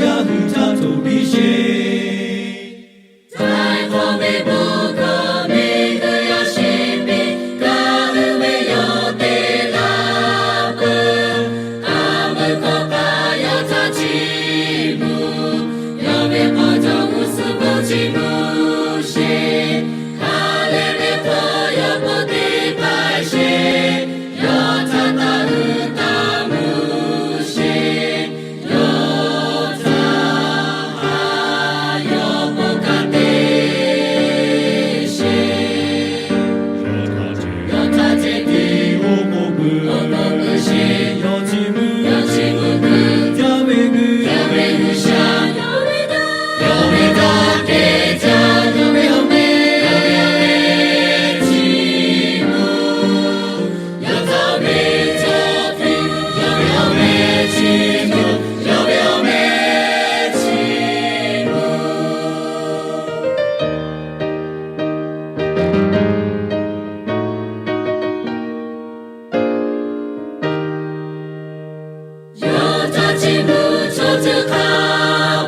Yaˇ hui htaꞈ htoꞈ piˇ sheˍ. Htaiˍ hk'awꞈ ve bon hkawˇ miˬguiˬ yaˇ sheˍ piˇ, kaꞈ uiˍ ve yawˇ te laˇ peuˬ. K'aˍ meuˇ hkawˇ kaꞈ yawˇ htaꞈ chiˇ mvuh, yawˇ ve k'aw cawˬ g'uˇ suhˍ bon chiˇ mvuh sheˍ. Hk'a lehˬ ve hk'aw yawˇ po teˇ k'ai sheˍ, yawˇ htaꞈ taˇ uiˍ taˇ mvuh sheˍ. Yawˇ htaꞈ haꞈ yawˇ bon kaꞈ te sheˍ. Yawˇ htaꞈ ceh tiˉ oˉ k'oˍ peuˬ, oˉ k'oˍ peuˬ sheˍ. Yawˇ chiˇ mvuh, yawˇ chiˇ mvuh peuˬ. Jaˇ ve g'uiˬ, jaˇ ve G'uiˬsha, yawˇ ve daꞈ kehˬ jaˇ, yawˇ ve awˬ meh, yawˇ ve awˬ meh chiˇ mvuh. Yawˇ htaꞈ awˬ meh cawˬ piˇ, yawˇ ve awˬ meh chiˇ mvuh, yawˇ ve awˬ meh chiˇ mvuh. Yawˇ htaꞈ chiˇ mvuh chaw ceuˬ hk'a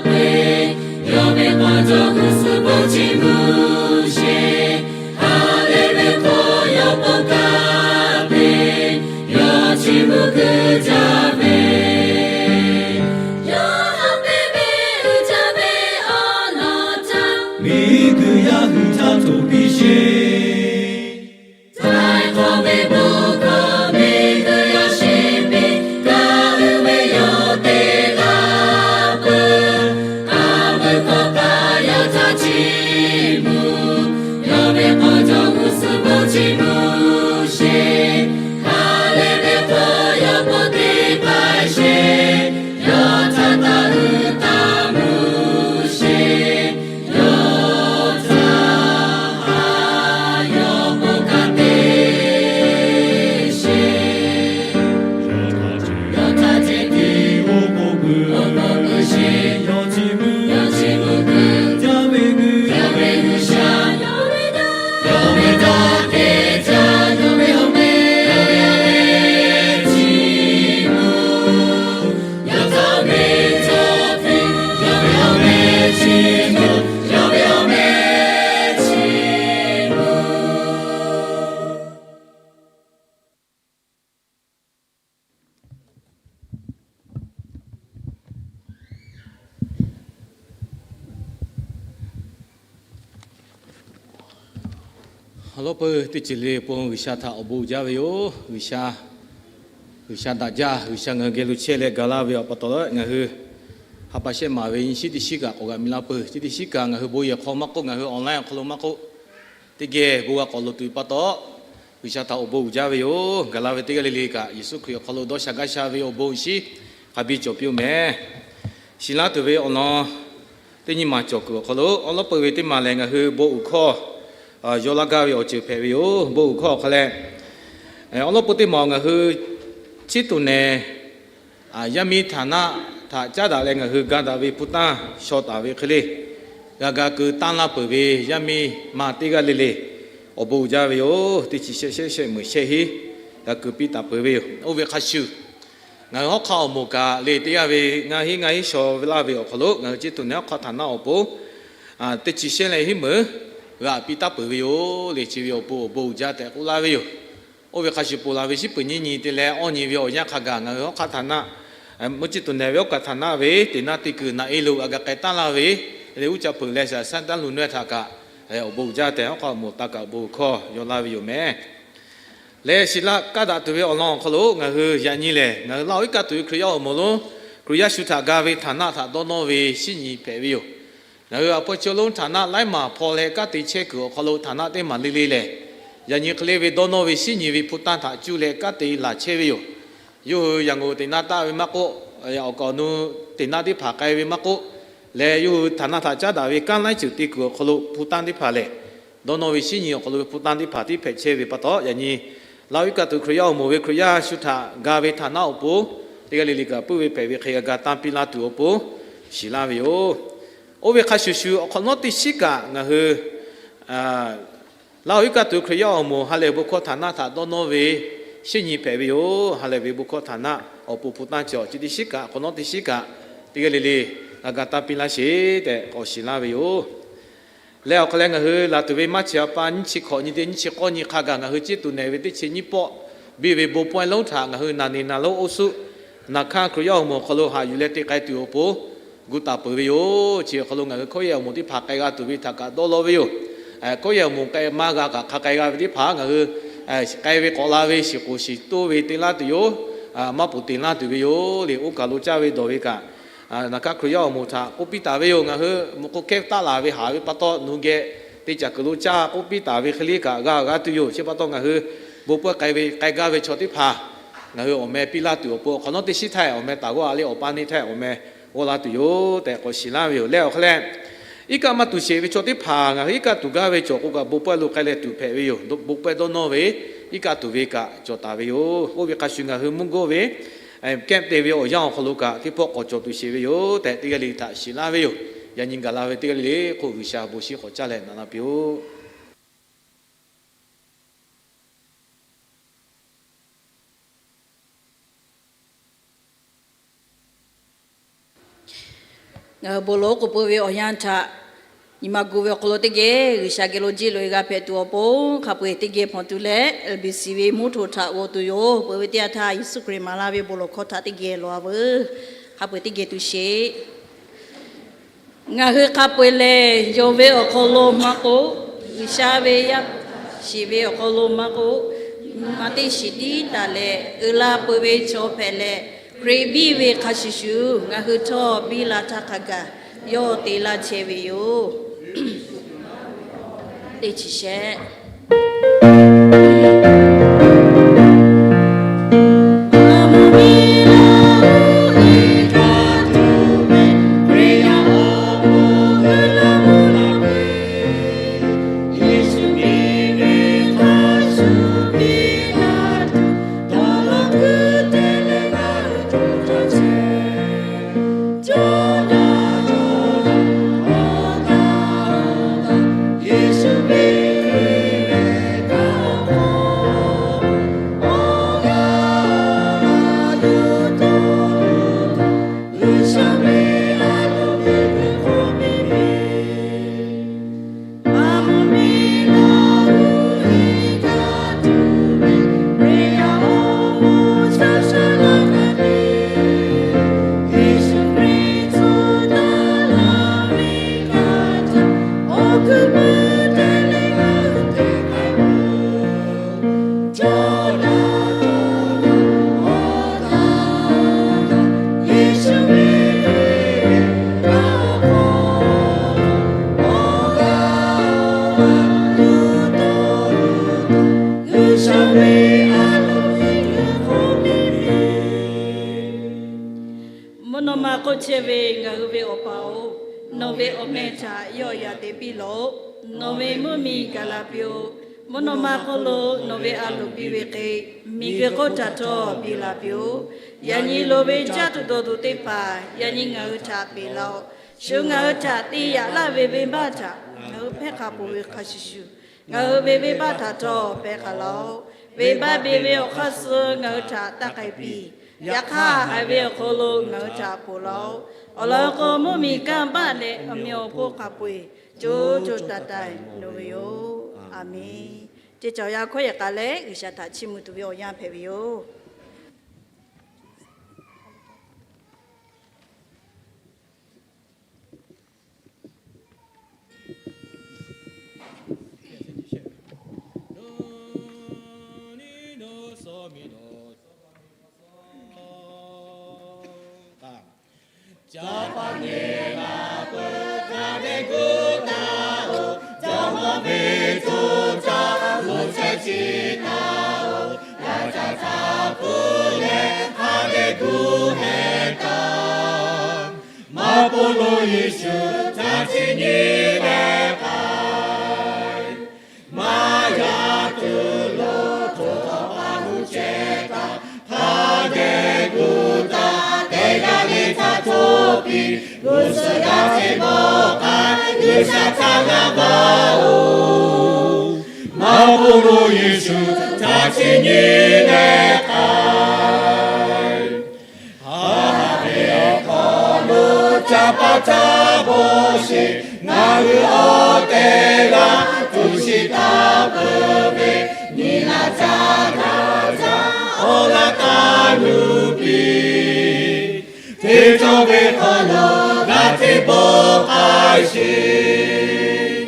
peu-eˬ, yawˇ ve k'aw cawˬ g'uˇ suhˍ bon chiˇ mvuh sheˍ. Ha lehˬ ve hk'aw yawˇ po kaˇ ve, yawˇ chiˇ mvuh kuiˬ jaˇ ve, yawˇ haꞈ pehnˇ ve uiˍ jaˇ ve awˬ lawn htaꞈ miˬguiˬ yaˇ hui htaꞈ htoꞈ piˇ sheˍ. Htaiˍ hk'awꞈ ve bon hkawˇ miˬguiˬ yaˇ sheˍ piˇ, kaꞈ uiˍ ve yawˇ te laˇ peuˬ. K'aˍ meuˇ hkawˇ kaꞈ yawˇ htaꞈ chiˇ mvuh, yawˇ ve k'aw cawˬ g'uˇ suhˍ bon chiˇ mvuh sheˍ. Ha lehˬ ve hk'aw yawˇ po teˇ k'ai sheˍ, yawˇ htaꞈ taˇ uiˍ taˇ mvuh sheˍ. Yawˇ htaꞈ haꞈ yawˇ bon kaꞈ te sheˍ. Yawˇ htaꞈ ceh tiˉ oˉ k'oˍ peuˬ, oˉ k'oˍ peuˬ sheˍ. Yawˇ chiˇ mvuh, yawˇ chiˇ mvuh peuˬ. Jaˇ ve g'uiˬ, jaˇ ve G'uiˬsha, yawˇ ve daꞈ kehˬ jaˇ, yawˇ ve awˬ meh, yawˇ ve awˬ meh chiˇ mvuh. Yawˇ htaꞈ awˬ meh cawˬ piˇ, yawˇ ve awˬ meh chiˇ mvuh, yawˇ ve awˬ meh chiˇ mvuh. Awˬ lawn peuˬ teˇ ceuˬ le pon G'uiˬsha htaꞈ awˬ bon uiˍ jaˇ ve yoˬ. G'uiˬsha, G'uiˬsha daꞈ jaˇ. G'uiˬsha ngaˬ hui geh lo chehˇ leh ga laˇ ve awˬ pa taw leh ngaˬ hui ha pa shehˆ maˍ ve nyi shiˉ teˇ shiˉ kaꞈ k'awꞈ g'a mi laˇ peuˬ. Chi teˇ shiˉ kaꞈ ngaˬ hui bon yehˬ hk'aw maˇ k'oˆ, ngaˬ hui online awˬ hk'aw lo maˇ k'oˆ, teˇ geh bon g'a k'awꞈ loꞈ tuˬ pa taw, G'uiˬsha htaꞈ awˬ bon uiˍ jaˇ ve yoˬ. Gaˬ la ve teˇ g'aˇ le le kaꞈ, Yeˍsuˆ Hkriꞈ awˬ hk'aw lo dawˇ sha gaˇ sha ve awˬ bon awˬ shinˉ hk'a biˇ cawˬ piˇ-oˬ mehˍ. Shiˍ laˇ tuˬ ve awˬ lawn teˇ nyi ma cawˬ kuiˬ awˬ hk'aw lo awˬ lawn peuˬ ve teˇ maˬ lehˬ, ngaˬ hui bon uiˍ hkawˇ yaw laˇ gaˇ ve awˬ ceuˬ hpehꞈ ve yoˬ. Bon uiˍ hkawˇ awˬ hk'aw leh, awˬ lawn peuˬ teˇ maˬ ngaˬ hui chiˇ tuˬ nehˬ yaˇ miˇ htaꞈ naˆ htaꞈ caˉ daꞈ leh ngaˬ hui ga daꞈ ve hpu tanˇ shaw taˍ ve hk'e le, g'a ga keu tanˇ laˇ peuˬ ve yaˇ miˇ ma teˇ g'aˇ le le awˬ bon uiˍ jaˇ ve yoˬ. Teˇ chi shehˆ shehˆ shehˆ meuꞈ shehˆ hinˉ g'a keu piˇ taˍ peuˬ ve yoˬ. Oˇ ve hk'a shuˍ, ngaˬ hui hawˉ hk'aˇ awˬ moˍ kaꞈ le teˇ g'aˇ ve ngaˇ hinˉ ngaˇ hinˉ shaw ve laˇ ve awˬ hk'aw lo ngaˬ hui chiˇ tuˬ nehˬ hawˉ hk'aˇ htaꞈ naˆ awˬ pon teˇ chi shehˆ leh hinˉ meuꞈ g'a piˇ taˉ peuˬ ve yoˬ. Le chi ve awˬ pon awˬ bon uiˍ jaˇ tehꞈ k'oˆ laˇ ve yoˬ. Oˇ ve hk'a shuˍ ponˬ laˬ ve shiˉ peuˬ nyiˇ nyi te leh awˇ nyi ve awˬ yanˇ hk'a gaˬ ngaˬ hui hawˉ hk'aˇ htaꞈ naˆ, mvuhˇ chiˇ tuˬ nehˬ ve awˬ kaꞈ htaꞈ naˆ ve teˇ naˆ teˇ kuiˬ naꞈ e lo a ga k'ai taˉ laˇ ve le uˉ caˇ peuˬ leh shaˍ saˉ taˉ lu naweh htaꞈ kaꞈ awˬ bon uiˍ jaˇ tehꞈ hawˉ hk'aˇ awˬ moˍ taˇ kaꞈ awˬ bon hkawˇ yaw laˇ ve yoˬ mehˍ. Leh shiˍ laˇ kaˇ daꞈ tuˬ ve awˬ lawn awˬ hk'aw lo ngaˬ hui yaꞈ nyi lehˬ, ngaˬ hui Laˇ huˍ iˉ kaˆ tuˬ ve Hkriꞈ yaˇ awˬ moˍ lonˉ Hkriꞈ yaˇ shu htaꞈ ga ve htaꞈ naˆ htaꞈ dawˇ nawˇ ve shiˉ nyi hpehꞈ ve yoˬ. Ngaˬ hui awˬ hpawˇ chi awˬ lonˉ htaꞈ naˆ laiˉ maˬ hpaw leh kanˉ te chehˇ kuiˬ awˬ hk'aw lo htaꞈ naˆ teˇ maˬ le le lehˬ, yaꞈ nyi hk'e le ve dawˇ nawˇ ve shiˉ nyi ve hpu tanˇ htaꞈ cuˇ leh kanˉ te laˬ chehˇ ve yoˬ. Yawˇ hui Yaꞈ ngoˍ teꞈ naˆ taˆ ve maˇ k'oˆ, awˬ kaꞈ awˬ nu teꞈ naˆ teˇ hpaˍ k'ai ve maˇ k'oˆ, leh yawˇ hui htaꞈ naˆ htaꞈ caˉ daꞈ ve kanˉ laiˉ ceuˬ te kuiˬ awˬ hk'aw lo hpu tanˇ teˇ hpaˍ lehˬ, dawˇ nawˇ ve shiˉ nyi awˬ hk'aw lo ve hpu tanˇ teˇ hpaˍ tiˉ hpehꞈ chehˇ ve pa taw, yaꞈ nyi Laˇ huˍ iˉ kaˆ tuˬ Hkriꞈ yaˇ awˬ moˍ ve Hkriꞈ yaˇ shu htaꞈ ga ve htaꞈ naˆ awˬ pon teˇ g'aˇ le le kaꞈ puiˉ ve hpehꞈ ve hk'e g'a ga tanˇ piˇ laˇ tuˬ awˬ pon shiˍ laˇ ve yoˬ. Oˇ ve hk'a shuˍ shuˍ awˬ hk'awꞈ nawˉ teˇ shiˉ kaꞈ ngaˬ hui Laˇ huˍ iˉ kaˆ tuˬ Hkriꞈ yaˇ awˬ moˍ ha lehˬ bon hkawˇ htaꞈ naˆ htaꞈ dawˇ nawˇ ve shiˉ nyi hpehꞈ ve yoˬ. Ha lehˬ ve bon hkawˇ htaꞈ naˆ awˬ pon hpu tanˇ cawˬ chi teˇ shiˉ kaꞈ awˬ hk'awꞈ nawˉ teˇ shiˉ kaꞈ teˇ g'aˇ le le G'a ga taˇ piˇ laˇ sheˍ tehꞈ k'awꞈ shiˍ laˇ ve yoˬ. Leh awˬ hk'aw leh ngaˬ hui laˬ tuˬ ve Maˇ chi a pa nyiˇ chi hkawꞈ nyi teˇ nyiˇ chi k'awˇ nyi hk'a gaˬ ngaˬ hui ciˉ tuˬ nehˬ ve teˇ chi nyiˇ pawˆ biˇ ve bon pawehˇ lonˉ htaꞈ ngaˬ hui naˬ neˬ naˬ lonˉ oˇ suhˉ naˬ hkanˇ Hkriꞈ yaˇ awˬ moˍ awˬ hk'aw lo haꞈ yuˬ leh te k'ai tuˬ awˬ pon gu taˍ peuˬ ve yoˬ. Chi awˬ hk'aw lo ngaˬ hui hkawˇ yehˬ awˬ moˍ teˇ hpaˍ k'ai g'a tuˬ ve htaꞈ kaꞈ dawˇ law ve yoˬ. Hkawˇ yehˬ awˬ moˍ k'ai maˇ g'a kaꞈ hk'a k'ai g'a ve teˇ hpaˍ ngaˬ hui k'ai ve k'awꞈ la ve shiˍ k'oˍ shiˍ toˇ ve te laˇ tuˬ yoˬ. Maˇ poˬ te laˇ tuˬ ve yoˬ le. Oˇ kaˬ lo caˇ ve dawˬ ve kaꞈ naˬ hkanˇ Hkriꞈ yaˇ awˬ moˍ htaꞈ k'oˆ piˇ taˍ ve yoˬ. Ngaˬ hui mvuhˇ hk'oˆ hkehˇ taˆ laˬ ve haˍ ve pa taw nu geh teˇ caˬ kuiˬ lo caˇ k'oˆ piˇ taˍ ve hk'e le kaꞈ g'a g'a tuˬ yoˬ. Chi pa taw ngaˬ hui bon pawehˇ k'ai ve k'ai gaˇ ve chaw teˇ hpaˍ ngaˬ hui awˬ meh piˇ laˇ tuˬ awˬ pon awˬ hk'awꞈ nawˉ teˇ shiˉ htaˇ awˬ meh taˍ g'awˇ a le awˬ pa neˇ htaˇ awˬ meh g'awˇ laˇ tuˬ yoˬ tehꞈ k'awꞈ shiˍ laˇ ve yoˬ. Leh awˬ hk'aw leh iˉ kaˆ maˇ tuˬ sheˍ ve chaw teˇ hpaˍ ngaˬ hui iˉ kaˆ tuˬ gaˇ ve cawˬ k'o kaꞈ bon pawehˇ lo k'ai leh tuˬ hpehꞈ ve yoˬ. Bon pawehˇ dawˇ nawˇ ve iˉ kaˆ tuˬ ve kaꞈ cawˬ taˍ ve yoˬ. Oˇ ve hk'a shuˍ ngaˬ hui mvuhˇ g'awˇ ve kehˉ te ve awˬ yanˇ awˬ hk'aw lo kaꞈ teˇ pawˆ k'awꞈ cawˬ tuˬ sheˍ ve yoˬ tehꞈ teˇ g'aˇ le htaꞈ shiˍ laˇ ve yoˬ. Yaꞈ nyi gaˬ la ve teˇ g'aˇ le le hk'oˆ G'uiˬsha bon shiˉ k'awꞈ caˇ leh naꞈ la piˇ-oˆ. Ngaˬ hui bon lawˬ k'oˍ pui ve awˬ yanˇ htaꞈ nyi ma gu ve awˬ hk'aw lo teˇ geh G'uiˬsha geh lo jiˇ loꞈ-e g'a hpehꞈ tuˬ awˬ pon hk'a peu-eˬ teˇ geh hpawnˬ tuˬ leh, LBC ve mvuhˇ htoꞈ htaꞈ g'awˬ tuˬ yoˬ. Peuˬ ve teˇ yanˇ htaˇ Yeˍsuˆ Hkriꞈ maˍ laˇ ve bon lawˬ hkawˇ htaꞈ teˇ geh lawˬ-a veuˬ. Hk'a peu-eˬ teˇ geh tuˬ sheˍ. Ngaˬ hui hk'a peu-eˬ lehˬ, yonˍ ve awˬ hk'aw lo maˇ k'oˆ, G'uiˬsha ve yaˇ shiˍ ve awˬ hk'aw lo maˇ k'oˆ, nyi ma teˇ shiˍ tiˉ taˍ leh uiˍ la peuˬ ve chaw hpehꞈ leh, Hkriꞈ biˇ ve hk'a shuˍ shuˍ ngaˬ hui htawˇ biˇ la htaˇ hk'a gaˬ yawˇ te laˇ chehˇ ve yoˬ. Teˇ chi shehˆ. Mvuhˇ naw ma k'oˆ chehˇ ve ngaˬ hui ve Awˬ pa-oˬ, nawˬ ve awˬ meh htaꞈ yawˆ yan te piˇ lawˬ. Nawˬ ve mvuhˇmiˬ gaˬ la piˇ-oˆ. Mvuhˇ naw ma hk'oˆ lo nawˬ ve a loˍ piˇ ve hk'e, miˬguiˬ hk'oˆ htaꞈ htawˇ piˇ la piˇ-oˆ. Yaꞈ nyi loˍ ve caˇ tuˬ dawˬ tuˬ teˇ hpaˍ yaꞈ nyi ngaˬ hui htaꞈ peꞈ laˇ-oˆ. Shu ngaˬ hui htaꞈ te yaꞈ laˇ ve venˇbaˆ htaꞈ ngaˬ hui hpehˇ hk'a peuˬ ve hk'a shuˍ shuˍ, ngaˬ hui ve venˇbaˆ htaꞈ htawˇ hpehˇ hk'a laˇ-oˆ. Venˇbaˆ beˬ ve awˬ hk'aˇ suh ngaˬ hui htaꞈ taˇ k'ai piˇ. Yaꞈ hk'aˇ, haiˬ ve awˬ hk'aw lo ngaˬ hui htaꞈ ponˬ laˇ-oˆ. Awˬ lawn k'o, mvuhˇmiˬ kanˇ baˆ leh awˬ meꞈ awˬ hponˇ hk'a peu-eˬ co co taiˍ taiˍ loˍ ve yoˬ. A menˬ. Ceh caˬ yaˇ hkawˇ yehˬ k'a leh G'uiˬsha htaꞈ chiˇ mvuh tuˬ ve awˬ yanˇ hpehꞈ ve yoˬ. Maˇ poˆ lo Yeˍsuˆ htaꞈ chi nyi leh k'ai. Maˇ yaꞈ tuˬ lo hto htawˇ pa luˬ chehˇ taˍ. Hk'a dehꞈ gu taˍ tehꞈ yaˇ leh htaˇ htoˇ piˇ. G'uˇ suhˍ yaˇ teˇ mawˇ k'ai G'uiˬsha htaꞈ g'a vaˇ-oˬ. Maˇ poˆ lo Yeˍsuˆ htaꞈ chi nyi leh k'ai. Haꞈ ve awˬ hk'aw lo ca pa Ca bawˇ sheˍ, ngaˬ hui awˬ tehˬ g'a tuˬ shiˍ taˍ peuˬ ve, nyi laˇ caˇ daꞈ caˇ awˬ g'aˇ taˇ nuˇ piˇ. Hteˇ cawˇ ve hk'aw lo g'a hteˇ bawˆ k'ai sheˍ.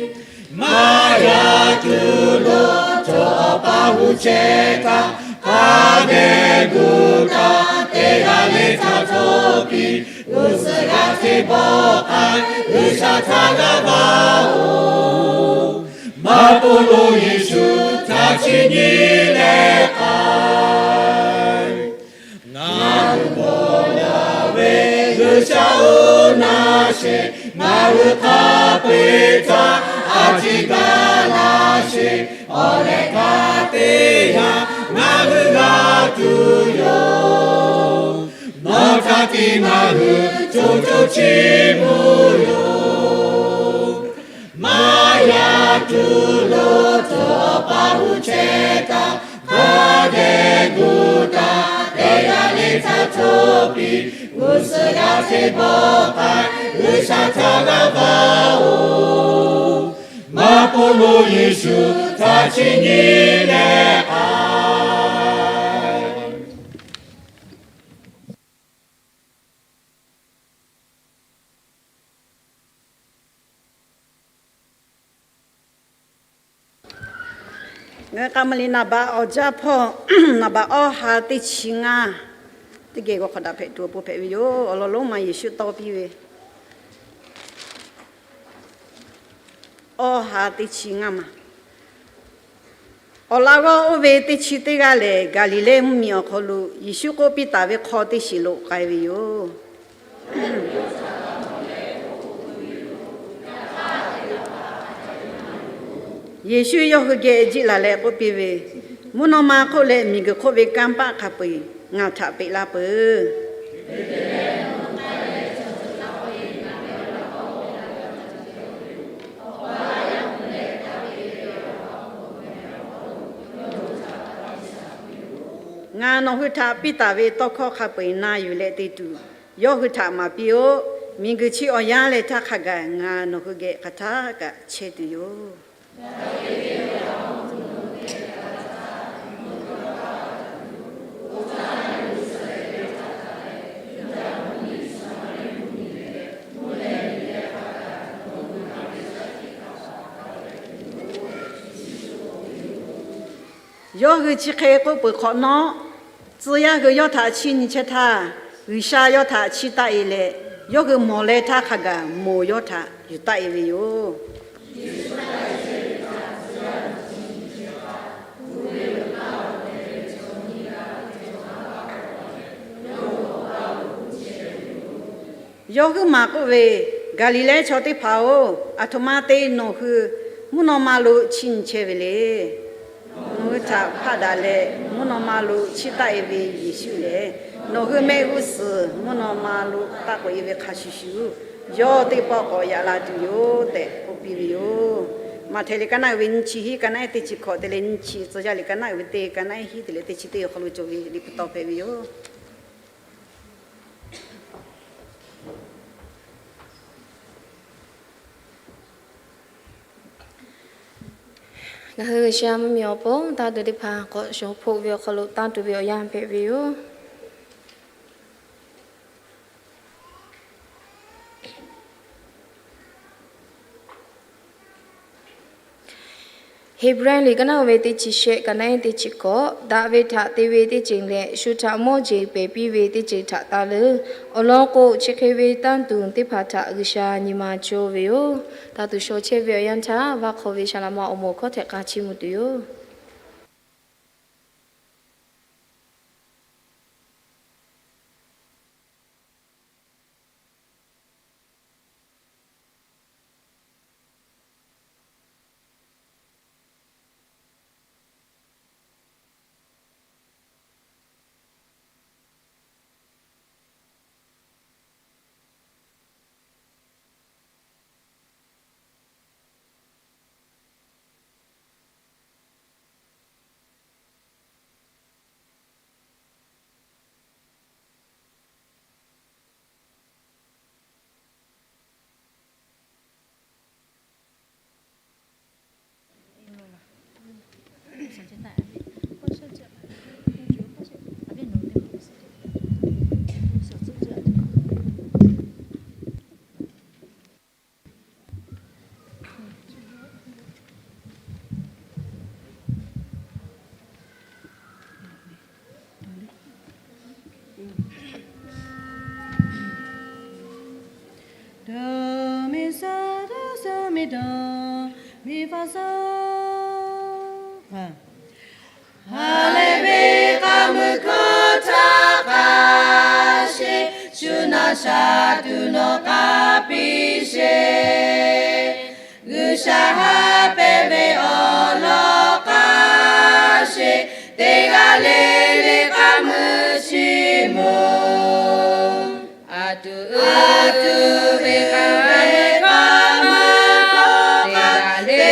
Maˇ yaꞈ tuˬ lo cawˬ awˬ pa hu chehˇ htaˇ, hk'a dehꞈ gu taˍ teˇ g'aˇ leh htaꞈ cawˇ piˇ. G'uˇ suhˍ g'a hteˇ bawˆ k'ai, G'uiˬsha htaꞈ g'a vaˇ oˬ. Maˇ poˆ lo Yeˍsuˆ htaꞈ chiˇ nyi leh k'ai. Ngaˬ hui bon lawˬ ve G'uiˬsha oˇ naˬ sheˍ, ngaˬ hui hk'a peu-eˬ htaꞈ a ciˉ gaˇ laˇ sheˍ. Awˬ lehˬ hk'a teˇ yanˇ ngaˬ hui g'a tuˬ yoˬ. Nawˬ htaꞈ tiˉ ngaˬ hui co co chiˇ mvuh yoˬ. Maˇ yaꞈ tuˬ lo cawˬ awˬ pa hu chehˇ htaˇ, hk'a dehꞈ gu taˍ teˇ g'aˇ leh htaꞈ cawˇ piˇ. G'uˇ suhˍ g'a hteˇ bawˆ k'ai, G'uiˬsha htaꞈ g'a vaˇ oˬ. Maˇ poˆ lo Yeˍsuˆ htaꞈ chiˇ nyi leh k'ai. Ngaˬ hui k'a maˇ liꞈ naˍ baꞈ awˬ jaˇ hpawˇ, naˍ baꞈ awˇ ha teˇ chi ngaˇ, teˇ geh g'aw hk'awꞈ daꞈ hpehꞈ tuˬ awˬ pon hpehꞈ ve yoˬ. Awˬ lawn lonˉ ma Yeˍsuˆ tawˇ piˇ ve awˇ ha teˇ chi ngaˇ ma. Awˬ laꞈ g'awˇ oˇ ve teˇ chi teˇ g'aˇ lehˬ, Gaˍliˍlehˇ mvuhˇmiˬ awˬ hk'aw lo Yeˍsuˆ k'oˆ piˇ taˍ ve hk'aw teˇ shiˍ lo k'ai ve yoˬ. Yeˍsuˆ yawˇ hui geh jiˆ laˬ leh k'oˆ piˇ ve, Mvuhˇ naw ma hk'oˆ leh miˬguiˬ hk'oˆ ve kanˇ paˆ hk'a peu-eˬ ngaˬ htaꞈ peꞈ laˇ peuˬ. Ngaˬ nawˬ hui htaꞈ piˇ taˍ ve tawˇ hkawˇ hk'a peu-eˬ na yuˬ leh te tuˬ, yawˇ hui htaꞈ maˍ piˇ-oˆ. Miˬguiˬ chi awˬ yanˇ leh htaˇ hk'a gaˬ ngaˬ nawˬ hui geh hk'aˬ htaˇ kaꞈ chehˇ tuˬ yoˬ. Yawˇ hui chi hk'e k'oˆ peuˬ hk'awꞈ nawˉ, tcuh yaˇ hui yawˇ htaꞈ chiˇ nyi chehˇ htaˇ, G'uiˬsha yawˇ htaꞈ chiˇ taˆ-e leh, yawˇ hui mawˬ leh htaˇ hk'a gaˬ moˬ yawˇ htaꞈ yuˬ taˆ-e ve yoˬ. Yawˇ huiˉ maˬ k'oˆ ve, Gaˍliˍlehˇ chaw teˇ hpaˍ-oˬ, aˬ htoꞈ ma te nawˬ hui mvuhˇ naw ma lo chiˇ nyi chehˇ ve le. Nawˬ hui htaꞈ hpaˆ daꞈ leh mvuhˇ naw ma lo chiˇ taˆ-e ve Yeˍsuˆ lehˬ, nawˬ hui mehˆ g'uˇ suhˍ mvuhˇ naw ma lo taˆ k'oꞈ-e ve hk'a shuˍ shuˍ, yawˇ teˇ pawˆ k'awꞈ yaꞈ la tuˬ yoˬ tehꞈ k'oˆ piˇ ve yoˬ. Maꞈhtehˍ liꞈ ka naˆ uiˍ ve nyiˇ chi hiˆ, ka naˆ ehˉ teˇ chi hkawꞈ te leh nyiˇ chi, tcuh yaˇ liꞈ ka naˆ uiˍ ve teˇ, ka naˆ ehˉ hiˆ te leh teˇ chi teˇ awˬ hk'aw lo cawˬ ve liꞈ hpu taw hpehꞈ ve yoˬ. Ngaˬ hui G'uiˬsha mvuhˇmiˬ awˬ pon tanˇ tuˬ teˇ hpaˍ k'awꞈ shawˍ hpoˆ ve awˬ hk'aw lo tanˇ tuˬ ve awˬ yanˇ hpehꞈ ve yoˬ. Heˍbrehˇ liꞈ ka naˆ uiˍ ve teˇ chi shehˆ, ka naˆ ehˉ teˇ chi hkawꞈ, daꞈ ve htaꞈ te ve teˇ ceuˬ leh shu htaꞈ mawˇ jeˬ pehˬ piˇ ve teˇ ceuˬ htaꞈ taˍ leuˬ. Awˬ lawn k'o, chi hk'e ve tanˇ tuˬ teˇ hpaˍ htaꞈ G'uiˬsha nyi ma cawˇ ve yoˬ. Tanˇ tuˬ shaw chehˇ ve awˬ yanˇ htaˇ, vaˇ hk'aw ve Saˍ laꞈ ma awˬ moˍ hkawˇ htehꞈ k'a chiˇ mvuh tuˬ yoˬ. Do mi sa do sa mi do mi fa so. Ha lehˬ ve k'aˇ mui hkawˇ htaˇ k'a sheˍ, shu naˬ shaˍ tuˬ nawˬ k'a piˇ sheˍ. G'uiˬsha haꞈ pehnˇ ve awˬ lawn k'a sheˍ, teˇ g'aˇ le le k'aˇ mui chiˇ mvuh. A tuˬ uˉ tuˬ ve k'aˇ mui hkawˇ, teˇ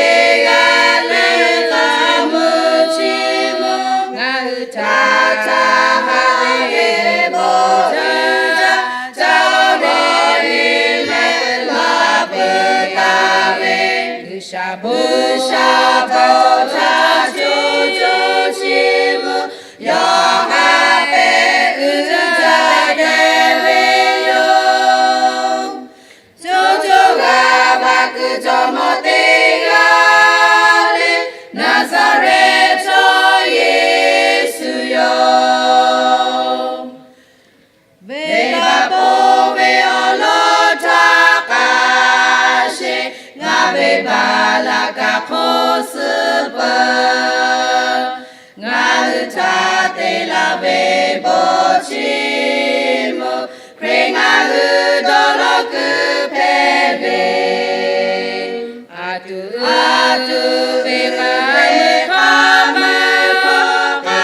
g'aˇ le le k'aˇ mui chiˇ mvuh. Ngaˬ hui htaꞈ htaˇ haꞈ ve bon htaˇ, ca awˬ lawn nyi leh laˬ peuˬ taˍ ve, G'uiˬsha bon sha bon htaˇ co co chiˇ mvuh. Yawˇ haꞈ pehnˇ uiˍ jaˇ deh ve yoˬ. Co co g'a vaꞈ kuiˬ jawˇmawˇ teˇ g'aˇ le, Naˍzaˍrehˆ chaw Yeˍsuˆ yoˬ. Venˇbaˆ pon ve awˬ lawn htaˇ k'a sheˍ, ngaˬ venˇbaˆ laꞈ ka hk'oˆ suh peuˬ. Ngaˬ hui htaꞈ te laˬ ve bon chiˇ mvuh. Hkriꞈ ngaˬ hui dawˇ law kuiˬ hpehꞈ ve, a tuˬ uˉ tuˬ ve k'aˇ mui hkawˇ,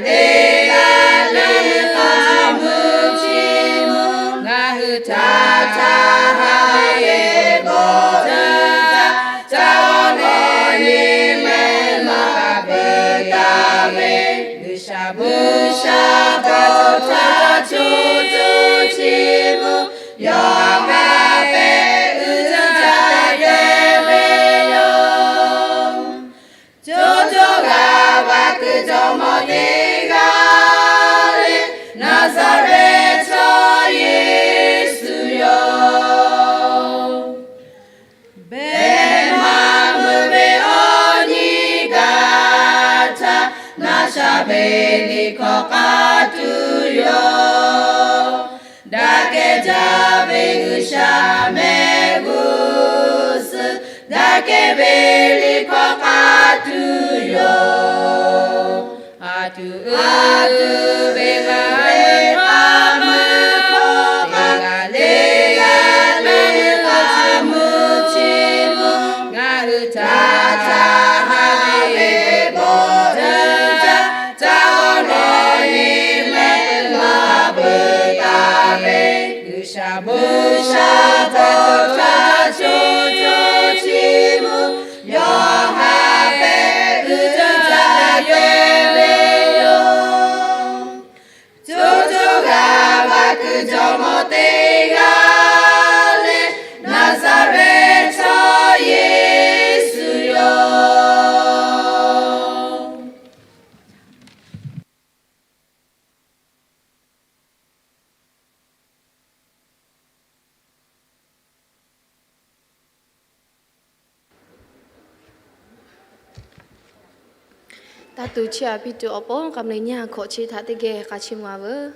teˇ g'aˇ le le k'aˇ mui chiˇ mvuh. Ngaˬ hui htaꞈ htaˇ haꞈ ve bon htaˇ, ca awˬ lawn nyi leh laˬ peuˬ taˍ ve, G'uiˬsha bon sha bon htaˇ co co chiˇ mvuh. Yawˇ haꞈ pehnˇ uiˍ jaˇ deh ve yoˬ. Co co g'a vaꞈ kuiˬ jawˇmawˇ teˇ g'aˇ le, Naˍzaˍrehˆ chaw Yeˍsuˆ yoˬ. Behˬ maˇ meuˇ ve awˬ nyi gaˬ htaˇ, naˬ sha ve liꞈ hkawˇ k'a tuˬ yoˬ. Daꞈ kehˬ jaˇ ve G'uiˬsha mehˆ g'uˇ suhˍ, daꞈ kehˬ ve liꞈ hkawˇ k'a tuˬ yoˬ. A tuˬ uˉ tuˬ ve k'aˇ mui hkawˇ, teˇ g'aˇ le le k'aˇ mui chiˇ mvuh. Ngaˬ hui htaꞈ htaˇ haꞈ ve bon htaˇ, ca awˬ lawn nyi leh laˬ peuˬ taˍ ve, G'uiˬsha bon sha bon htaˇ co co chiˇ mvuh. Yawˇ haꞈ pehnˇ uiˍ jaˇ deh ve yoˬ. Co co g'a vaꞈ kuiˬ jawˇmawˇ teˇ g'aˇ le, Naˍzaˍrehˆ chaw Yeˍsuˆ yoˬ. Taˇ tuˬ chiˇ aꞈ piˇ tuˬ awˬ pon k'a meuˇ nyi hkawꞈ chi htaꞈ teˇ geh k'a chiˇ mvuh a veuˬ.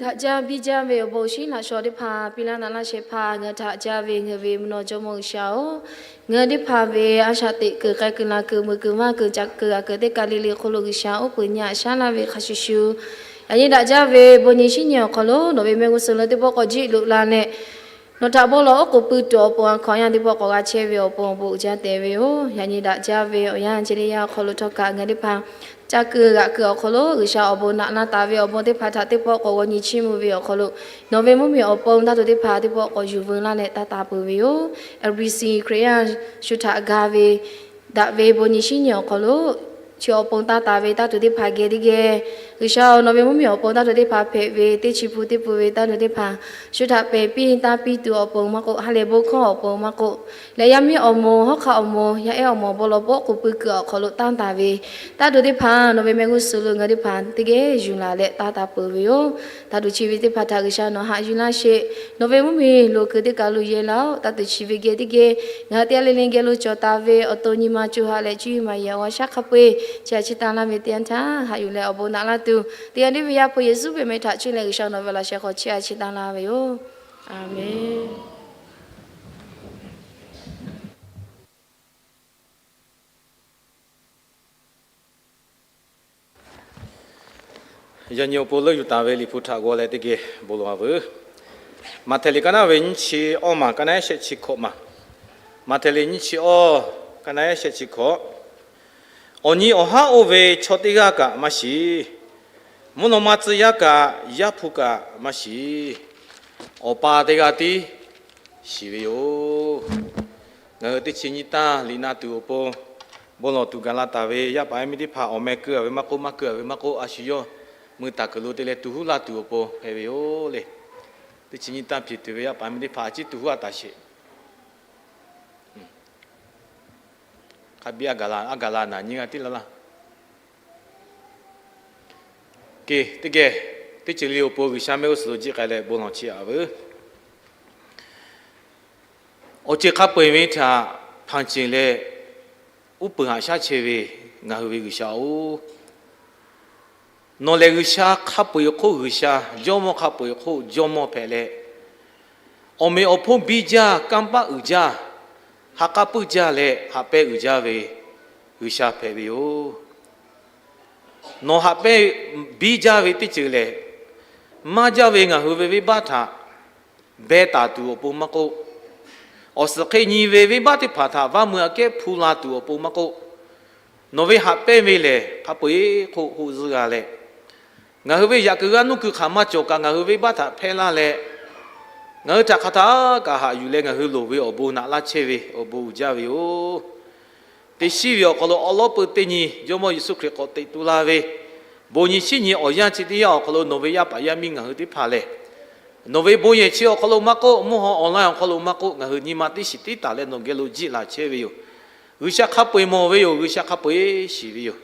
Daꞈ jaˇ biˇ jaˇ ve awˬ bon shinˉ laꞈ shawnˍ teˇ hpaˍ piˇ laˇ naꞈ laˇ shehˍ hpaˇ ngaˬ htaꞈ daꞈ jaˇ ve ngaˬ ve mvuhˇ naw Jawˇmawˇ G'uiˬsha-oˬ, ngaˬ teˇ hpaˍ ve a shaꞈ teꞈ kuiˬ k'ai kuiˬ la kuiˬ mui kuiˬ maˇ kuiˬ caꞈ kuiˬ g'a kuiˬ teˇ kaˬ le le hk'oˆ lo G'uiˬsha oˉ peunˍ nyi aꞈ shaˉ laˇ ve hk'a shuˍ shuˍ, yaꞈ nyi daꞈ jaˇ ve bon nyi shinˉ nyi awˬ hk'aw lo nawˬ ve mehˆ g'uˇ suhˍ lo teˇ pawˆ k'awꞈ jiˆ loꞈ la leh, nawˬ htaꞈ bon lawˬ oˉ k'oˍ pui tuˬ awˬ pon a hkaw anˇ teˇ pawˆ k'awꞈ g'a chehˇ ve awˬ pon awˬ bon uiˍ jaˇ tehꞈ ve yoˬ. Yaꞈ nyi daꞈ jaˇ ve awˬ yanˇ chi teˇ yanˇ awˬ hk'aw lo htawˇ kaꞈ ngaˬ teˇ hpaˍ yaˇ kuiˬ g'aꞈ kuiˬ awˬ hk'aw lo G'uiˬsha awˬ bon naꞈ laˇ taˍ ve awˬ bon teˇ hpaˍ htaꞈ teˇ pawˆ k'awꞈ g'aw nyi chiˇ mvuh ve awˬ hk'aw lo, nawˬ ve mvuhˇmiˬ awˬ pon taˇ tuˬ teˇ hpaˍ teˇ pawˆ k'awꞈ yuˬ veu laˇ leh taˇ taˍ peuˬ ve yoˬ. F B C Hkriꞈ yaˇ shu htaꞈ ga ve daꞈ ve bon nyi shinˉ nyi awˬ hk'aw lo, chi awˬ pon taˇ taˍ ve taˇ tuˬ teˇ hpaˍ geh teˇ geh, G'uiˬsha-oˬ, nawˬ ve mvuhˇmiˬ awˬ pon taˇ tuˬ teˇ hpaˍ hpehꞈ ve teˇ chi hpu teˇ pun ve taˇ tuˬ teˇ hpaˍ shu htaꞈ pehˬ piˇ taˇ piˇ tuˬ awˬ pon maˇ k'oˆ, ha lehˬ bon hkawˇ awˬ pon maˇ k'oˆ, leh yaˇ miˇ awˬ moˍ, hawˉ hk'aˆ awˬ moˍ, yaˇ ehˉ awˬ moˍ, bon lawˬ pawˆ k'oˍ pui kuiˬ awˬ hk'aw lo tanˇ taˍ ve taˇ tuˬ teˇ hpaˍ nawˬ ve mehˆ g'uˇ suhˍ lo ngaˬ hui teˇ hpaˍ teˇ geh yuˬ laˬ leh taˇ taˍ peuˬ ve yoˬ. Taˇ tuˬ chi ve teˇ hpaˍ htaꞈ G'uiˬsha nawˬ haꞈ yuˬ laˇ sheˍ. Nawˬ ve mvuhˇmiˬ loˍ kuiˬ teˇ kaˬ lo yehˇ laˇ-oˆ. Taˇ tuˬ chi ve geh teˇ geh ngaˬ hui teˇ g'aˇ le le geh lo cawˬ taˍ ve awˬ to nyi ma co ha leh cuˇ yiˍ maˍ yehˬ awˬ g'aˇ shaˉ hk'a peu-eˬ chi a chi tanˇ laˇ ve teˇ yanˇ htaˇ haꞈ yuˬ leh awˬ bon naꞈ laˇ tuˬ, teˇ g'aˇ le ve Yaˇ hpu Yeˍsuˆ ve meh htaꞈ cuˇ leh G'uiˬsha nawˬ ve laꞈ sheh hk'aw chi a chi tanˇ laˇ ve yoˬ. Aˍmenˬ. Yaꞈ nyi awˬ pon leuˆ yuˬ taˍ ve Liꞈ hpu htaꞈ g'aw leh teˇ geh bon lawˬ-a veuˬ. Maꞈhtehˍ liꞈ kaˉ naˉ ve nyiˇ chi awˇ maˬ, kaˉ naˉ shehˆ chi hkawꞈ maˬ. Maꞈhtehˍ liꞈ nyiˇ chi awˇ, kaˉ naˉ shehˆ chi hkawꞈ. Awˬ nyi awˬ haˉ oˇ ve chaw teˇ g'aˇ kaꞈ maˇ shiˍ. Mvuhˇ naw ma tcuh yaˇ kaꞈ, Yaˇ hpu kaꞈ maˇ shiˍ. Awˬ pa teˇ g'aˇ tiˉ shiˍ ve yoˬ. Ngaˬ hui teˇ chi nyiˇ tanˇ liꞈ na tuˬ awˬ pon bon lawˬ tuˬ gaˬ la taˍ ve yaˇ paˍ yaˇ miˇ teˇ hpaˍ awˬ meh keu-a ve maˇ k'oˆ, maˇ keu-a ve maˇ k'oˆ, a shu yawˇ mui taˍ kuiˬ lo te leh tu huˉ laˇ tuˬ awˬ pon hpehꞈ ve yoˬ le. Teˇ chi nyiˇ tanˇ hpiˍ tuˬ ve yaˇ paˍ yaˇ miˇ teˇ hpaˍ a ciˉ tu huˉ a taˍ sheˍ. Hk'a biˇ a gaˬ la, a gaˬ la naˍ nyi g'a tiˉ laˇ laˇ. Ke teˇ geh, teˇ ceuˬ le awˬ pon G'uiˬsha mehˆ g'uˇ suhˍ lo jiˆ k'ai leh bon lawˬ chehˇ-a veuˬ. Awˬ ceuˬ hk'a peu-eˬ ve htaꞈ hpanˍ ceˬ leh uˉ peunˍ haꞈ shaˉ chehˇ ve ngaˬ hui ve G'uiˬsha-oˬ, nawˬ lehˬ G'uiˬsha hk'a peu-eˬ hk'oˆ G'uiˬsha, Jawˇmawˇ hk'a peu-eˬ hk'oˆ Jawˇmawˇ hpehꞈ leh, awˬ meꞈ awˬ hponˇ biˇ jaˇ, kanˇ paˆ uiˍ jaˇ, ha k'aˉ puiˇ jaˇ leh haꞈ pehnˇ uiˍ jaˇ ve G'uiˬsha hpehꞈ ve yoˬ. Nawˬ haꞈ pehnˇ biˇ jaˇ ve teˇ ceuˬ lehˬ, maˇ jaˇ ve ngaˬ hui ve venˇbaˆ htaꞈ beh taˍ tuˬ awˬ pon maˇ k'oˆ, awˬ suhˍ hk'e nyi ve venˇbaˆ teˇ hpaˍ htaꞈ vaˇ mui aꞈ kehˉ hpu la tuˬ awˬ pon maˇ k'oˆ, nawˬ ve haꞈ pehnˇ ve lehˬ hk'a peu-eˬ hk'oˆ k'oˆ zuhˆ g'a leh, ngaˬ hui ve yaꞈ kuiˬ g'aˇ nuˇ kuiˬ hk'aˬ maˇ cawˬ kaꞈ ngaˬ hui venˇbaˆ htaꞈ hpehˇ laˇ leh, ngaˬ hui htaꞈ hk'aˬ htaˇ kaꞈ haꞈ yuˬ leh ngaˬ hui loˍ ve awˬ bon naꞈ laˇ chehˇ ve awˬ bon uiˍ jaˇ ve yoˬ. Teˇ shiˉ ve awˬ hk'aw lo awˉ lawˉ peu teˇ nyi Jawˇmawˇ Yeˍsuˆ Hkriꞈ k'awꞈ teꞈ tu la ve bon nyi shinˉ nyi awˬ yanˇ chi teˇ yanˇ awˬ hk'aw lo nawˬ ve yaˇ paˍ yaˇ miˇ ngaˬ hui teˇ hpaˍ lehˬ, nawˬ ve bon yehˬ chi awˬ hk'aw lo maˇ k'oˆ, mvuhˇ haw online awˬ hk'aw lo maˇ k'oˆ, ngaˬ hui nyi ma teˇ shiˍ tiˉ taˍ leh nawˬ geh lo jiˆ laˬ chehˇ ve yoˬ. G'uiˬsha hk'a peu-eˬ mawˬ ve yoˬ. G'uiˬsha hk'a peu-eˬ shiˍ ve yoˬ.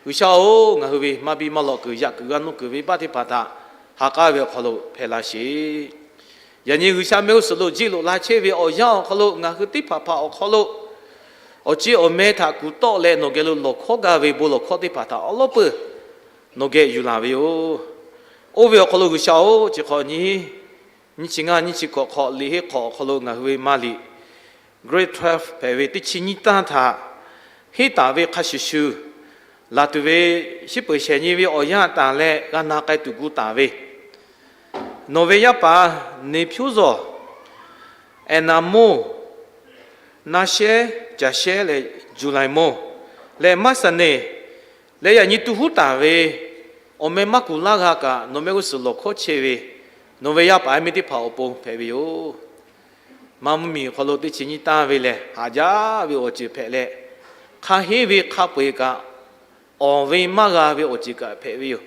G'uiˬsha-oˬ, ngaˬ hui ve maˇ biˇ maˇ lawꞈ kuiˬ yaꞈ kuiˬ g'aˇ nuˇ kuiˬ venˇbaˆ teˇ hpaˍ htaꞈ ha k'aˉ ve awˬ hk'aw lo hpehˇ laˇ sheˍ. Yaꞈ nyi G'uiˬsha mehˆ g'uˇ suhˍ lo jiˆ loꞈ la chehˇ ve awˬ yanˇ awˬ hk'aw lo ngaˬ hui teˇ hpaˍ hpaˍ awˬ hk'aw lo awˬ ciˉ awˬ meh htaꞈ kuˬ tawˆ leh nawˬ geh lo lawˬ hkawˉ gaˇ ve bon lawˬ hkawˇ teˇ hpaˍ htaꞈ awˉ lawˉ peuˬ nawˬ geh yuˬ laˬ ve yoˬ. Oˇ ve awˬ hk'aw lo G'uiˬsha-oˬ, chi hk'awꞈ nyi nyiˇ chi ngaˇ nyiˇ chi hkawꞈ hk'awꞈ liꞈ henˇ hk'awꞈ awˬ hk'aw lo ngaˬ hui ve maˇ liꞈ Grade twelve hpehꞈ ve teˇ chi nyiˇ tanˇ htaꞈ henˇ taˍ ve hk'a shuˍ shuˍ, laˬ tuˬ ve shiˉ peuˬ shehˍ nyi ve awˬ yanˇ tanˬ leh g'a na k'ai tuˬ gu taˍ ve, nawˬ ve yaˇ paˍ Neˇhpyuˇzawˬ, Eˍnaˍmonˇ, Naˇshehˉ, Caˍshehˉ leh Juˍlaiˍmonˇ leh Maˇsaˍneˍ leh yaꞈ nyi tu huˉ taˍ ve awˬ meh maˇ kuˬ laˇ g'a kaꞈ nawˬ mehˆ g'uˇ suhˍ lawˬ hkawˉ chehˇ ve nawˬ ve yaˇ paˍ yaˇ miˇ teˇ hpaˍ awˬ pon hpehꞈ ve yoˬ. Maˇ mvuhˇmiˬ awˬ hk'aw lo teˇ chi nyiˇ tanˇ ve lehˬ, haꞈ jaˇ ve awˬ ceuˬ hpehꞈ leh, hk'a henˇ ve hk'a peu-eˬ kaꞈ awˬ ve maˇ g'a ve awˬ ceuˬ kaꞈ hpehꞈ ve yoˬ.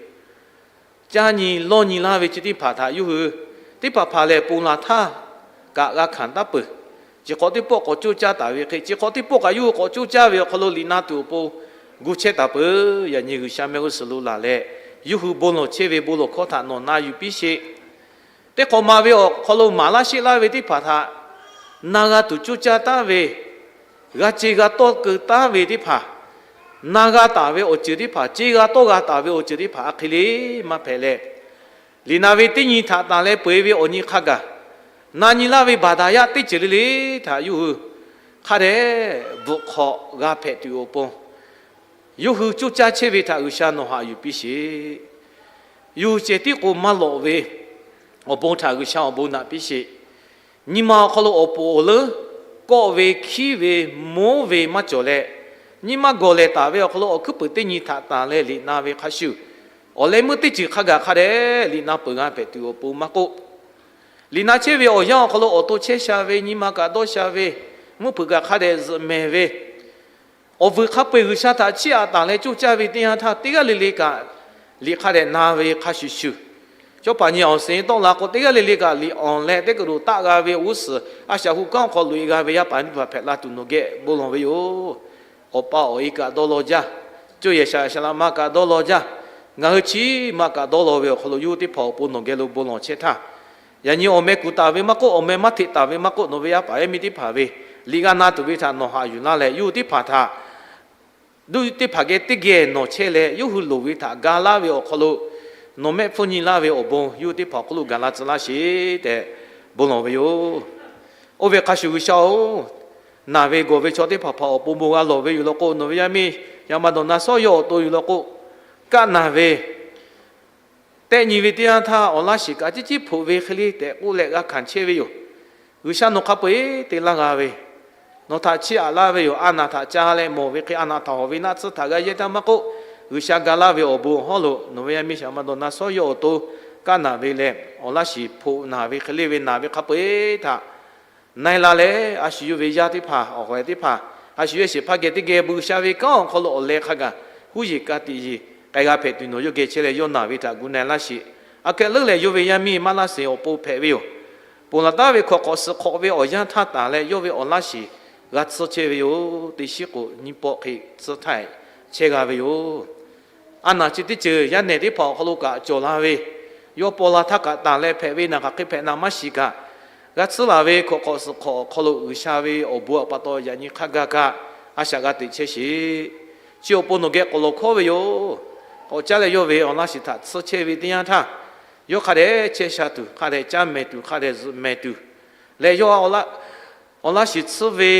Caˇ nyi lawˇ nyi laˇ ve chi teˇ hpaˍ htaꞈ yawˇ hui teˇ hpaˍ hpaˍ lehˬ ponˬ laˬ htaˇ kaꞈ g'a hkanˍ taˉ peuˬ. Chi hk'awꞈ teˇ pawˆ k'awꞈ coˇ caˇ taˍ ve hk'e, chi hk'awꞈ teˇ pawˆ kaꞈ yawˇ hui k'awꞈ coˇ caˇ ve awˬ hk'aw lo liꞈ na tuˬ awˬ pon gu chehˇ taˍ peuˬ. Yaꞈ nyi G'uiˬsha mehˆ g'uˇ suhˍ lo laˬ leh, yawˇ hui bon lawˬ chehˇ ve bon lawˬ hkawˇ htaꞈ nawˬ na yuˬ piˇ sheˍ. Teˇ hk'awꞈ ma ve awˬ hk'aw lo maˍ laˇ sheˆ laˇ ve teˇ hpaˍ htaꞈ na g'a tuˬ coˇ caˇ taˉ ve, g'a ce g'a tawˇ keu taˉ ve teˇ hpaˍ, na g'a taˍ ve awˬ ceuˬ teˇ hpaˍ, ce g'a tawˇ g'a taˍ ve awˬ ceuˬ teˇ hpaˍ a hk'e le maˇ hpehꞈ leh, liꞈ na ve teˇ nyi htaꞈ tanˬ leh peu-eˬ ve awˬ nyi hk'a gaˬ na nyi laˇ ve baˬ daꞈ yaˇ teˇ ceuˬ le le htaꞈ yawˇ hui hk'a dehꞈ bvuhꞈ hk'awꞈ g'a hpehꞈ tuˬ awˬ pon, yawˇ hui coˇ caˇ chehˇ ve htaꞈ G'uiˬsha nawˬ haꞈ yuˬ piˇ sheˍ. Yawˇ hui ceh tiˉ k'o maˇ lawꞈ ve awˬ bon htaꞈ G'uiˬsha awˬ bon naꞈ piˇ sheˍ. Nyi ma awˬ hk'aw lo awˬ poˍ awˬ leuˉ kawˆ ve, hkiˉ ve, monˉ ve maˇ cawˬ leh, Nyi ma gawˬ lehˬ taˍ ve awˬ hk'aw lo awˬ hkuiˉ puiˍ teˇ nyi htaꞈ tanˬ leh liꞈ na ve hk'a shuˍ, awˬ leh meuˇ teˇ ceuˬ hk'a gaˬ hk'a dehꞈ liꞈ na peuˬ g'a hpehꞈ tuˬ awˬ pon maˇ k'oˆ, liꞈ na chehˇ ve awˬ yanˇ awˬ hk'aw lo awˬ to chehˇ sha ve, nyi ma kaꞈ dawˇ sha ve, mvuhˇ hpeuꞈ kaꞈ hk'a dehꞈ zuhꞈ mehˍ ve, awˬ vuiˬ hk'a peu-eˬ G'uiˬsha htaꞈ chiˇ aꞈ tanˬ leh coˇ caˇ ve teˇ yanˇ htaˇ, teˇ g'aˇ le le kaꞈ liꞈ hk'a dehꞈ na ve hk'a shuˍ shuˍ, cawˇ paˍ nyi awˬ suhˍ tawˆ la k'o, teˇ g'aˇ le le kaꞈ liꞈ awˬ leh teˇ kaˬ loꞈ taˆ g'a ve, g'uˇ suhˍ a shaꞈ hu kanˉ awˬ hk'aw loꞈ e g'a ve yaˇ paˍ yaˇ miˇ teˇ hpaˍ hpehꞈ la tuˬ nawˬ geh bon lawˬ ve yoˬ. Awˬ pa awˬ e kaꞈ dawˇ law jaˇ, coˇ yehˬ shaˍ shaˍ laꞈ ma kaꞈ dawˇ law jaˇ, ngaˬ hui chi ma kaꞈ dawˇ law ve awˬ hk'aw lo yawˇ hui teˇ hpaˍ awˬ pon nawˬ geh lo bon lawˬ chehˇ htaˇ, yaꞈ nyi awˬ meh kuˬ taˍ ve maˇ k'oˆ, awˬ meh maˇ hteꞈ taˍ ve maˇ k'oˆ, nawˬ ve yaˇ paˍ yaˇ miˇ teˇ hpaˍ ve liꞈ g'a na tuˬ ve htaꞈ nawˬ haꞈ yuˬ laˇ leh, yawˇ hui teˇ hpaˍ htaꞈ duˇ teˇ hpaˍ geh teˇ geh nawˬ chehˇ leh, yawˇ hui loˍ ve htaꞈ ga laˇ ve awˬ hk'aw lo nawˬ mehˆ hpfuhˇ nyi laˇ ve awˬ bon yawˇ hui teˇ hpaˍ awˬ hk'aw lo gaˬ la tcuh laˇ sheˍ tehꞈ bon lawˬ ve yoˬ. Oˇ ve hk'a shuˍ G'uiˬsha-oˬ, naˬ ve gawˬ ve chaw teˇ hpaˍ hpaˍ awˬ pon bon g'a lawˬ ve yoˬ law k'o, nawˬ ve yaˇ miˇ Shaˍ ma dawˬ na shawˉ yawˇ awˬ to yoˬ law k'o, kaˆ naˬ ve tehˆ nyi ve teˇ yanˇ htaˇ awˬ laˇ shiˍ kaꞈ ciˉ ciˉ hpoꞈ ve hk'e le tehꞈ k'oˆ leh g'a hkanˍ chehˇ ve yoˬ. G'uiˬsha nawˬ hk'a peu-eˬ te laˇ g'a ve, nawˬ htaꞈ chiˇ aꞈ laˇ ve yoˬ. A naˬ htaꞈ ca leh mawˬ ve hk'e a naˬ htaꞈ hawˬ ve naˆ tsuhˇ htaꞈ g'a yehˇ taˇ maˇ k'oˆ, G'uiˬsha ga laˇ ve awˬ bon hawˉ lo nawˬ ve yaˇ miˇ Shaˍ ma dawˬ na shawˉ yawˇ awˬ to kaˆ naˬ ve leh, awˬ laˇ shiˍ hpoꞈ naˬ ve hk'e le ve naˬ ve hk'a peu-eˬ htaꞈ na-e la leh, a shu yawˇ ve yaˇ teˇ hpaˍ, awˬ hawˍ teˇ hpaˍ, a shu yawˇ shehˍ hpaˇ geh teˇ geh bon sha ve kanˉ awˬ hk'aw lo awˬ leh hk'a gaˬ huˉ yeˬ ka tiꞈ yeˬ k'ai g'a hpehꞈ tuˬ nawˬ yawˇ geh chehˇ leh yawˇ naˬ ve htaꞈ gu na-e laˇ sheˍ. Aꞈ hkehꞈ leuˉ lehˬ, yawˇ ve yaˇ miˇ maˇ laˇ sheˍ awˬ pon hpehꞈ ve yoˬ. Ponˬ laˬ taˉ ve hkawꞈ hk'awꞈ suhˍ hk'awꞈ ve awˬ yanˇ htaˇ tanˬ leh, yawˇ ve awˬ laˇ shiˍ g'a tsuhˇ chehˇ ve yoˬ. Teˇ shiˉ k'oˍ nyiˇ pawˆ hk'e tsuhˇ htaˇ chehˇ g'a ve yoˬ. A naˬ chi teˇ ceuˬ yaˇ nehˬ teˇ hpaˍ awˬ hk'aw lo kaꞈ cawˬ la ve, yawˇ paw la htaˇ kaꞈ tanˬ leh hpehꞈ ve naˬ hk'aˬ hk'e hpehꞈ naˬ maˇ shiˍ kaꞈ, g'a tsuhˇ laˬ ve hkawꞈ hk'awꞈ suhˍ hk'awꞈ awˬ hk'aw lo G'uiˬsha ve awˬ bon awˬ pa taw yaꞈ nyi hk'a gaˬ kaꞈ a shaꞈ g'a teꞈ chehˇ sheˍ. Chi awˬ pon nawˬ geh k'awꞈ lawˬ hkawˉ ve yoˬ. K'awꞈ caˉ leh yawˇ ve awˬ laˇ shiˍ htaꞈ tsuhˇ chehˇ ve teˇ yanˇ htaˇ, yawˇ hk'a dehꞈ chehˇ sha tuˬ, hk'a dehꞈ caˇ mehˍ tuˬ, hk'a dehꞈ zuhꞈ mehˍ tuˬ leh, yawˇ awˬ laˇ shiˍ tsuhˇ ve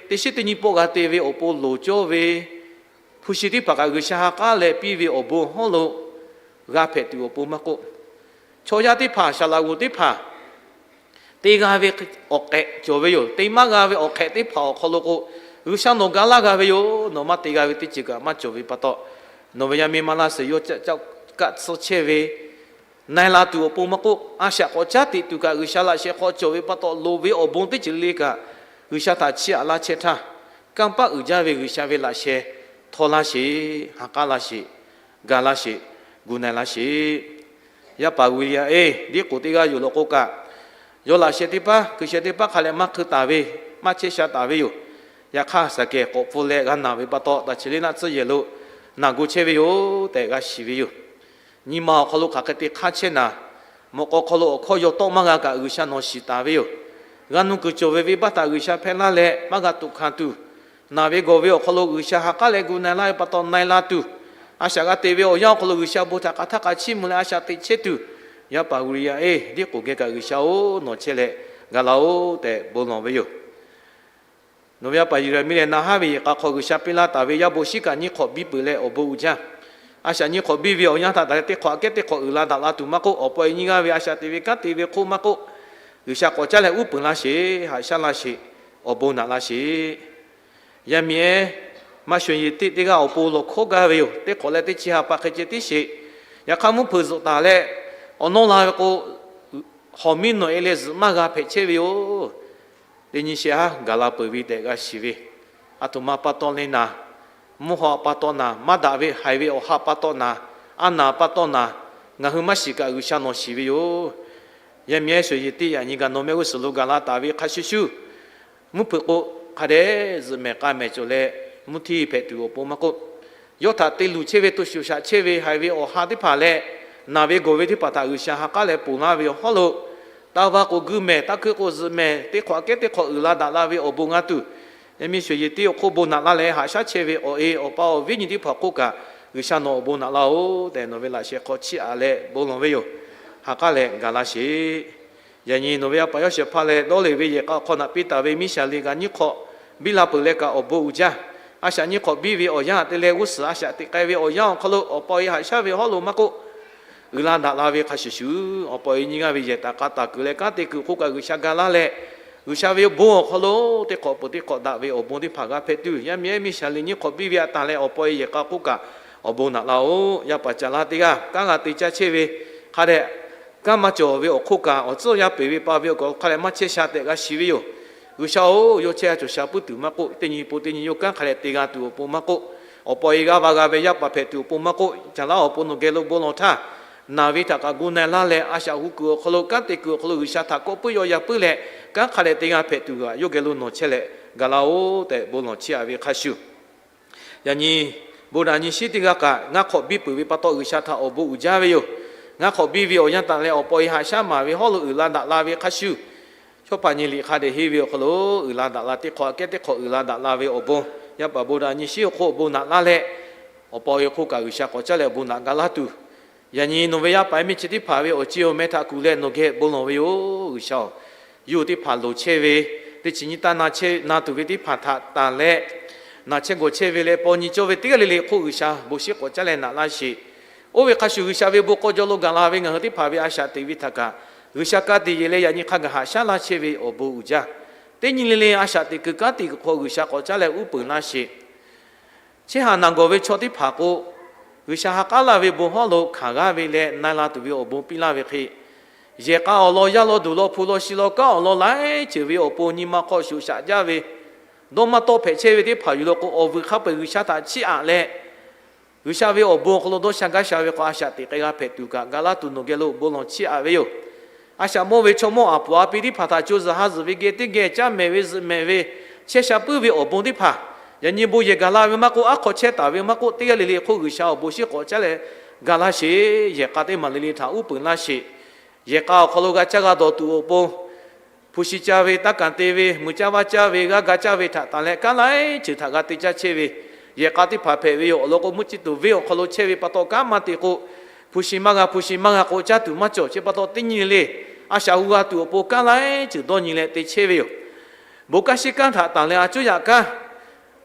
teˇ shiˉ teˇ nyiˇ pawˆ g'a te ve awˬ pon loˍ cawˇ ve hpu shi teˇ hpaˍ kaꞈ G'uiˬsha ha k'aˉ leh piˇ ve awˬ bon hawˉ lo g'a hpehꞈ tuˬ awˬ pon maˇ k'oˆ, chaw yaˇ teˇ hpaˍ, saˍ laꞈ g'oˍ teˇ hpaˍ te g'a ve awˬ hk'ehꞈ cawˬ ve yoˬ. Te maˇ g'a ve awˬ hk'ehꞈ teˇ hpaˍ awˬ hk'aw lo k'o, G'uiˬsha nawˬ ga laˇ g'a ve yoˬ. Nawˬ maˇ te g'a ve teˇ ceuˬ kaꞈ maˇ cawˬ ve pa taw, nawˬ ve yaˇ miˇ maˇ laˇ sheˍ yawˇ ca kaˆ tsuhˇ chehˇ ve na-e la tuˬ awˬ pon maˇ k'oˆ, a shaꞈ k'awꞈ caˉ teꞈ tuˬ kaꞈ G'uiˬsha laꞈ sheh hk'aw cawˬ ve pa taw, loˍ ve awˬ bon teˇ ceuˬ le kaꞈ G'uiˬsha htaꞈ chiˇ aꞈ laˇ chehˇ htaˇ, kanˇ paˆ uiˍ jaˇ ve G'uiˬsha ve laꞈ sheh htaw laˇ sheˍ, ha k'aˉ laˇ sheˍ, ga laˇ sheˍ, gu na-e laˇ sheˍ. Yaˇ paˍ William A. Dehk'oˍ teˇ g'aˇ yoˬ law k'o kaꞈ, yawˇ laꞈ sheh teˇ paˉ, hkui sheh teˇ paˉ hk'a leh maˇ hkui taˍ ve, maˇ chehˇ sha taˍ ve yoˬ. Yaꞈ hk'aˇ, shaˍ kehˬ k'awꞈ pfuhˇ leh g'a naˬ ve pa taw, taꞈ chi le naˆ tsuhˇ yehˬ lo naˬ gu chehˇ ve yoˬ tehꞈ g'a shiˍ ve yoˬ. Nyi ma awˬ hk'aw lo hk'aˬ hk'e te hk'aˇ chehˇ naˬ, mawꞈ k'aw hk'aw lo awˬ hkawˇ yaw tawˆ maˇ g'a kaꞈ G'uiˬsha nawˬ shiˍ taˍ ve yoˬ. G'a nuˇ kuiˬ cawˬ ve venˇbaˆ htaꞈ G'uiˬsha hpehˇ laˇ leh maˇ g'a tuꞈ hkanˍ tuˬ, naˬ ve gawˬ ve awˬ hk'aw lo G'uiˬsha ha k'aˉ leh gu na-e laˇ ve pa taw na-e la tuˬ, a shaꞈ g'a te ve awˬ yanˇ awˬ hk'aw lo G'uiˬsha bon htaꞈ hk'aˬ htaˇ hk'aˬ chiˇ mvuh leh a shaꞈ teꞈ chehˇ tuˬ, yaˇ paˍ William A. Dehk'oˍ geh kaꞈ G'uiˬsha-oˬ, nawˬ chehˇ leh ga laˇ-oˆ tehꞈ bon lawˬ ve yoˬ. Nawˬ ve yaˇ paˍ Yirehmiˆ lehˬ, na haˉ ve yehˬ k'a hk'aw G'uiˬsha piˇ laˇ taˍ ve yaˇ bon shiˉ kaꞈ nyiˇ hk'awꞈ biˇ peuˬ leh awˬ bon uiˍ jaˇ. A shaꞈ nyiˇ hk'awꞈ biˇ ve awˬ yanˇ htaˇ taˍ leh teˇ hk'awꞈ aꞈ kehˉ teˇ hk'awꞈ uiˍ la daꞈ la tuˬ maˇ k'oˆ, awˬ pa awˬ e nyiˇ g'aˇ ve a shaꞈ teꞈ ve kanˉ te ve hk'oˆ maˇ k'oˆ, G'uiˬsha k'awꞈ caˉ leh uˉ peunˍ laˇ sheˍ, haꞈ shaˉ laˇ sheˍ, awˬ bon naꞈ laˇ sheˍ. Yaˇ miˇ ehˉ, maˇ sho yeˬ teˇ teˇ g'aˇ awˬ pon lawˬ hkawˉ gaˇ ve yoˬ. Teˇ hk'awꞈ leh teˇ chi ha pa hk'e ceh tiˉ sheˍ. Yaꞈ hk'aˇ, mvuhˇ hpeuꞈ zuhꞈ taˍ leh awˬ nawˇ la ve k'o, hawˬ miˇ nawˬ e leh zuhꞈ maˇ g'a hpehꞈ chehˇ ve yoˬ. Teˇ nyi shehˆ haˉ gaˬ la peuˬ ve tehꞈ g'a shiˍ ve, a htoꞈ ma pa taw le naˬ, mvuhˇ haw pa taw naˬ, maˇ daꞈ ve haiˬ ve awˬ ha pa taw naˬ, a naˬ pa taw naˬ, ngaˬ hui maˇ shiˍ kaꞈ G'uiˬsha nawˬ shiˍ ve yoˬ. Yaˇ miˇ ehˉ, sho yeˬ teˇ yaꞈ nyi gaˬ nawˬ mehˆ g'uˇ suhˍ lo gaˬ la taˍ ve hk'a shuˍ shuˍ, mvuhˇ hpeuꞈ k'o, hk'a dehꞈ zuhꞈ mehˍ k'a mehˍ cawˬ leh mvuhˇ htiˇ hpehꞈ tuˬ awˬ pon maˇ k'oˆ, yawˇ htaꞈ te luˬ chehˇ ve to shuˍ shaꞈ chehˇ ve haiˬ ve awˬ ha teˇ hpaˍ leh, naˬ ve gawˬ ve teˇ hpaˍ htaꞈ G'uiˬsha ha k'aˉ leh ponˬ laˇ ve awˬ hawˉ lo, taˇ vaˇ k'o guˇ mehˍ, taˇ hkuiˆ k'o zuhꞈ mehˍ, teˇ hk'awꞈ aꞈ kehˉ teˇ hk'awꞈ uiˍ la daꞈ la ve awˬ bon g'a tuˬ, yaˇ miˇ sho yeˬ teˇ awˬ hk'oˆ bon naꞈ laˇ leh haꞈ shaˉ chehˇ ve awˬ e awˬ pa awˬ viˉ nyi teˇ hpaˍ hk'oˆ kaꞈ, G'uiˬsha nawˬ awˬ bon naꞈ laˇ-oˬ tehꞈ nawˬ ve laꞈ sheh hk'aw chiˇ aꞈ leh bon lawˬ ve yoˬ. Ha k'aˉ leh gaˬ la sheˍ. Yaꞈ nyi nawˬ ve yaˇ paˍ yawˇ shehˍ hpaˇ leh dawˇ leˬ ve yehˬ k'a hk'aw naꞈ piˇ taˍ ve miˇ shaˍ le kaꞈ nyiˇ hk'awꞈ biˇ la peuˬ leh kaꞈ awˬ bon uiˍ jaˇ. A shaꞈ nyiˇ hk'awꞈ biˇ ve awˬ yanˇ te leh g'uˇ suhˍ a shaꞈ teꞈ k'ai ve awˬ yanˇ awˬ hk'aw lo awˬ pa awˬ e haꞈ shaˉ ve hawˉ lo maˇ k'oˆ, uiˍ la daꞈ la ve hk'a shuˍ shuˍ, awˬ pa awˬ e nyiˇ g'aˇ ve yehˬ taˍ k'a taˍ kuiˬ leh kanˉ te kuiˬ hk'oˆ kaꞈ G'uiˬsha ga laˇ leh, G'uiˬsha ve bon awˬ hk'aw lo teˇ hk'awꞈ peuˬ teˇ hk'awꞈ daꞈ ve awˬ bon teˇ hpaˍ g'a hpehꞈ tuˬ, yaˇ miˇ ehˉ miˇ shaˍ liꞈ nyiˇ hk'awꞈ biˇ ve aꞈ tanˍ leh awˬ pa e yehˬ k'a hk'oˆ kaꞈ awˬ bon naꞈ laˇ-oˬ. Yaˇ paˍ caˍ laˇ teˇ g'aˇ kanˉ g'a te caˇ chehˇ ve hk'a dehꞈ, kanˉ maˇ cawˬ ve awˬ hk'oˆ kaꞈ awˬ tcuhˉ awˬ yaˇ peˬ ve pa ve awˬ kaꞈ hk'a dehꞈ maˇ chehˇ sha tehꞈ g'a shiˍ ve yoˬ. G'uiˬsha-oˬ, yawˇ chehˇ a cawˬ sha puiˉ tuˬ maˇ k'oˆ, teˇ nyi po teˇ nyi yawˇ kanˉ hk'a dehꞈ te g'a tuˬ awˬ pon maˇ k'oˆ, awˬ pa e g'aˇ va g'a ve yaˇ paˍ hpehꞈ tuˬ awˬ pon maˇ k'oˆ, caˍ laˇ awˬ pon nawˬ geh lo bon lawˬ htaˇ, naˬ ve htaꞈ kaꞈ gu na-e laˇ leh, a shaꞈ hu kuiˬ awˬ hk'aw lo kanˉ te kuiˬ awˬ hk'aw lo G'uiˬsha htaꞈ kawˆ puiˉ yaw yaꞈ puiˉ leh, kanˉ hk'a dehꞈ te g'a hpehꞈ tuˬ kaꞈ yawˇ geh lo nawˬ chehˇ leh gaˬ laˇ-oˬ tehꞈ bon lawˬ chiˇ aꞈ ve hk'a shuˍ, yaꞈ nyi bon daꞈ nyi shiˉ teˇ g'aˇ kaꞈ ngaˇ hk'awꞈ biˇ peuˬ ve pa taw G'uiˬsha htaꞈ awˬ bon uiˍ jaˇ ve yoˬ. Ngaˇ hk'awꞈ biˇ ve awˬ yanˇ taˍ leh awˬ pa e haꞈ shaˉ maˍ ve hawˉ lo uiˍ la daꞈ la ve hk'a shuˍ, Shawˉ hpaˍ nyi liꞈ hk'a dehꞈ henˇ ve awˬ hk'aw lo uiˍ la daꞈ la teˇ hk'awꞈ aꞈ kehˉ teˇ hk'awꞈ uiˍ la daꞈ la ve awˬ bon, yaˇ paˍ bon daꞈ nyi shiˉ awˬ hk'oˆ awˬ bon naꞈ laˇ leh, awˬ pa e hk'oˆ kaꞈ G'uiˬsha k'awꞈ caˉ leh awˬ bon naꞈ ga laˇ tuˬ, yaꞈ nyi nawˬ ve yaˇ paˍ yaˇ miˇ chi teˇ hpaˍ ve awˬ ceˬ awˬ meh htaꞈ kuˬ leh nawˬ geh bon lawˬ ve yoˬ. G'uiˬsha-oˬ, yawˇ hui teˇ hpaˍ loˍ chehˇ ve, teˇ chi nyiˇ taˇ na chehˇ na tuˬ ve teˇ hpaˍ htaꞈ tanˬ leh, naˬ chehˇ gawˬ chehˇ ve leh paw nyi cawˇ ve teˇ g'aˇ le le hk'oˆ G'uiˬsha bon shiˉ k'awꞈ caˉ leh naꞈ laˇ sheˍ. Oˇ ve hk'a shuˍ G'uiˬsha ve bon k'aw jaw lo gaˬ la ve ngaˬ hui teˇ hpaˍ ve a shaꞈ teꞈ ve htaꞈ kaꞈ, G'uiˬsha ka tiꞈ yeˬ leh yaꞈ nyi hk'a gaˬ haꞈ shaˉ laˇ chehˇ ve awˬ bon uiˍ jaˇ. Teˇ nyi le le a shaꞈ teꞈ kuiˬ kanˉ te kuiˬ hk'aw G'uiˬsha k'awꞈ caˉ leh uˉ peunˍ laˇ sheˍ. Chehˇ haˍ naˬ gawˬ ve chaw teˇ hpaˍ k'o, G'uiˬsha ha k'aˉ laˇ ve bon hawˉ lo hkanˍ g'aˇ ve leh na la tuˬ ve awˬ bon piˇ laˇ ve hk'e, yehˬ k'a awˬ lawn, yaˇ lawn, duˬ lawn, hpu lawn, shi lawn, kanˉ awˬ lawn laiˉ ceuˬ ve awˬ pon nyi ma hk'aw shuˍ shaꞈ jaˇ ve, dawˇ maˇ tawˆ hpehꞈ chehˇ ve teˇ hpaˍ yuˬ leh k'o, awˬ vuiˬ hk'a peu-eˬ G'uiˬsha htaꞈ chiˇ aꞈ leh, G'uiˬsha ve awˬ bon awˬ hk'aw lo dawˇ sha gaˇ sha ve k'o, a shaꞈ teꞈ k'ai g'a hpehꞈ tuˬ kaꞈ ga laˇ tuˬ nawˬ geh lo bon lawˬ chiˇ aꞈ ve yoˬ. A shaꞈ mawˇ ve chaw mawˇ aˍ puˍ a pi teˇ hpaˍ htaꞈ co zuhˬ ha zuhˬ ve geh teˇ geh caˇ mehˍ ve zuhꞈ mehˍ ve, chehˇ sha puiˉ ve awˬ bon teˇ hpaˍ, yaꞈ nyi bon yehˬ gaˬ la ve maˇ k'oˆ, aˉ hk'aw chehˇ taˍ ve maˇ k'oˆ, teˇ g'aˇ le le hk'oˆ G'uiˬsha awˬ bon shiˉ k'awꞈ caˉ leh ga laˇ sheˍ. Yehˬ k'a teˇ maˬ le le htaꞈ uˉ peunˍ laˇ sheˍ. Yehˬ k'a awˬ hk'aw lo g'a caˇ g'a dawˬ tuˬ awˬ pon, hpu shi caˇ ve, taˇ kanˍ te ve, muiˬ caˇ vaˇ caˇ ve, g'aˇ ga caˇ ve htaꞈ tanˬ leh kanˉ laiˉ ceuˬ htaꞈ g'a te caˇ chehˇ ve yehˬ k'a teˇ hpaˍ hpehꞈ ve yoˬ. Awˬ lawn k'o, mvuhˇ ciˇ tuˬ venˇ awˬ hk'aw lo chehˇ ve pa taw kanˉ maˇ te k'o, hpu shi maˇ g'a, hpu shi maˇ g'a k'o caˇ tuˬ maˇ cawˬ. Chi pa taw teˇ nyi le le a shaꞈ hu g'a tuˬ awˬ pon kanˉ laiˉ ceuˬ dawˇ nyi leh te chehˇ ve yoˬ. Bon kanˉ shiˉ kanˉ htaꞈ tanˬ leh a cuˉ yaꞈ kanˉ,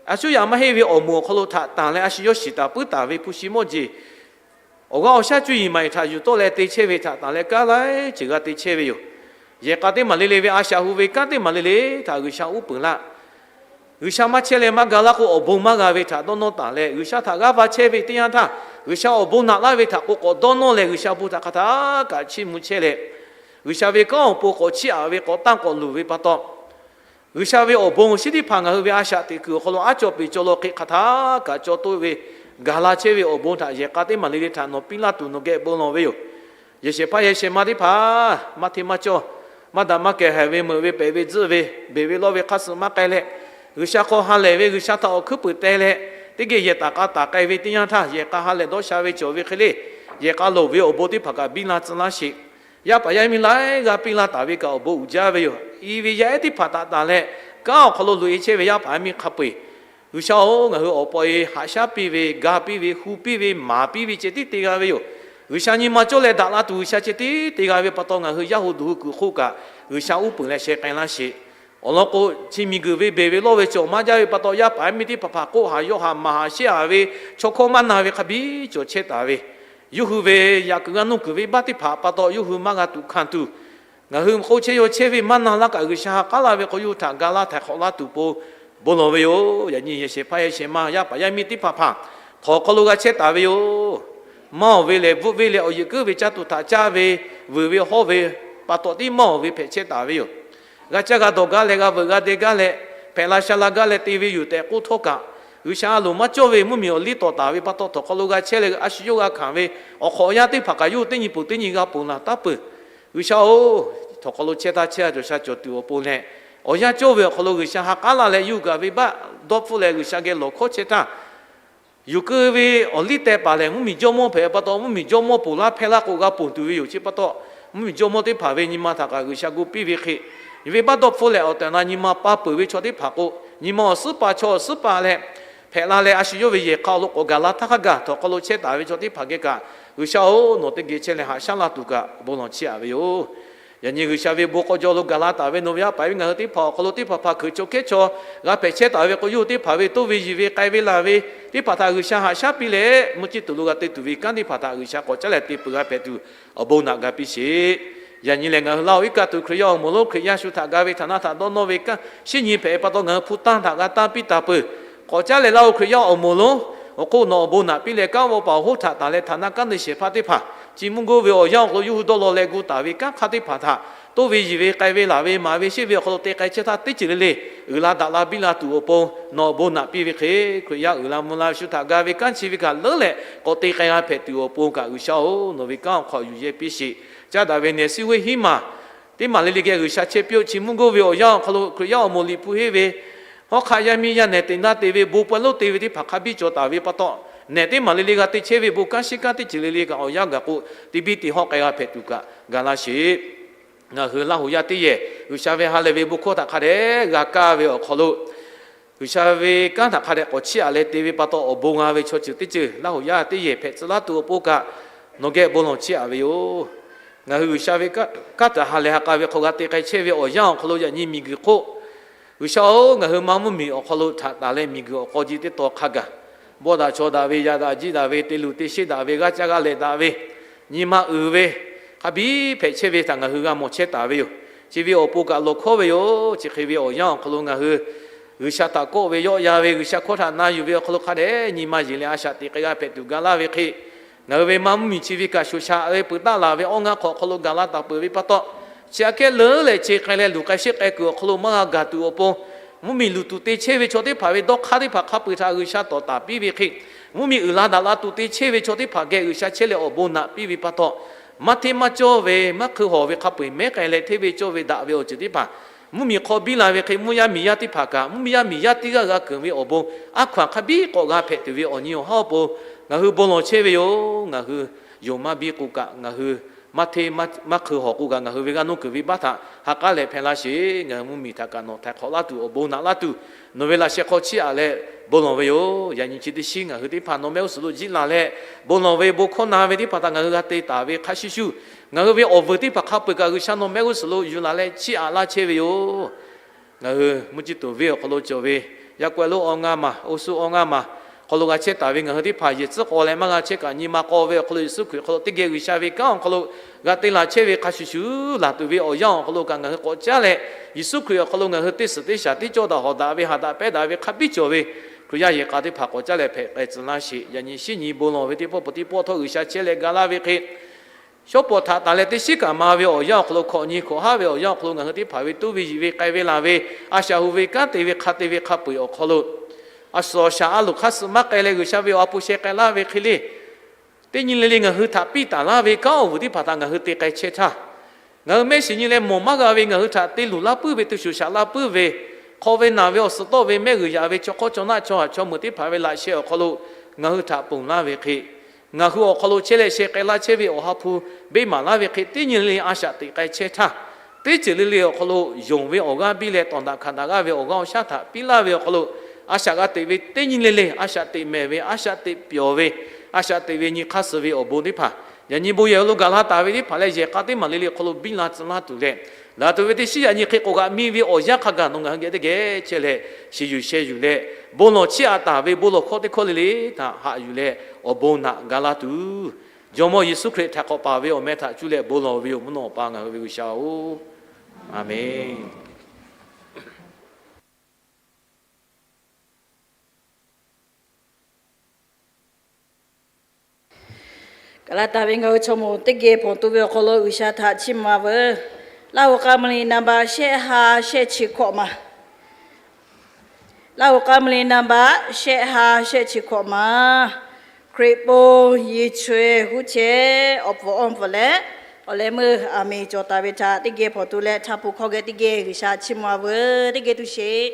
a cuˉ yaꞈ maˇ heˆ ve awˬ moˍ awˬ hk'aw lo htaꞈ tanˬ leh a shu yawˇ shiˍ taˍ puiˉ taˍ ve hpu shi mawˇ jeˬ awˬ g'aˇ awˬ shaˉ cuˇ yiˍ maˍ yiˍ htaꞈ yuˬ tawˆ leh te chehˇ ve htaꞈ tanˬ leh kanˉ laiˉ ceuˬ g'a te chehˇ ve yoˬ. Yehˬ k'a teˇ maˬ le le ve a shaꞈ hu ve kanˉ teˇ maˬ le le htaꞈ G'uiˬsha uˉ peunˍ laˇ. G'uiˬsha maˇ chehˇ leh maˇ ga laˇ k'o, awˬ bon maˇ g'a ve htaꞈ dawˇ nawˇ taˍ leh, G'uiˬsha htaꞈ g'aˇ va chehˇ ve teˇ yanˇ htaˇ, G'uiˬsha awˬ bon naꞈ laˇ ve htaꞈ k'o k'awꞈ dawˇ nawˇ leh, G'uiˬsha bon htaꞈ hk'aˬ htaˇ kaꞈ chiˇ mvuh chehˇ leh, G'uiˬsha ve kanˉ awˬ pon k'awꞈ chiˇ aꞈ ve, k'awꞈ tanˇ k'awꞈ luˬ ve pa taw, G'uiˬsha ve awˬ bon shiˉ teˇ hpaˍ ngaˬ hui ve a shaꞈ teꞈ kuiˬ awˬ hk'aw lo aˉ caw peˍ caw law hk'e hk'aˬ htaˇ kaꞈ caw toˆ ve, gaˬ la chehˇ ve awˬ bon htaꞈ yehˬ k'a teˇ maˬ le le htaꞈ nawˬ piˇ laˇ tuˬ nawˬ geh bon lawˬ ve yoˬ. Yehˬ shehˍ hpaˇ yehˬ shehˍ ma teˇ hpaˍ, maˇ hteˇ maˇ cawˇ, maˇ daꞈ maˇ kehˬ haiˬ ve meuꞈ ve pehꞈ ve tzuhˆ ve, beˬ ve lawˇ ve hk'aˇ suh maˇ k'ai leh, G'uiˬsha hk'aw ha lehˬ ve, G'uiˬsha htaꞈ awˬ hkuiˉ puiˍ teh leh, teˇ geh yehˬ taˍ k'a taˍ k'ai ve teˇ yanˇ htaˇ, yehˬ k'a ha lehˬ dawˇ sha ve cawˬ ve hk'e le, yehˬ k'a loˍ ve awˬ bon teˇ hpaˍ kaꞈ biˇ la tcuh laˇ sheˍ. Yaˇ paˍ yaˇ miˇ laiˉ g'aˇ piˇ laˇ taˍ ve kaꞈ awˬ bon uiˍ jaˇ ve yoˬ. I ve yaˇ ehˉ teˇ hpaˍ htaꞈ tanˬ leh, kanˉ awˬ hk'aw lo loꞈ e chehˇ ve yaˇ paˍ yaˇ miˇ hk'a peu-eˬ, G'uiˬsha-oˬ, ngaˬ hui awˬ pa e haꞈ shaˉ piˇ ve, ga piˇ ve, hu piˇ ve, maˍ piˇ ve ceh tiˉ te g'a ve yoˬ. G'uiˬsha nyi ma cawˇ leh daꞈ la tuˬ G'uiˬsha ceh tiˉ te g'a ve pa taw, ngaˬ hui yaˇ hu duˬ hui kuiˬ hk'oˆ kaꞈ G'uiˬsha uˉ peunˍ leh sheh k'ai laˇ sheˍ. Awˬ lawn k'o, chi miˬguiˬ ve beˬ ve lawˇ ve cawˬ maˇ jaˇ ve pa taw, yaˇ paˍ yaˇ miˇ teˇ hpaˍ hpaˍ k'oˆ haꞈ yawˇ haꞈ maˍ haꞈ sheˉ haꞈ ve chaw hkawˇ maˇ na ve hk'a biˇ cawˬ chehˇ taˍ ve, yawˇ hui ve yaꞈ kuiˬ g'a nuˇ kuiˬ ve baˆ teˇ hpaˍ pa taw yawˇ hui maˇ g'a tuꞈ hkanˍ tuˬ, ngaˬ hui k'o chehˇ yaw chehˇ ve maˇ na laˇ kaꞈ, G'uiˬsha ha k'aˉ laˇ ve k'o yawˇ hui htaꞈ ga laˇ htaiˍ hk'awꞈ laˇ tuˬ pon bon lawˬ ve yoˬ. Yaꞈ nyi yehˬ shehˍ hpaˇ yehˬ shehˍ ma yaˇ paˍ yaˇ miˇ teˇ hpaˍ hpaˍ htawnˍ hk'aw lo g'a chehˇ taˍ ve yoˬ. Maˇ awˬ ve lehˬ, bvuhˆ ve leh awˬ yeˬ kuiˉ ve caˇ tuˬ htaꞈ caˇ ve, vuiˬ ve hawˇ ve pa taw tiˉ maˇ awˬ ve hpehꞈ chehˇ taˍ ve yoˬ. G'a caˇ g'a dawˬ gaˇ leh, g'a veuꞈ g'a deh gaˇ leh, hpehꞈ la sha la gaˇ leh te ve yoˬ tehꞈ k'oˆ htawˇ kaꞈ, G'uiˬsha a loˍ maˇ cawˇ ve mvuhˇmiˬ awˬ liˇ tawˍ taˍ ve pa taw, htawnˍ hk'aw lo g'a chehˇ leh a shu yawˇ g'a hkanˍ ve awˬ hk'awꞈ awˬ yanˇ teˇ hpaˍ kaꞈ yawˇ hui teˇ nyi peuˬ teˇ nyi g'a ponˬ laˬ taˉ peuˬ. G'uiˬsha-oˬ, htawnˍ hk'aw lo chehˇ taˇ chehˇ a cawˬ sha cawˬ tuˬ awˬ pon leh, awˬ yanˇ cawˇ ve awˬ hk'aw lo G'uiˬsha ha k'aˉ laˇ leh yawˇ hui gaˬ ve baˆ dawˇ hpfuhˆ leh G'uiˬsha geh lawˬ hkawˉ chehˇ htaˇ, yuˬ keu ve awˬ liˇ teh paˍ lehˬ, mvuhˇmiˬ jawˇmawˇ hpehꞈ pa taw, mvuhˇmiˬ jawˇmawˇ ponˬ laˇ hpehˇ laˇ k'o g'a ponˬ tuˬ ve yoˬ. Chi pa taw, mvuhˇmiˬ jawˇmawˇ teˇ hpaˍ ve nyi ma htaꞈ kaꞈ G'uiˬsha gu piˇ ve hk'e, yawˇ ve baˆ dawˇ hpfuhˆ leh awˬ tehˬ awˬ na nyi ma pa peuˬ ve chaw teˇ hpaˍ k'o, nyi ma awˬ suhˉ pa chaw awˬ suhˉ pa leh hpehꞈ la leh a shu yawˇ ve yehˬ hk'a awˬ hk'aw lo k'awꞈ gaˬ la htaˇ hk'a gaˬ htawnˍ hk'aw lo chehˇ taˍ ve chaw teˇ hpaˍ geh kaꞈ, G'uiˬsha-oˬ, nawˬ teˇ geh chehˇ leh haꞈ shaˉ laˇ tuˬ kaꞈ bon lawˬ chiˇ aꞈ ve yoˬ. Yaꞈ nyi G'uiˬsha ve bon k'aw jaw lo gaˬ la taˍ ve nawˬ ve yaˇ paˍ yaˇ miˇ ngaˬ hui teˇ hpaˍ awˬ hk'aw lo teˇ hpaˍ hpaˍ hkeuꞈ chaw kehˉ chaw g'a hpehꞈ chehˇ taˍ ve k'o, yawˇ hui teˇ hpaˍ ve toˇ ve yiˬ ve k'ai ve laˬ ve teˇ hpaˍ htaꞈ G'uiˬsha haꞈ shaˉ piˇ leh, mvuhˇ ciˇ tuˬ lo g'a te tuˬ ve kanˉ teˇ hpaˍ htaꞈ G'uiˬsha k'awꞈ caˉ leh te peuˬ g'a hpehꞈ tuˬ awˬ bon naꞈ ga piˇ sheˍ. Yaꞈ nyi lehˬ, ngaˬ hui Laˇ huˍ iˉ kaˆ tuˬ Hkriꞈ yaˇ awˬ moˍ lonˉ, Hkriꞈ yaˇ shu htaꞈ ga ve htaꞈ na htaꞈ dawˇ nawˇ ve kanˉ, shinˉ nyi hpehꞈ ve pa taw ngaˬ hui hpu tanˇ htaꞈ g'a tanˇ piˇ taˍ peuˬ. K'awꞈ caˉ leh Laˇ huˍ Hkriꞈ yaˇ awˬ moˍ lonˉ awˬ hk'oˆ nawˬ awˬ bon naꞈ piˇ leh kanˉ vaw paˍ awˬ hoˉ htaꞈ tanˬ leh htaꞈ na kanˉ te shehˍ hpaˇ teˇ hpaˍ, chi mvuhˇ goˇ ve awˬ yanˇ awˬ hk'aw lo yawˇ hui dawˇ law leh gu taˍ ve kanˉ hk'aˇ teˇ hpaˍ htaꞈ toˇ ve yiˬ ve k'ai ve laˬ ve maˍ ve sheˆ ve awˬ hk'aw lo te k'ai chehˇ htaˇ, teˇ ceuˬ le le uiˍ la daꞈ la biˇ la tuˬ awˬ pon nawˬ awˬ bon naꞈ piˇ ve hk'e, Hkriꞈ yaˇ uiˍ la mvuh la ve shu htaꞈ ga ve kanˉ chi ve kaꞈ leuˉ leh k'awꞈ te k'ai g'a hpehꞈ tuˬ awˬ pon kaꞈ, G'uiˬsha-oˬ, nawˬ ve kanˉ awˬ hk'aw yuˬ yehˇ piˇ sheˍ. Caˉ daꞈ ve nehˬ suhˉ huˉ hiˉ maˬ teˇ maˬ le le geh G'uiˬsha chehˇ piˇ-oˆ. Chi mvuhˇ goˇ ve awˬ yanˇ awˬ hk'aw lo Hkriꞈ yaˇ awˬ moˍ Liꞈ hpu henˇ ve hawˉ hk'aˆ yaˇ miˇ yaˇ nehˬ teꞈ naˇ te ve bon pawehˇ lonˉ te ve teˇ hpaˍ hk'a biˇ cawˬ taˍ ve pa taw, nehˬ teˇ maˬ le le g'a te chehˇ ve bon kanˉ shinˉ kanˉ teˇ ceuˬ le le kaꞈ awˬ yanˇ gaˬ k'o, teˇ biˇ te hawˆ k'ai g'a hpehꞈ tuˬ kaꞈ ga laˇ sheˍ. Ngaˬ hui Laˇ huˍ yaˇ teˇ yehˬ G'uiˬsha ve ha lehˬ ve bon hkawˇ htaꞈ hk'a dehꞈ g'a kaˇ ve awˬ hk'aw lo, G'uiˬsha ve kanˉ htaꞈ hk'a dehꞈ k'awꞈ chiˇ aꞈ leh te ve pa taw, awˬ bon g'a ve chaw ceuˬ teˇ ceuˬ Laˇ huˍ yaˇ teˇ yehˬ hpehꞈ tcuh laˇ tuˬ awˬ pon kaꞈ, nawˬ geh bon lawˬ chiˇ aꞈ ve yoˬ. Ngaˬ hui G'uiˬsha ve kanˉ htaꞈ ha lehˬ ha k'a ve hk'aw g'a te k'ai chehˇ ve awˬ yanˇ awˬ hk'aw lo yaꞈ nyi miˬguiˬ hk'oˆ, G'uiˬsha-oˬ, ngaˬ hui maˇ mvuhˇmiˬ awˬ hk'aw lo htaꞈ taˍ leh miˬguiˬ awˬ k'aw ji teˇ taw hk'a gaˬ, bawˆ daꞈ chaw daꞈ ve, yaꞈ daꞈ jiˆ daꞈ ve, te luˬ te sheˆ daꞈ ve, g'aˇ caˇ g'aˇ lehˬ daꞈ ve, nyi ma uiˍ ve, hk'a biˇ hpehꞈ chehˇ ve htaꞈ ngaˬ hui g'a mawˬ chehˇ taˍ ve yoˬ. Chi ve awˬ pon kaꞈ lawˬ hkawˉ ve yoˬ. Chi hk'e ve awˬ yanˇ awˬ hk'aw lo ngaˬ hui G'uiˬsha htaꞈ kawˆ ve, yawˆ yan ve, G'uiˬsha hkawˇ htaꞈ na yuˬ ve awˬ hk'aw lo hk'a dehꞈ nyi ma yeˬ leh a shaꞈ teꞈ k'ai g'a hpehꞈ tuˬ ga laˇ ve hk'e, ngaˬ hui ve maˇ mvuhˇmiˬ chi ve kaꞈ shoˍ shaꞈ ve peuˬ taˆ laˬ ve awˬ ngaˇ hk'aw awˬ hk'aw lo gaˬ la taˍ peuˬ ve pa taw, chi aꞈ kehˉ leuˉ leh ce k'ai leh luˬ k'ai sheˆ k'ai kuiˬ awˬ hk'aw lo maˇ g'a gaˬ tuˬ awˬ pon, mvuhˇmiˬ luˬ tuˬ te chehˇ ve chaw teˇ hpaˍ ve dawˇ hk'aˇ teˇ hpaˍ hk'a peu-eˬ htaꞈ G'uiˬsha tawˍ taˍ piˇ ve hk'e, mvuhˇmiˬ uiˍ la daꞈ la tuˬ te chehˇ ve chaw teˇ hpaˍ geh G'uiˬsha chehˇ leh awˬ bon naꞈ piˇ ve pa taw, maˇ hteˇ maˇ cawˇ ve, maˇ hkui hawˬ ve hk'a peu-eˬ mehˉ k'ai leh hteˇ ve cawˇ ve daꞈ ve awˬ ceuˬ teˇ hpaˍ, mvuhˇmiˬ hk'aw biˇ la ve hk'e, mvuhˇ yaˇ miˬ yaˇ teˇ hpaˍ kaꞈ mvuhˇmiˬ yaˇ miˬ yaˇ teˇ g'aˇ g'a keunˍ ve awˬ bon aˉ hkaw-anˬ hk'a biˇ k'awꞈ g'a hpehꞈ tuˬ ve awˬ nyi awˬ haˉ awˬ pon ngaˬ hui bon lawˬ chehˇ ve yoˬ. Ngaˬ hui yonˍ maˇ biˇ k'o kaꞈ, ngaˬ hui maˇ hteˇ maˇ hkui hawˬ k'o kaꞈ, ngaˬ hui ve g'aˇ nuˇ kuiˬ ve baˆ htaꞈ ha k'aˉ leh hpehꞈ laˇ sheˍ. Ngaˬ hui mvuhˇmiˬ htaꞈ kaꞈ nawˬ htaiˍ hk'awꞈ laˇ tuˬ, awˬ bon naꞈ laˇ tuˬ, nawˬ ve laꞈ sheh hk'aw chiˇ aꞈ leh bon lawˬ ve yoˬ. Yaꞈ nyi chi teˇ shinˉ ngaˬ hui teˇ hpaˍ nawˬ mehˆ g'uˇ suhˍ lo jiˆ la leh, bon lawˬ ve bon hkawˇ na ve teˇ hpaˍ htaꞈ ngaˬ hui g'a te taˍ ve hk'a shuˍ shuˍ, ngaˬ hui ve awˬ vuiˬ teˇ hpaˍ hk'a peu-eˬ kaꞈ G'uiˬsha nawˬ mehˆ g'uˇ suhˍ lo yuˬ laˬ leh chiˇ aꞈ laˇ chehˇ ve yoˬ. Ngaˬ hui mvuhˇ ciˇ tuˬ venˇ awˬ hk'aw lo cawˬ ve, yaˇ k'awehˇ lonˉ awˬ ngaˇ maˬ, oˇ suhˉ awˬ ngaˇ maˬ hk'aw lo g'a chehˇ taˍ ve ngaˬ hui teˇ hpaˍ yehˬ tcuhˉ k'aw leh maˇ g'a chehˇ kaꞈ, nyi ma k'aw ve awˬ hk'aw lo Yeˍsuˆ Hkriꞈ hk'aw lo teˇ geh G'uiˬsha ve kanˉ awˬ hk'aw lo g'a te laˬ chehˇ ve hk'a shuˍ shuˍ laˬ tuˬ ve awˬ yanˇ awˬ hk'aw lo kaꞈ ngaˬ hui k'awꞈ caˉ leh, Yeˍsuˆ Hkriꞈ awˬ hk'aw lo ngaˬ hui teˇ suhˍ teˇ shaˍ tiˉ cawˇ daꞈ hawˍ daꞈ ve, haꞈ daꞈ pehˉ daꞈ ve hk'a biˇ cawˬ ve Hkriꞈ yaˇ yehˬ k'a teˇ hpaˍ k'awꞈ caˉ leh hpehꞈ k'ai tcuh laˇ sheˍ. Yaꞈ nyi shinˉ nyi bon lawˬ ve teˇ pawˆ peuˬ teˇ pawˆ htawˇ G'uiˬsha chehˇ leh ga laˇ ve hk'e, shawˉ pawˍ htaꞈ tanˬ leh teˇ shinˉ kaꞈ ma ve awˬ yanˇ awˬ hk'aw lo, hkawꞈ nyi hkawꞈ haˉ ve awˬ yanˇ awˬ hk'aw lo ngaˬ hui teˇ hpaˍ ve toˇ ve yiˬ ve k'ai ve laˬ ve, a shaꞈ hu ve kanˉ te ve hk'a te ve hk'a peu-eˬ awˬ hk'aw lo, a suhˍ awˬ shaˍ a loˍ hk'aˇ suh maˇ k'ai leh G'uiˬsha ve awˬ ha hpu sheh k'ai laˇ ve hk'e le, teˇ nyi le le ngaˬ hui htaꞈ piˇ taˍ laˇ ve kanˉ awˬ vuiˬ teˇ hpaˍ htaꞈ ngaˬ hui te k'ai chehˇ htaˇ, ngaˬ hui mehˆ shiˍ nyi leh mawˬ maˇ g'a ve, ngaˬ hui htaꞈ te luˬ laˇ puiˉ ve, te shuˍ shaꞈ laˇ puiˉ ve, hk'aw ve naˬ ve awˬ suhˍ tawˆ ve, mehˆ g'uiˬ yaꞈ ve, chaw hk'awˇ chaw naˆ chaw haˍ chaw meuꞈ teˇ hpaˍ ve laꞈ sheh awˬ hk'aw lo ngaˬ hui htaꞈ ponˬ laˇ ve hk'e, ngaˬ hui awˬ hk'aw lo chehˇ leh sheh k'ai laˇ chehˇ ve awˬ ha hpu beˇ maˍ laˇ ve hk'e, teˇ nyi le le a shaꞈ teꞈ k'ai chehˇ htaˇ, teˇ ceuˬ le le awˬ hk'aw lo yonˍ ve awˬ g'aˇ biˇ leh tawˍ daꞈ hkanˍ daꞈ g'aˇ ve awˬ g'aˇ awˬ shaˉ htaꞈ piˇ laˇ ve awˬ hk'aw lo, a shaꞈ g'a teꞈ ve teˇ nyi le le, a shaꞈ teꞈ mehˍ ve, a shaꞈ teꞈ pyawˬ ve, a shaꞈ teꞈ ve nyi hk'aˇ suh ve awˬ bon teˇ hpaˍ, yaꞈ nyi bon yehˬ lo gaˬ la taˍ ve teˇ hpaˍ leh yehˬ k'a teˇ maˬ le le hk'aw lo biˇ la tcuh laˇ tuˬ leh, laˬ tuˬ ve teˇ shinˉ yaꞈ nyi hk'e k'oˆ g'a miˇ ve awˬ yanˇ hk'a gaˬ nawˬ ngaˬ hui geh teˇ geh chehˇ leh, shiˍ yuˬ sheh yuˬ leh, bon lawˬ chiˇ aꞈ taˍ ve bon lawˬ hkawˇ teˇ hkawˇ le le htaꞈ haꞈ yuˬ leh, awˬ bon naꞈ ga laˇ tuˬ, Jawˇmawˇ Yeˍsuˆ Hkriꞈ htaiˍ hk'awꞈ paˍ ve awˬ meh htaꞈ cuˇ leh bon lawˬ ve yoˬ. Mvuhˇ naw Awˬ pa ngaˬ hui ve G'uiˬsha-oˬ, Aˍmenˬ. Kaˍ laˍ taˍ ve ngaˬ hui chaw moˍ teˇ geh hpawnˬ tu ve awˬ hk'aw lo G'uiˬsha htaꞈ chiˇ mvuh veuˬ. Laˇ huˍ k'a mvuh liꞈ naˍ baꞈ shehˆ ha shehˆ chi hkawꞈ maˬ. Laˇ huˍ k'a mvuh liꞈ naˍ baꞈ shehˆ ha shehˆ chi hkawꞈ maˬ. Hkriꞈ pon yi chaweh huˉ chehˇ awˬ pfuhˍ awˬ pfuhˍ leh, awˬ leh meuˇ aˬ miˍ cawˬ taˍ ve htaꞈ teˇ geh hpawnˬ tu leh, htaˇ pun hkawˇ geh teˇ geh G'uiˬsha chiˇ mvuh veuˬ. Teˇ geh tu sheˍ.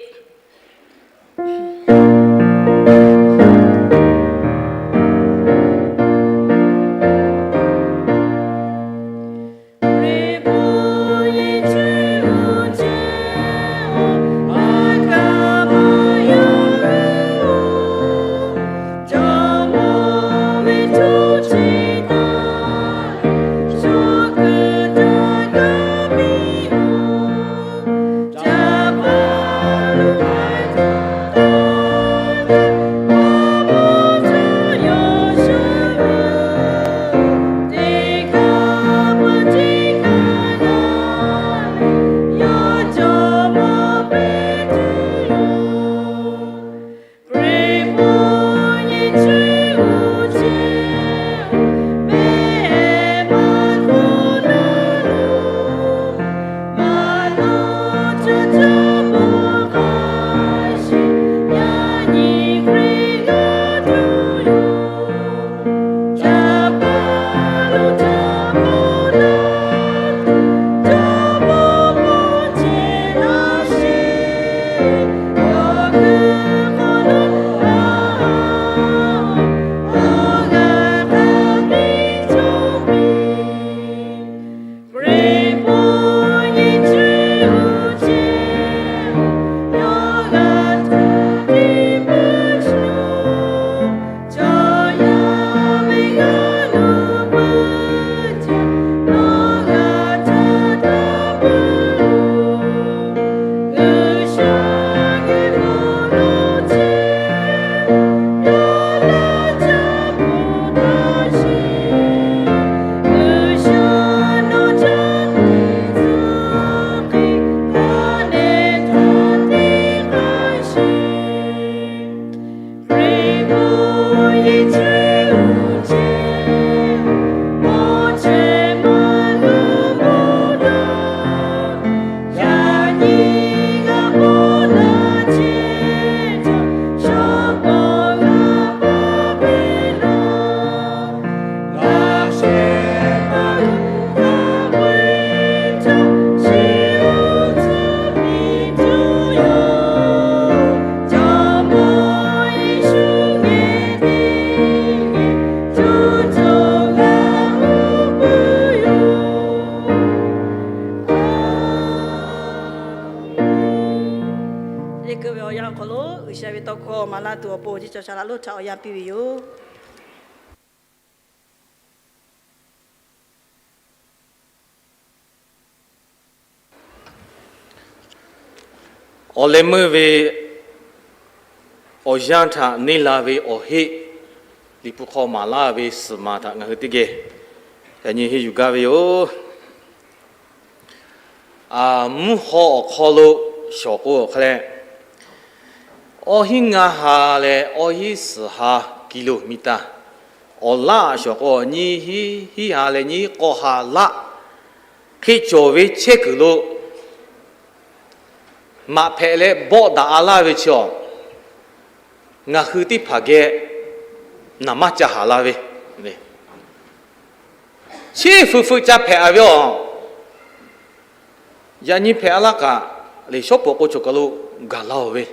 Awˬ hk'aw lo G'uiˬsha ve tawˇ hkawˇ maˍ laˇ tuˬ awˬ pon Jawˇmawˇ G'uiˬsha htaꞈ loˇ htaꞈ awˬ yanˇ piˇ ve yoˬ. Awˬ leh meuˇ ve awˬ yanˇ htaꞈ neˇ la ve awˬ heˆ, Liꞈ hpu hk'aw maˍ laˇ ve suhˍ maˬ htaꞈ ngaˬ hui teˇ geh yaꞈ nyi henˇ yuˬ gaˇ ve yoˬ. Mvuhˇ haw awˬ hk'aw lo shawˍ k'o hk'a leh, awˇ hinˉ ngaˇ ha leh awˇ hinˉ suhˍ ha kilometer, awˬ laꞈ shawˍ k'o nyiˇ hinˉ ha leh nyiˇ hinˉ k'awˇ ha laꞈ hk'e cawˬ ve chehˇ kuiˬ lo maꞈ hpehꞈ leh bawˆ daꞈ-a laˇ ve chi awˬ, ngaˬ hui teˇ hpaˍ geh naˍ manˇ ca haˍ la ve, chi feu feu ca hpehꞈ-a ve awˬ, yaꞈ nyi hpehꞈ-a laˇ kaꞈ, le shawˉ pawˍ k'o cawˬ kaˬ lo gaˬ la-oˬ ve.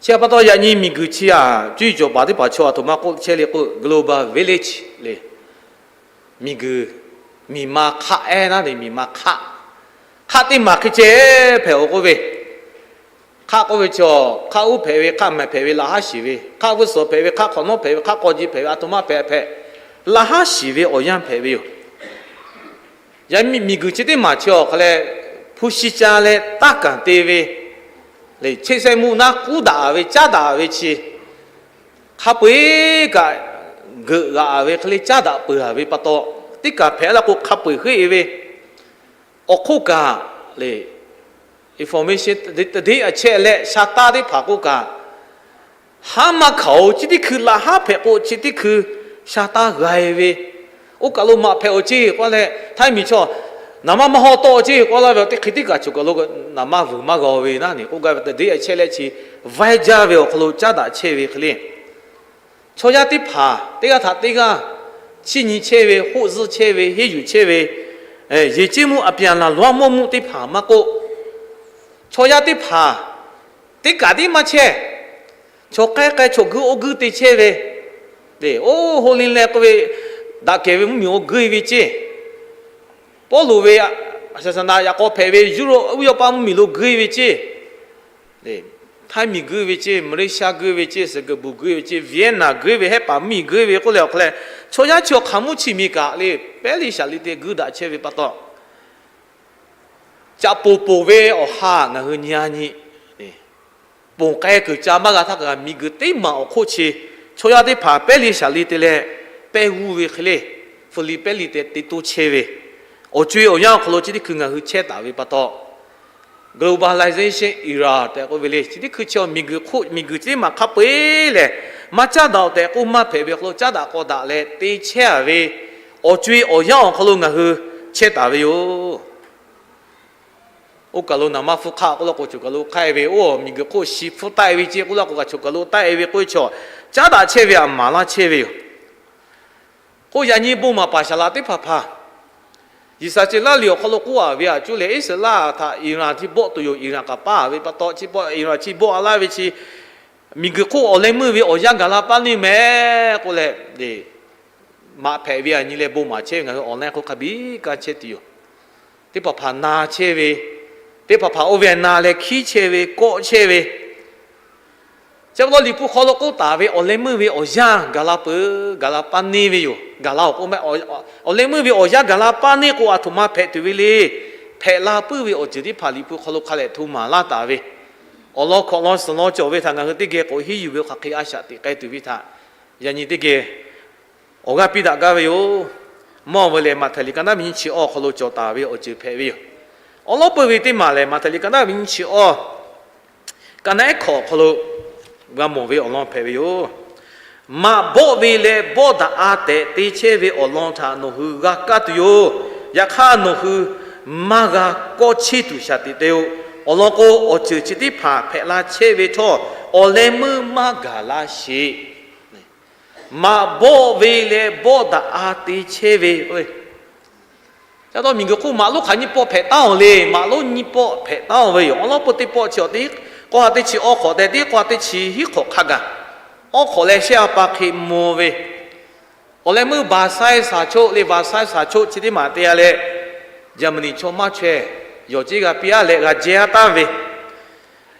Chi htaꞈ pa taw yaꞈ nyi miˬguiˬ chi aꞈ cuˇ yiˍ cawˬ paˍ teˇ hpaˍ chaw aˬ htoꞈ ma k'oˆ chehˇ le k'o, global village le. Miˬguiˬ, miˬ ma hk'aˆ ehˉ naˉ le, miˬ ma hk'aˆ, hk'aˆ teˇ maˬ hk'e ceh hpehꞈ-oˬ k'oˆ ve, hk'aˆ k'oˆ ve chi awˬ, hk'aˆ uˉ hpehꞈ ve, hk'aˆ mehˍ hpehꞈ ve, laꞈ haˉ shiˍ ve, hk'aˆ vuiˇ suhˍ hpehꞈ ve, hk'aˆ hk'awꞈ nawˉ hpehꞈ ve, hk'aˆ k'aw ji hpehꞈ ve, aˬ htoꞈ ma hpehꞈ hpehꞈ, laꞈ haˉ shiˍ ve awˬ yanˇ hpehꞈ ve yoˬ. Yaꞈ miˬguiˬ chi teˇ maˬ chi awˬ hk'a leh, hpu shi ca leh taˇ kaˍ te ve, le cheˇ sehˉ mvuhˇ naˉ k'uˉ daꞈ ve, caˉ daꞈ ve chi hk'a peu-eˬ kaꞈ geuꞈ g'aꞈ ve hk'e le caˉ daꞈ peuˬ-a ve pa taw, teˇ kaˬ hpehꞈ la k'o hk'a peu-eˬ heˆ ve, awˬ hk'oˆ kaꞈ le, information, သတင်းအချက်အလက် sha taˇ teˇ hpaˍ k'oˆ kaꞈ, haˉ maˇ hkanˍ-oˬ, chi teˇ hkui laꞈ haˉ hpehꞈ k'o chi teˇ hkui sha taˇ g'a-e ve, oˇ kaˬ lo maꞈ hpehꞈ-oˬ ceˇ k'oˆ leh, htaiˇ miˬ chaw naˍ manˇ maˇ hawˇ tawˆ-oˬ ceˇ k'oˆ laˇ ve, teˇ hkui teˇ kaˬ cawˬ kaˬ lo naˍ manˇ vuiˬ maˇ g'a-oˬ ve naˉ ne k'oˆ gaˇ ve သတင်းအချက်အလက် chi vaiˇ jaˇ ve awˬ hk'aw lo caˉ daꞈ chehˇ ve hk'e le. Chaw yaˇ teˇ hpaˍ teˇ g'aˇ htaꞈ teˇ g'aˇ chiˇ nyi chehˇ ve, hoˆ zuhˇ chehˇ ve, henˇ yuˬ chehˇ ve, yehˬ ceˇ mvuhˇ အပြန်အလှန်လွှမ်းမိုးမှု teˇ hpaˍ maˇ k'oˆ, chaw yaˇ teˇ hpaˍ teˇ kaꞈ tiˉ maˇ chehˇ. Chaw k'ai k'ai chaw guiˇ oˇ guiˇ te chehˇ ve, oˇ hoˇ liˇ leh k'oˆ ve, daꞈ kehˬ ve mvuhˇmiˬ lo guiˇ ve ceˇ, Pawˇluꞈ ve ศาสนา yaꞈ k'aw hpehꞈ ve Europe uˇ yawˇ paˇ mvuhˇmiˬ lo guiˇ ve ceˇ, htaiˇ miˬ guiˇ ve ceˇ, Malaysia guiˇ ve ceˇ, Singapore guiˇ ve ceˇ, Vietnam guiˇ ve, hehˉ paˍ mvuhˇmiˬ guiˇ ve k'oˆ leh awˬ hk'a leh, chaw yaˇ chi awˬ hk'aˬ mvuhˇ chi miˬ kaꞈ le, pehˉ liˇ shaˍ liˇ te guiˇ daꞈ chehˇ ve pa taw, caꞈ poˬ poˬ ve awˬ ha ngaˬ hui nyi-a nyi, ponˬ k'ai kuiˬ ca maˇ g'a htaˇ kaꞈ, miˬguiˬ teˇ maˬ awˬ hk'oˆ chi chaw yaˇ teˇ hpaˍ pehˉ liˇ shaˍ liˇ te leh pehˇ g'uˇ ve hk'e le, feu liˇ pehˉ liˇ te te toˇ chehˇ ve, awˬ co-e awˬ yanˇ awˬ hk'aw lo chi teˇ hkui ngaˬ hui chehˇ taˍ ve pa taw, globalization era tehꞈ k'oˆ ve le, chi teˇ hkui chi awˬ miˬguiˬ hk'oˆ miˬguiˬ teˇ maˬ hk'a peu-eˬ lehˬ, maˇ caˉ daꞈ-oˬ tehꞈ k'oˆ maˇ hpehꞈ ve awˬ hk'aw lo caˉ daꞈ k'aw daꞈ leh te chehˇ-a ve, awˬ co-e awˬ yanˇ awˬ hk'aw lo ngaˬ hui chehˇ taˍ ve yoˬ. Oˇ kaˬ lo naˍ manˇ hpfuhˇ hk'aˆ k'oˆ laˇ k'o, choˬ kaˬ lo hk'aˆ-e ve, oˇ miˬguiˬ hk'oˆ shi hpfuhˇ taˆ-e ve ceˇ k'oˆ laˇ k'o, choˬ kaˬ lo taˆ-e ve k'oˆ ve chaw, caˉ daꞈ chehˇ ve aꞈ maˍ laˇ chehˇ ve yoˬ. K'oˆ yaꞈ nyi bon maˍ paˍ shaˍ laꞈ teˇ hpaˍ hpaˍ, G'uiˬsha ceuˬ laˇ liꞈ awˬ hk'aw lo k'oˆ-a ve aꞈ cuˇ leh, Iˉsaˍreˍlaˆ htaꞈ Iran htiˇ bawˆ tuˬ yoˬ. Iran kaꞈ paˇ ve pa taw, chi bawˆ Iran chi bawˆ-a laˇ ve chi, miˬguiˬ hk'oˆ awˬ leh meuˇ ve awˬ yanˇ gaˬ la paˇ neˇ mehˍ k'oˆ leh, maꞈ hpehꞈ ve aꞈ nyi leh bon maˍ chehˇ ve ngaˬ hui awˬ leh hk'oˆ hk'a biˉ kaˇ chehˇ tuˬ yoˬ. Teˇ hpaˍ hpaˍ na chehˇ ve, teˇ hpaˍ hpaˍ oˇ ve na leh hkiˉ chehˇ ve, kawˆ chehˇ ve, chi pa taw Liꞈ hpu hk'aw lo k'oˆ taˍ ve awˬ leh meuˇ ve awˬ yanˇ gaˬ la peuˬ, gaˬ la paˇ neˇ ve yoˬ. Gaˬ la-oˬ k'oˆ mehˆ, awˬ leh meuˇ ve awˬ yanˇ gaˬ la paˇ neˇ k'o, aˬ htoꞈ ma hpehꞈ tuˬ ve le. Hpehꞈ la puiˉ ve awˬ ceuˬ teˇ hpaˍ Liꞈ hpu hk'aw lo hk'a lehˬ hto maˍ laˇ taˍ ve, awˬ lawn hkawꞈ lawn suhˍ lawn cawˬ ve htaꞈ ngaˬ hui teˇ geh k'awꞈ henˇ yuˬ ve hk'aˬ hk'e a shaꞈ teꞈ k'ai tuˬ ve htaꞈ yaꞈ nyi teˇ geh awˬ g'aˇ piˇ daꞈ gaˇ ve yoˬ. Mawˇ ve lehˬ, Maꞈhtehˍ liꞈ ka naˉ ve nyiˇ chi awˇ hk'aw lo cawˬ taˍ ve awˬ ceuˬ hpehꞈ ve yoˬ. Awˬ lawn peuˬ ve teˇ maˬ lehˬ, Maꞈhtehˍ liꞈ ka naˉ ve nyiˇ chi awˇ, ka naˉ ehˉ hkawꞈ awˬ hk'aw lo g'a mawˬ ve awˬ lawn hpehꞈ ve yoˬ. Maꞈ bawˆ ve leh bawˆ daꞈ-a tehꞈ te chehˇ ve awˬ lawn htaꞈ nawˬ hui g'a kaˇ tuˬ yoˬ. Yaꞈ hk'aˇ, nawˬ hui maˇ g'a kawˆ cheˇ tuˬ shaˍ tiꞈ te-o. Awˬ lawn k'o, awˬ ceuˬ chi teˇ hpaˍ hpehꞈ la chehˇ ve htawˇ, awˬ leh meuˇ maˇ gaˬ la sheˍ. Maꞈ bawˆ ve leh bawˆ daꞈ-a te chehˇ ve, ca taw miˬguiˬ hk'oˆ maꞈ lonˉ hk'aˬ nyiˇ pawˆ hpehꞈ taˉ-oˬ le. Maꞈ lonˉ nyiˇ pawˆ hpehꞈ taˉ-oˬ ve yoˬ. Awˬ lawn peuˬ teˇ pawˆ chi awˬ teˇ, k'awˇ ha teˇ chi awˇ hk'awꞈ tehꞈ, teˇ k'awˇ ha teˇ chi hiˉ hk'awꞈ hk'a gaˬ, awˇ hk'awꞈ leh shehˆ ha pa hk'e mvuh ve, awˬ leh meuˇ บาร์ไซด์ สาโชค le, บาร์ไซด์ สาโชค chi teˇ maˬ te-a leh, Jaˍmaˍniˆ chaw maˇ chaweh yawˬ ceˇ g'a piˇ-a leh g'a jehˇ-a taˍ ve,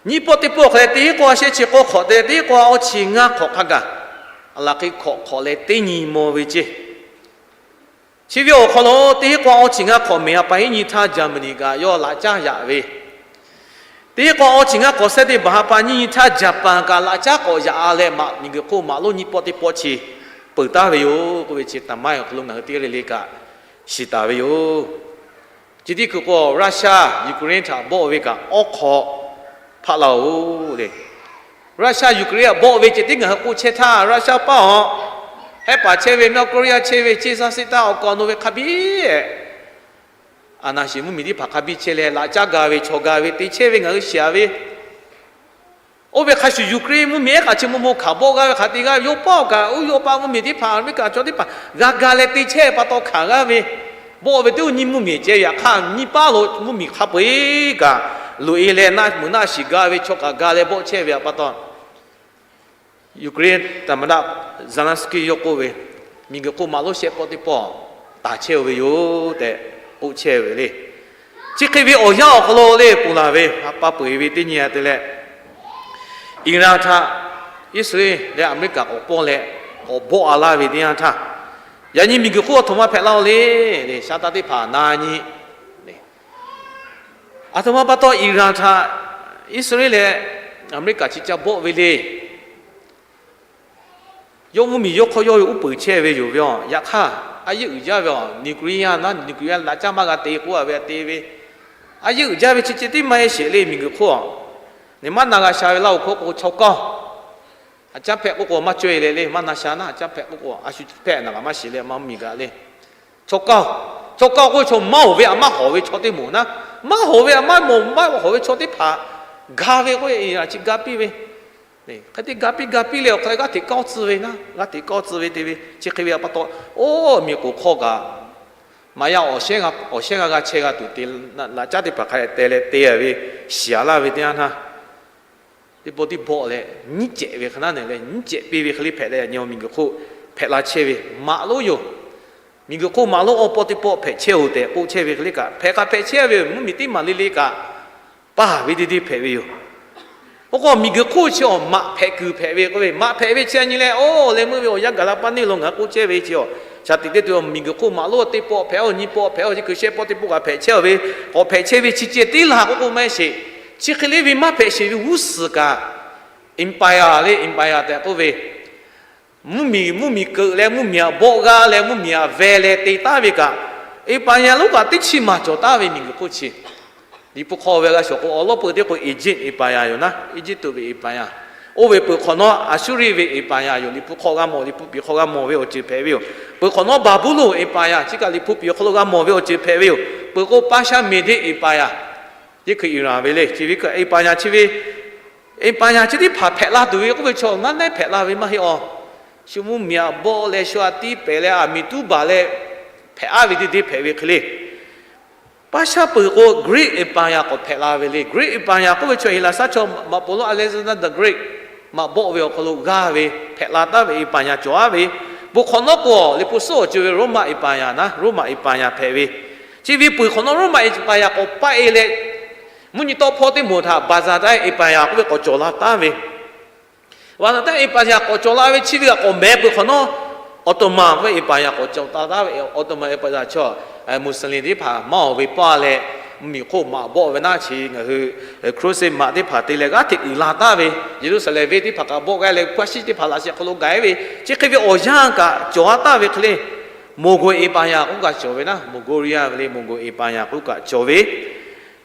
Nyiˇ pawˆ teˇ pawˆ hk'aˬ leh teˇ hinˉ k'awˇ shehˆ chi k'awˇ hk'awꞈ te leh teˇ hinˉ k'awˇ awˇ chi ngaˇ hk'awꞈ hk'a gaˬ, a laˬ hk'e hk'awꞈ hk'awꞈ leh teˇ nyi maw ve ceˇ. Chi ve awˬ hk'aw lo teˇ hinˉ k'awˇ awˇ chi ngaˇ hk'awꞈ mehˬ ha pa hiˉ nyi htaˇ Jaˍmaˍniˆ kaꞈ yawˇ laꞈ caˉ yaꞈ ve, teˇ hinˉ k'awˇ awˇ chi ngaˇ k'awꞈ shehˆ teˇ baˬ ha pa nyiˇ nyi htaˇ Jaˍpaˍ kaꞈ laꞈ caˉ k'awꞈ yaꞈ a leh, maꞈ miˬguiˬ hk'oˆ maꞈ lonˉ nyiˇ pawˆ teˇ pawˆ chi peuˬ taˍ ve yoˬ k'oˆ ve chi taˍ maˇ awˬ hk'aw lo ngaˬ hui teˇ g'aˇ le le kaꞈ shiˍ taˍ ve yoˬ. Chi teˇ hkui k'o, Russia Ukraine htaꞈ bawˆ ve kaꞈ awˉ hk'aw hpaˆ laˇ-oˬ le. Russia Ukraine htaꞈ bawˆ ve ceh tiˉ ngaˬ hui k'oˆ chehˇ htaˇ, Russia paˇ awˬ hehˉ paˍ chehˇ ve, North Korea chehˇ ve, ceˇ zaˇ seˆ taˇ awˬ kaw awˬ nu ve hk'a biˇ a naˍ shiˍ mvuhˇmiˬ teˇ hpaˍ hk'a biˇ chehˇ leh, laꞈ caˉ ga ve, chaw ga ve te chehˇ ve ngaˬ hui shiˍ a ve. Oˇ ve hk'a shuˍ Ukraine mvuhˇmiˬ ehˉ kaꞈ chi maw maw hkanˍ bawˆ g'a ve hk'aˬ te g'a ve, yawˇ paˇ awˬ kaꞈ Uˉ Yuˇ paˆ mvuhˇmiˬ teˇ hpaˍ, America chaw teˇ hpaˍ g'a ga leh te chehˇ pa taw hkanˍ g'a ve, bawˆ ve teˇ nyi mvuhˇmiˬ ceh ve yaꞈ hk'aˇ, nyi paˇ lo mvuhˇmiˬ hk'a peu-eˬ kaꞈ loꞈ-e leh naˆ muiˬ naˆ shiˍ ga ve chaw kaꞈ ga leh bawˆ chehˇ ve pa taw, Ukraine သမ္မတ Zelenskyy yawˇ k'oˆ ve, miˬguiˬ hk'oˆ maꞈ lonˉ shehˆ pawˆ teˇ pawˆ taˍ chehˇ-oˬ ve yoˬ tehꞈ k'oˆ chehˇ ve le. Chi hk'e ve awˬ yanˇ awˬ hk'aw lo le ponˬ laˬ ve, pa peuˬ-e ve teˇ nyi a te leh, Iran htaꞈ Iˉsaˍreˍlaˆ leh America k'awꞈ pawˇ leh k'awꞈ bawˆ a laˇ ve teˇ yanˇ htaˇ, yaꞈ nyi miˬguiˬ hk'oˆ aˬ htoꞈ ma hpehꞈ laˇ-oˬ le, le sha taˇ teˇ hpaˍ na nyi. Aˬ htoꞈ ma pa taw Iran htaꞈ Iˉsaˍreˍlaˆ leh America chi caˇ bawˆ ve le. Yawˇ mvuhˇmiˬ yawˇ hk'aw yawˇ ve uˉ peunˍ chehˇ ve yoˬ ve aˬ. Yaꞈ hk'aˇ, a yeˇ uiˍ jaˇ ve aˬ, nuclear naˉ nuclear laꞈ caˉ maˇ g'a te k'oˆ a ve a te ve, a yeˇ uiˍ jaˇ ve chi ceh tiˉ maˇ heˆ sheˍ le miˬguiˬ hk'oˆ aˬ. Neˬ maˇ na g'a sha ve laˇ-oˬ hk'oˆ k'o, chaw kaˇ aˬ caˉ hpehꞈ k'oˆ k'o maˇ caweh leh le, maˇ na sha naˉ aˬ caˉ hpehꞈ k'oˆ k'o, a shu hpehꞈ naˬ kaꞈ maˇ shiˍ leh maˇ mvuhˇmiˬ gaꞈ le. Chaw kaˇ, chaw kaˇ k'oˆ ve chaw maˇ hawˍ ve aˬ maˇ hawˍ ve chaw teˇ moˍ naˉ, maˇ hawˍ ve aˬ maˇ mawˬ maˇ hawˍ ve chaw teˇ hpaˍ ga ve k'oˆ ve, Iran chi ga piˇ ve. Hk'e te ga piˇ ga piˇ leh awˬ hk'aw g'aˇ hteꞈ kawˇ tcuh ve naˉ, g'aˇ hteꞈ kawˇ tcuh ve te ve chi hk'e ve pa taw, oˇ miˬ k'oˍ hk'awˇ kaꞈ maꞈ yaˇ awˬ shehˉ g'a, awˬ shehˉ g'a g'a chehˇ g'a tuˬ te, laꞈ caˉ teˇ hpaˍ hk'a te leh te a ve, shiˍ a laˇ ve teˇ yanˇ htaˇ, teˇ pawˆ tiˉ bawˆ leh nyiˉ cehꞈ ve hk'e naˉ neˬ leh nyiˉ cehꞈ piˇ ve hk'e le hpehꞈ leh, yaꞈ nyi miˬguiˬ hk'oˆ hpehꞈ la chehˇ ve maꞈ lonˉ yoˬ. Miˬguiˬ hk'oˆ maꞈ lonˉ awˬ pawˆ teˇ pawˆ hpehꞈ chehˇ-oˬ tehꞈ k'oˆ chehˇ ve hk'e le kaꞈ, hpehꞈ k'aꞈ hpehꞈ chehˇ ve mvuhˇmiˬ teˇ maˬ le le kaꞈ paˍ ve teˇ teˇ hpehꞈ ve yoˬ. Oˇ k'o miˬguiˬ hk'oˆ chi awˬ maꞈ hpehꞈ kuiˬ hpehꞈ ve k'oˆ ve, maꞈ hpehꞈ ve chi a nyi leh, oˇ leh meuˇ ve awˬ yanˇ gaˬ la paˇ neˇ lo ngaˬ hui k'oˆ chehˇ ve chi awˬ, shaˍ tiꞈ teˇ to miˬguiˬ hk'oˆ maꞈ lonˉ teˇ pawˆ hpehꞈ-oˬ, nyi pawˆ hpehꞈ-oˬ, chi hkui shehˆ pawˆ teˇ pawˆ kaꞈ hpehꞈ chehˇ-oˬ ve, k'awꞈ hpehꞈ chehˇ ve chi ceh tiˉ laˬ k'oˆ k'o maˇ heˆ sheˍ. Chi hk'e le ve maˇ hpehꞈ sheˍ ve g'uˇ suhˍ kaꞈ, empire le, empire tehꞈ k'oˆ ve, mvuhˇmiˬ, mvuhˇmiˬ keuꞈ leh mvuhˇmiˬ aꞈ bawˆ g'aˇ leh mvuhˇmiˬ aꞈ veh leh te taˉ ve kaꞈ, empire lonˉ kaꞈ teˇ chi maˬ cawˬ taˉ ve miˬguiˬ hk'oˆ chi. Liꞈ hpu hk'aw ve g'a shawˍ k'o, awˬ lawn peuˬ teˇ k'o Egypt empire yoˬ naˉ, Eˇjiˇtuꞈ ve empire. Oˇ ve peuˬ hk'awꞈ nawˉ Aˍsuˇriˆ ve empire yoˬ. Liꞈ hpu hk'aw g'a mawˬ, Liꞈ hpu piˍ hk'aw g'a mawˬ ve awˬ ceuˬ hpehꞈ ve yoˬ. Peuˬ hk'awꞈ nawˉ Baˍbuˍlonˍ empire, chi kaꞈ Liꞈ hpu piˍ awˬ hk'aw lo g'a mawˬ ve awˬ ceuˬ hpehꞈ ve yoˬ. Peuˬ k'o Persia Mede empire, yeˇ hkui Iran ve le, chi ve kaꞈ empire chi ve, empire chi teˇ hpaˍ hpehꞈ la tuˬ ve k'oˆ ve chaw naˉ neˉ hpehꞈ la ve maˇ heˆ awˬ. Shu mvuhˇmiˬ aꞈ bawˆ leh shu aꞈ tiˉ pehˍ leh aˬ miˍ tuˉ baˬ leh hpehꞈ aˉ ve teˇ teˇ hpehꞈ ve hk'e le. Persia peuˬ k'o Greek empire k'awꞈ hpehꞈ la ve le. Greek empire k'oˆ ve chaw Heˍlaˍsaˆ chaw maꞈ poˍ lonˉ Alexander the Great maꞈ bawˆ ve awˬ hk'aw lo g'aˇ ve hpehꞈ la taˉ ve empire cawˬ aˉ ve. Peuˬ hk'awꞈ nawˉ k'o Liꞈ hpu suhˉ awˬ ceuˬ ve Roman empire naˉ, Roman empire hpehꞈ ve. Chi ve peuˬ hk'awꞈ nawˉ Roman empire k'awꞈ paˆ-e leh, mvuhˇ nyi tawˆ hpawˇ teˇ moˍ htaꞈ Byzantine empire k'oˆ ve k'awꞈ cawˬ la taˉ ve. Byzantine empire k'awꞈ cawˬ la ve chi ve kaꞈ k'awꞈ mehˍ peuˬ hk'awꞈ nawˉ, Ottoman k'oˆ ve empire k'awꞈ cawˬ la taˉ ve. Ottoman empire chaw Muslim teˇ hpaˍ maˇ awˬ ve paˇ leh, mvuhˇmiˬ hk'oˆ maꞈ bawˆ ve naˉ chi ngaˬ hui crusade maꞈ teˇ hpaˍ te leh g'aˇ hteꞈ uiˍ la taˉ ve, Yeˍruˆsaˍlehnˍ venˇ teˇ hpaˍ kaꞈ bawˆ g'aˇ leh hpu a shiˉ teˇ hpaˍ laꞈ sheh hk'aw lo gaˬ-e ve, chi hk'e ve awˬ yanˇ kaꞈ cawˬ a taˉ ve hk'e le. Mongol empire k'oˆ kaꞈ cawˬ ve naˉ, Mongolia ve le, Mongol empire k'oˆ kaꞈ cawˬ ve.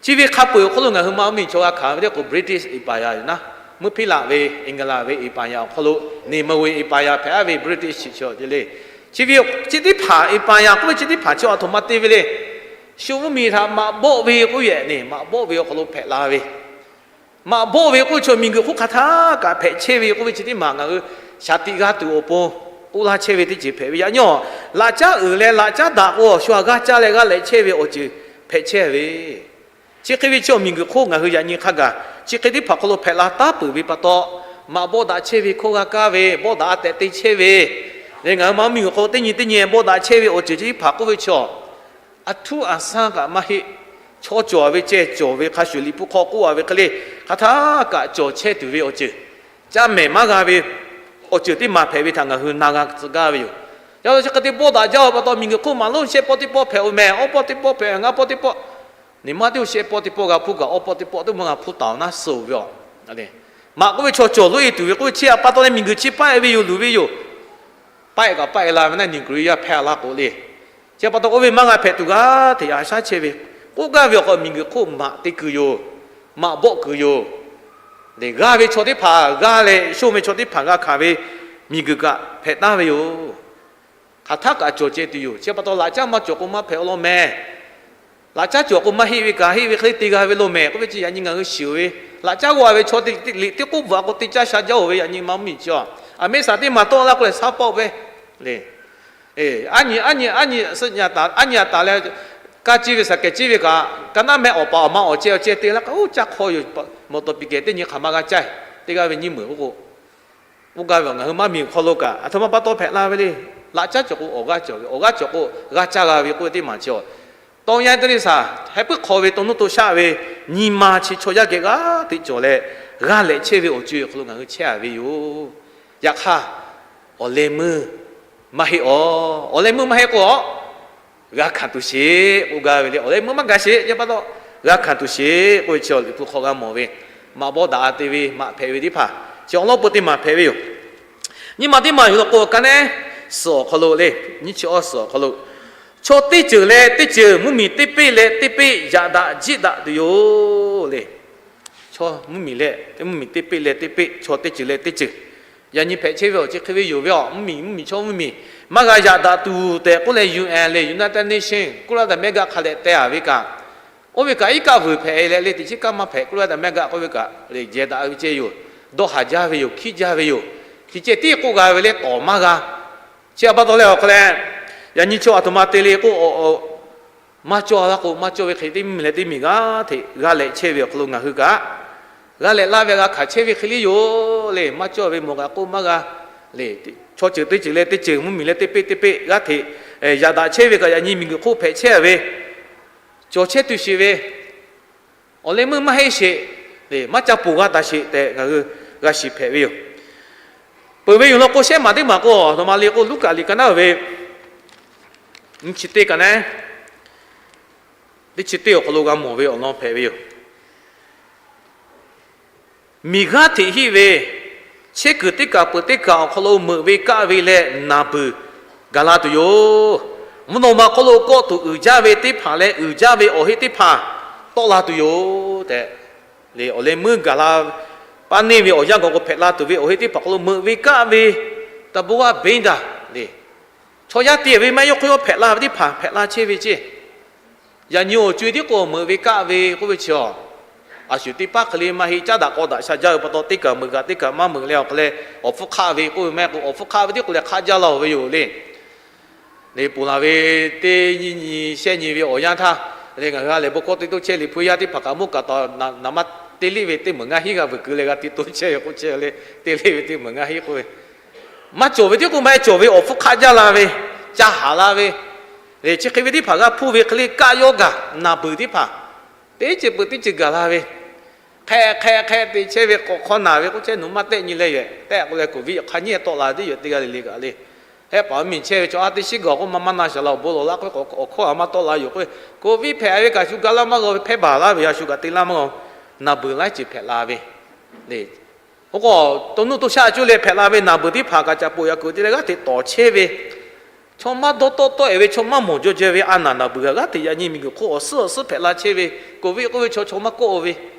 Chi ve hk'a peu-eˬ awˬ hk'aw lo ngaˬ hui maˇ mvuhˇmiˬ chaw g'a hkanˍ ve teˇ k'o British empire yoˬ naˉ, mvuhˇ hpiˇ laˬ ve England ve empire awˬ hk'aw lo, neˬ meuˇ ve empire hpehꞈ aˉ ve British chi cawˬ ce le. Chi ve chi teˇ hpaˍ empire k'oˆ ve chi teˇ hpaˍ chi aˬ htoꞈ ma te ve le. Shu mvuhˇmiˬ htaꞈ maꞈ bawˆ ve k'oˆ ve neˬ maꞈ bawˆ ve awˬ hk'aw lo hpehꞈ la ve. Maꞈ bawˆ ve k'oˆ ve chaw miˬguiˬ hk'oˆ hk'aˬ htaˇ kaꞈ hpehꞈ chehˇ ve k'oˆ ve chi teˇ maˬ ngaˬ hui shaˍ tiꞈ g'a tuˬ awˬ pon k'oˆ laˇ chehˇ ve teˇ ceuˬ hpehꞈ ve. Yaꞈ nyi laꞈ caˉ uiˍ leh laꞈ caˉ daꞈ k'o, shu aꞈ g'aˇ caˇ leh g'aˇ lehꞈ chehˇ ve awˬ ceuˬ hpehꞈ chehˇ ve. Chi hk'e ve chi awˬ miˬguiˬ hk'oˆ ngaˬ hui yaꞈ nyi hk'a gaˬ chi hk'e teˇ hpaˍ hk'aw lo hpehꞈ la taˉ peuˬ ve pa taw, maꞈ bawˆ daꞈ chehˇ ve hkawˇ g'a kaˇ ve, bawˆ daꞈ a tehꞈ te chehˇ ve, leh ngaˬ hui maˇ mvuhˇmiˬ awˬ hk'aw lo teˇ nyi teˇ nyi bawˆ daꞈ chehˇ ve awˬ ceuˬ chi teˇ hpaˍ k'oˆ ve chaw, aˬ htuˉ aˬ sanˇ kaꞈ maˇ heˆ. Chaw cawˬ ve ceh cawˬ ve hk'a shuˍ, Liꞈ hpu hk'aw k'oˆ a ve hk'e le, hk'aˬ htaˇ kaꞈ cawˬ chehˇ tuˬ ve awˬ ceuˬ, caˇ mehˍ maˇ g'a ve awˬ ceuˬ teˇ maˬ hpehꞈ ve htaꞈ ngaˬ hui na g'a tcuh gaˇ ve yoˬ. Yaꞈ nyi chi hk'e te bawˆ daꞈ jaˇ-oˬ pa taw, miˬguiˬ hk'oˆ maˍ lonˉ shehˆ pawˆ teˇ pawˆ hpehꞈ-oˬ mehˍ. Awˇ pawˆ teˇ pawˆ hpehꞈ, ngaˇ pawˆ teˇ pawˆ, neˇ maˇ teˇ oˇ shehˆ pawˆ teˇ pawˆ g'a hpuˇ kaꞈ, awˇ pawˆ teˇ pawˆ teˇ maˇ g'a hpuˇ taˍ-oˬ naˉ suh ve a. Maꞈ k'oˆ ve chaw cawˬ loꞈ-e tuˬ ve k'oˆ ve chi a pa taw leh miˬguiˬ chi paˆ-e ve yoˬ, luˬ ve yoˬ. Paˆ-e kaꞈ paˆ-e la ve naˉ, nuclear hpehˇ a laˇ k'o le. Chi pa taw k'oˆ ve maˇ g'a hpehꞈ tuˬ g'aˇ hteꞈ yaꞈ shaˉ chehˇ ve, k'oˆ gaˇ ve awˬ hk'aw miˬguiˬ hk'oˆ maꞈ te kuiˬ yoˬ. Maꞈ bawˆ kuiˬ yoˬ. G'aˇ ve chaw teˇ hpaˍ g'aˇ leh shonˇ ve chaw teˇ hpaˍ g'a hkanˍ ve miˬguiˬ kaꞈ hpehꞈ taˍ ve yoˬ. Hk'aˬ htaˇ kaꞈ cawˬ ceh tuˬ yoˬ. Chi pa taw laꞈ caˉ maˇ cawˬ k'o maˇ hpehꞈ-oˬ law mehˍ. Laꞈ caˉ cawˬ k'o maˇ heˆ ve kaꞈ, heˆ ve hk'e le te g'a ve law mehˍ k'oˆ ve chi yaꞈ nyi ngaˬ hui shiˍ ve. Laꞈ caˉ g'aw ve chaw te liꞈ teˇ k'oˆ bvuhꞈ a k'o te caˇ sha jaˇ-oˬ ve yaꞈ nyi ma mvuhˇmiˬ chi a. A mehˆ saˍ teˇ maˬ tawˆ la k'o lehˬ shaˉ pawˆ ve le. Aˉ nyi, aˉ nyi, aˉ nyi suhˆ nyi a taˍ, aˉ nyi a taˍ leh, kaˇ ciˇ ve saˍ kehˬ ciˇ ve kaꞈ, ka naˉ meh awˬ paˍ awˬ ma awˬ ceh awˬ ceh te laˇ k'o, oˇ caˇ hk'aw yoˬ. Mawˬ tawˍ piˍ kehˬ teˇ nyi hk'aˬ ma g'a caˇ, teˇ g'aˇ ve nyiˇ meunˍ k'oˆ k'o, k'oˆ gaˇ ve ngaˬ hui maˇ miˬ hk'aw lo kaꞈ aˬ htoꞈ ma pa taw hpehꞈ la ve le. Laꞈ caˉ cawˬ k'o awˬ g'aˇ cawˬ ve, awˬ g'aˇ cawˬ k'o g'a caˇ g'a ve k'oˆ ve teˇ maˬ chi a. Tawˇ yanˇ teˇ riˇ saˍ heh puiˉ hk'aw ve taw nuˇ to shaˆ ve nyi ma chi chaw yaˇ geh g'aˇ hteꞈ cawˬ leh, g'aˇ lehꞈ chehˇ ve awˬ co-e awˬ hk'aw lo ngaˬ hui chehˇ a ve yoˬ. Yaꞈ hk'aˇ, awˬ leh meuˇ maˇ heˆ a. Awˬ leh meuˇ maˇ heˆ k'o a, g'a hkanˍ tuˬ sheˍ k'oˆ gaˇ ve le. Awˬ leh meuˇ maˇ gaˬ sheˍ, yaˇ pa taw g'a hkanˍ tuˬ sheˍ k'oˆ ve chi awˬ Liꞈ hpu hk'aw g'a mawˬ ve, maꞈ bawˆ daꞈ a te ve, maꞈ hpehꞈ ve teˇ hpaˍ chi awˬ lawn peu teˇ maˬ hpehꞈ ve yoˬ. Nyi ma teˇ maˬ yuˬ la k'o, ka neˉ suhˍ awˬ hk'aw lo le, nyiˇ chi awˇ suhˍ awˬ hk'aw lo, chaw teˇ ceuˬ leh teˇ ceuˬ mvuhˇmiˬ teˇ peˆ leh teˇ peˆ yaꞈ daꞈ jiˆ daꞈ tuˬ yoˬ le. Chaw mvuhˇmiˬ leh mvuhˇmiˬ teˇ peˆ leh teˇ peˆ, chaw teˇ ceuˬ leh teˇ ceuˬ, yaꞈ nyi hpehꞈ chehˇ ve awˬ chi hk'e ve yoˬ ve a. Mvuhˇmiˬ, mvuhˇmiˬ chaw mvuhˇmiˬ maˇ g'a yaꞈ daꞈ tuˬ tehꞈ k'oˆ leh U N leh United Nation kuˇ laˇ daꞈ mehˆ g'aˆ hk'a dehꞈ teh a ve kaꞈ, oˇ ve kaꞈ iˉ kaˆ vuiˬ hpehꞈ leh le, teꞈ chiˉ kaˆ maˇ hpehꞈ kuˇ laˇ daꞈ mehˆ g'aˆ k'oˆ ve kaꞈ le, jehˬ daꞈ ve ceh yoˬ. Dawˇ haˍ jaˇ ve yoˬ, hkiˇ jaˇ ve yoˬ. Chi ceh tiˉ k'oˆ g'a ve le, tawˍ maˇ g'a. Chi a pa taw leh awˬ hk'aw leh, yaꞈ nyi chaw aˬ htoꞈ ma te le k'o, maˇ cawˇ laˇ k'o maˇ cawˇ ve hk'e teˇ mvuhˇmiˬ leh teˇ mvuhˇmiˬ g'aˇ hteꞈ g'a lehꞈ chehˇ ve awˬ hk'aw lo ngaˬ hui kaꞈ g'a lehꞈ laˇ ve g'a hkanˍ chehˇ ve hk'e le yoˬ le. Maˇ cawˇ ve mawˬ kaꞈ k'oˆ maˇ g'a le. Chaw ceuˬ teˇ ceuˬ leh teˇ ceuˬ mvuhˇmiˬ leh teˇ peˆ teˇ peˆ g'aˇ hteꞈ yaꞈ daꞈ chehˇ ve kaꞈ yaꞈ nyi miˬguiˬ hk'oˆ hpehꞈ chehˇ a ve, cawˬ chehˇ tuˬ sheˍ ve, awˬ leh meuˇ maˇ heˆ sheˍ, maˇ ca ponˬ g'a taˍ sheˍ tehꞈ ngaˬ hui g'a shiˍ hpehꞈ ve yoˬ. Peuˬ ve yoˬ law k'o, shehˉ maˬ teˇ maˬ k'o, a htoꞈ ma le k'o, Luˉkaꞈ liꞈ ka naˉ ve nyiˇ chi teˇ ka neˉ teˇ chi teˇ awˬ hk'aw lo g'a mawˬ ve awˬ lawn hpehꞈ ve yoˬ. Miˬ g'aˇ hteꞈ hiˆ ve, chehˇ kuiˬ teˇ kaˬ peuˬ teˇ kaˬ awˬ hk'aw lo meuꞈ ve kaˆ ve leh naˬ beuˬ gaˬ la tuˬ yoˬ. Mvuhˇ naw ma hk'oˆ lo kawˆ tuˬ uiˍ jaˇ ve teˇ hpaˍ leh uiˍ jaˇ ve awˬ heˆ teˇ hpaˍ tawˆ la tuˬ yoˬ tehꞈ, awˬ leh meuˇ gaˬ la, paˇ neˇ ve awˬ yanˇ gaˬ k'o hpehꞈ la tuˬ ve awˬ heˆ teˇ hpaˍ hk'aw lo meuꞈ ve kaˆ ve, taˇ bon g'a benˇ daꞈ le. Chaw yaˇ te ve maˇ yawˇ hk'oˆ yawˇ hpehꞈ la ve teˇ hpaˍ hpehꞈ la chehˇ ve ceˇ. Yaꞈ nyi awˬ co-e tiˉ k'o meuꞈ ve kaˆ ve k'oˆ ve chi a, a shu teˇ paˉ hk'e le maˇ heˆ, caˉ daꞈ k'aw daꞈ sha jaˇ ve pa taw, teˇ kaˬ meuꞈ kaꞈ teˇ kaˬ maˇ meuꞈ leh awˬ hk'aw leh awˬ hpfuhˇ hk'aˆ ve k'oˆ ve maˇ heˆ k'o, awˬ hpfuhˇ hk'aˆ ve tiˉ k'o leh hk'aˆ jaˇ la-oˬ ve yoˬ le. Le ponˬ laˬ ve teˇ nyiˇ nyi shehˆ nyi ve awˬ yanˇ htaˇ, le ngaˬ hui a lehˬ bon hkawˇ te toˇ chehˇ Liꞈ hpu yaˇ teˇ hpaˍ kaꞈ mvuhˇ kaꞈ taw, naˍ ma teˇ leˆ ve teˇ meunˍ ngaˇ hinˉ g'a vuiˬ keu leh g'a te toˇ chehˇ ve k'oˆ chehˇ le, teˇ leˆ ve teˇ meunˍ ngaˇ hinˉ k'oˆ ve, maˇ cawˬ ve tiˉ k'o maˇ heˆ, cawˬ ve awˬ hpfuhˇ hk'aˆ jaˇ la ve, ca haˍ la ve, le chi hk'e ve teˇ hpaˍ g'a hpuˇ ve hk'e le, kaˆ yawˇ gaˬ naˬ beuˬ teˇ hpaˍ teˇ ceuˬ peuˬ teˇ ceuˬ gaˬ la ve, hk'e hk'e hk'e te chehˇ ve k'awꞈ hk'awˇ naˬ ve k'oˆ chehˇ, nawˬ maˇ tehˆ nyi leh yehˬ tehˆ k'oˆ leh, covid hk'a nyiˇ tawˆ la teˇ yehˬ teˇ g'aˇ le le kaꞈ le. Hehˆ paˍ mvuhˇmiˬ chehˇ ve chaw a teˇ shiˉ gaˬ k'o maˇ maˇ na shaˍ la awˬ bon lawˬ laˇ k'oˆ ve, awˬ hkawˇ a maˇ tawˆ la yoˬ k'oˆ ve, covid hpehꞈ ve kaꞈ shu ga laˇ maˇ g'aw ve, hpehˇ baˬ laˇ ve a shu kaꞈ te laˇ maˇ g'aw, naˬ beuˬ laiˉ ceuˬ hpehꞈ la ve le. Oˇ k'o, taw nuˇ to shaˆ cuˇ leh hpehꞈ la ve naˬ beuˬ teˇ hpaˍ kaꞈ ca poˬ yaꞈ kuiˬ te leh g'aˇ hteꞈ tawˍ chehˇ ve, chaw maˇ dawˇ tawˆ tawˆ-e ve, chaw maˇ mawˬ jaw jaw ve a naˬ naˬ beuˬ g'a g'aˇ hteꞈ yaꞈ nyi miˬguiˬ hk'oˆ awˬ suhˉ awˬ suhˉ hpehꞈ la chehˇ ve, covid k'oˆ ve chaw chaw maˇ kawˆ-o ve,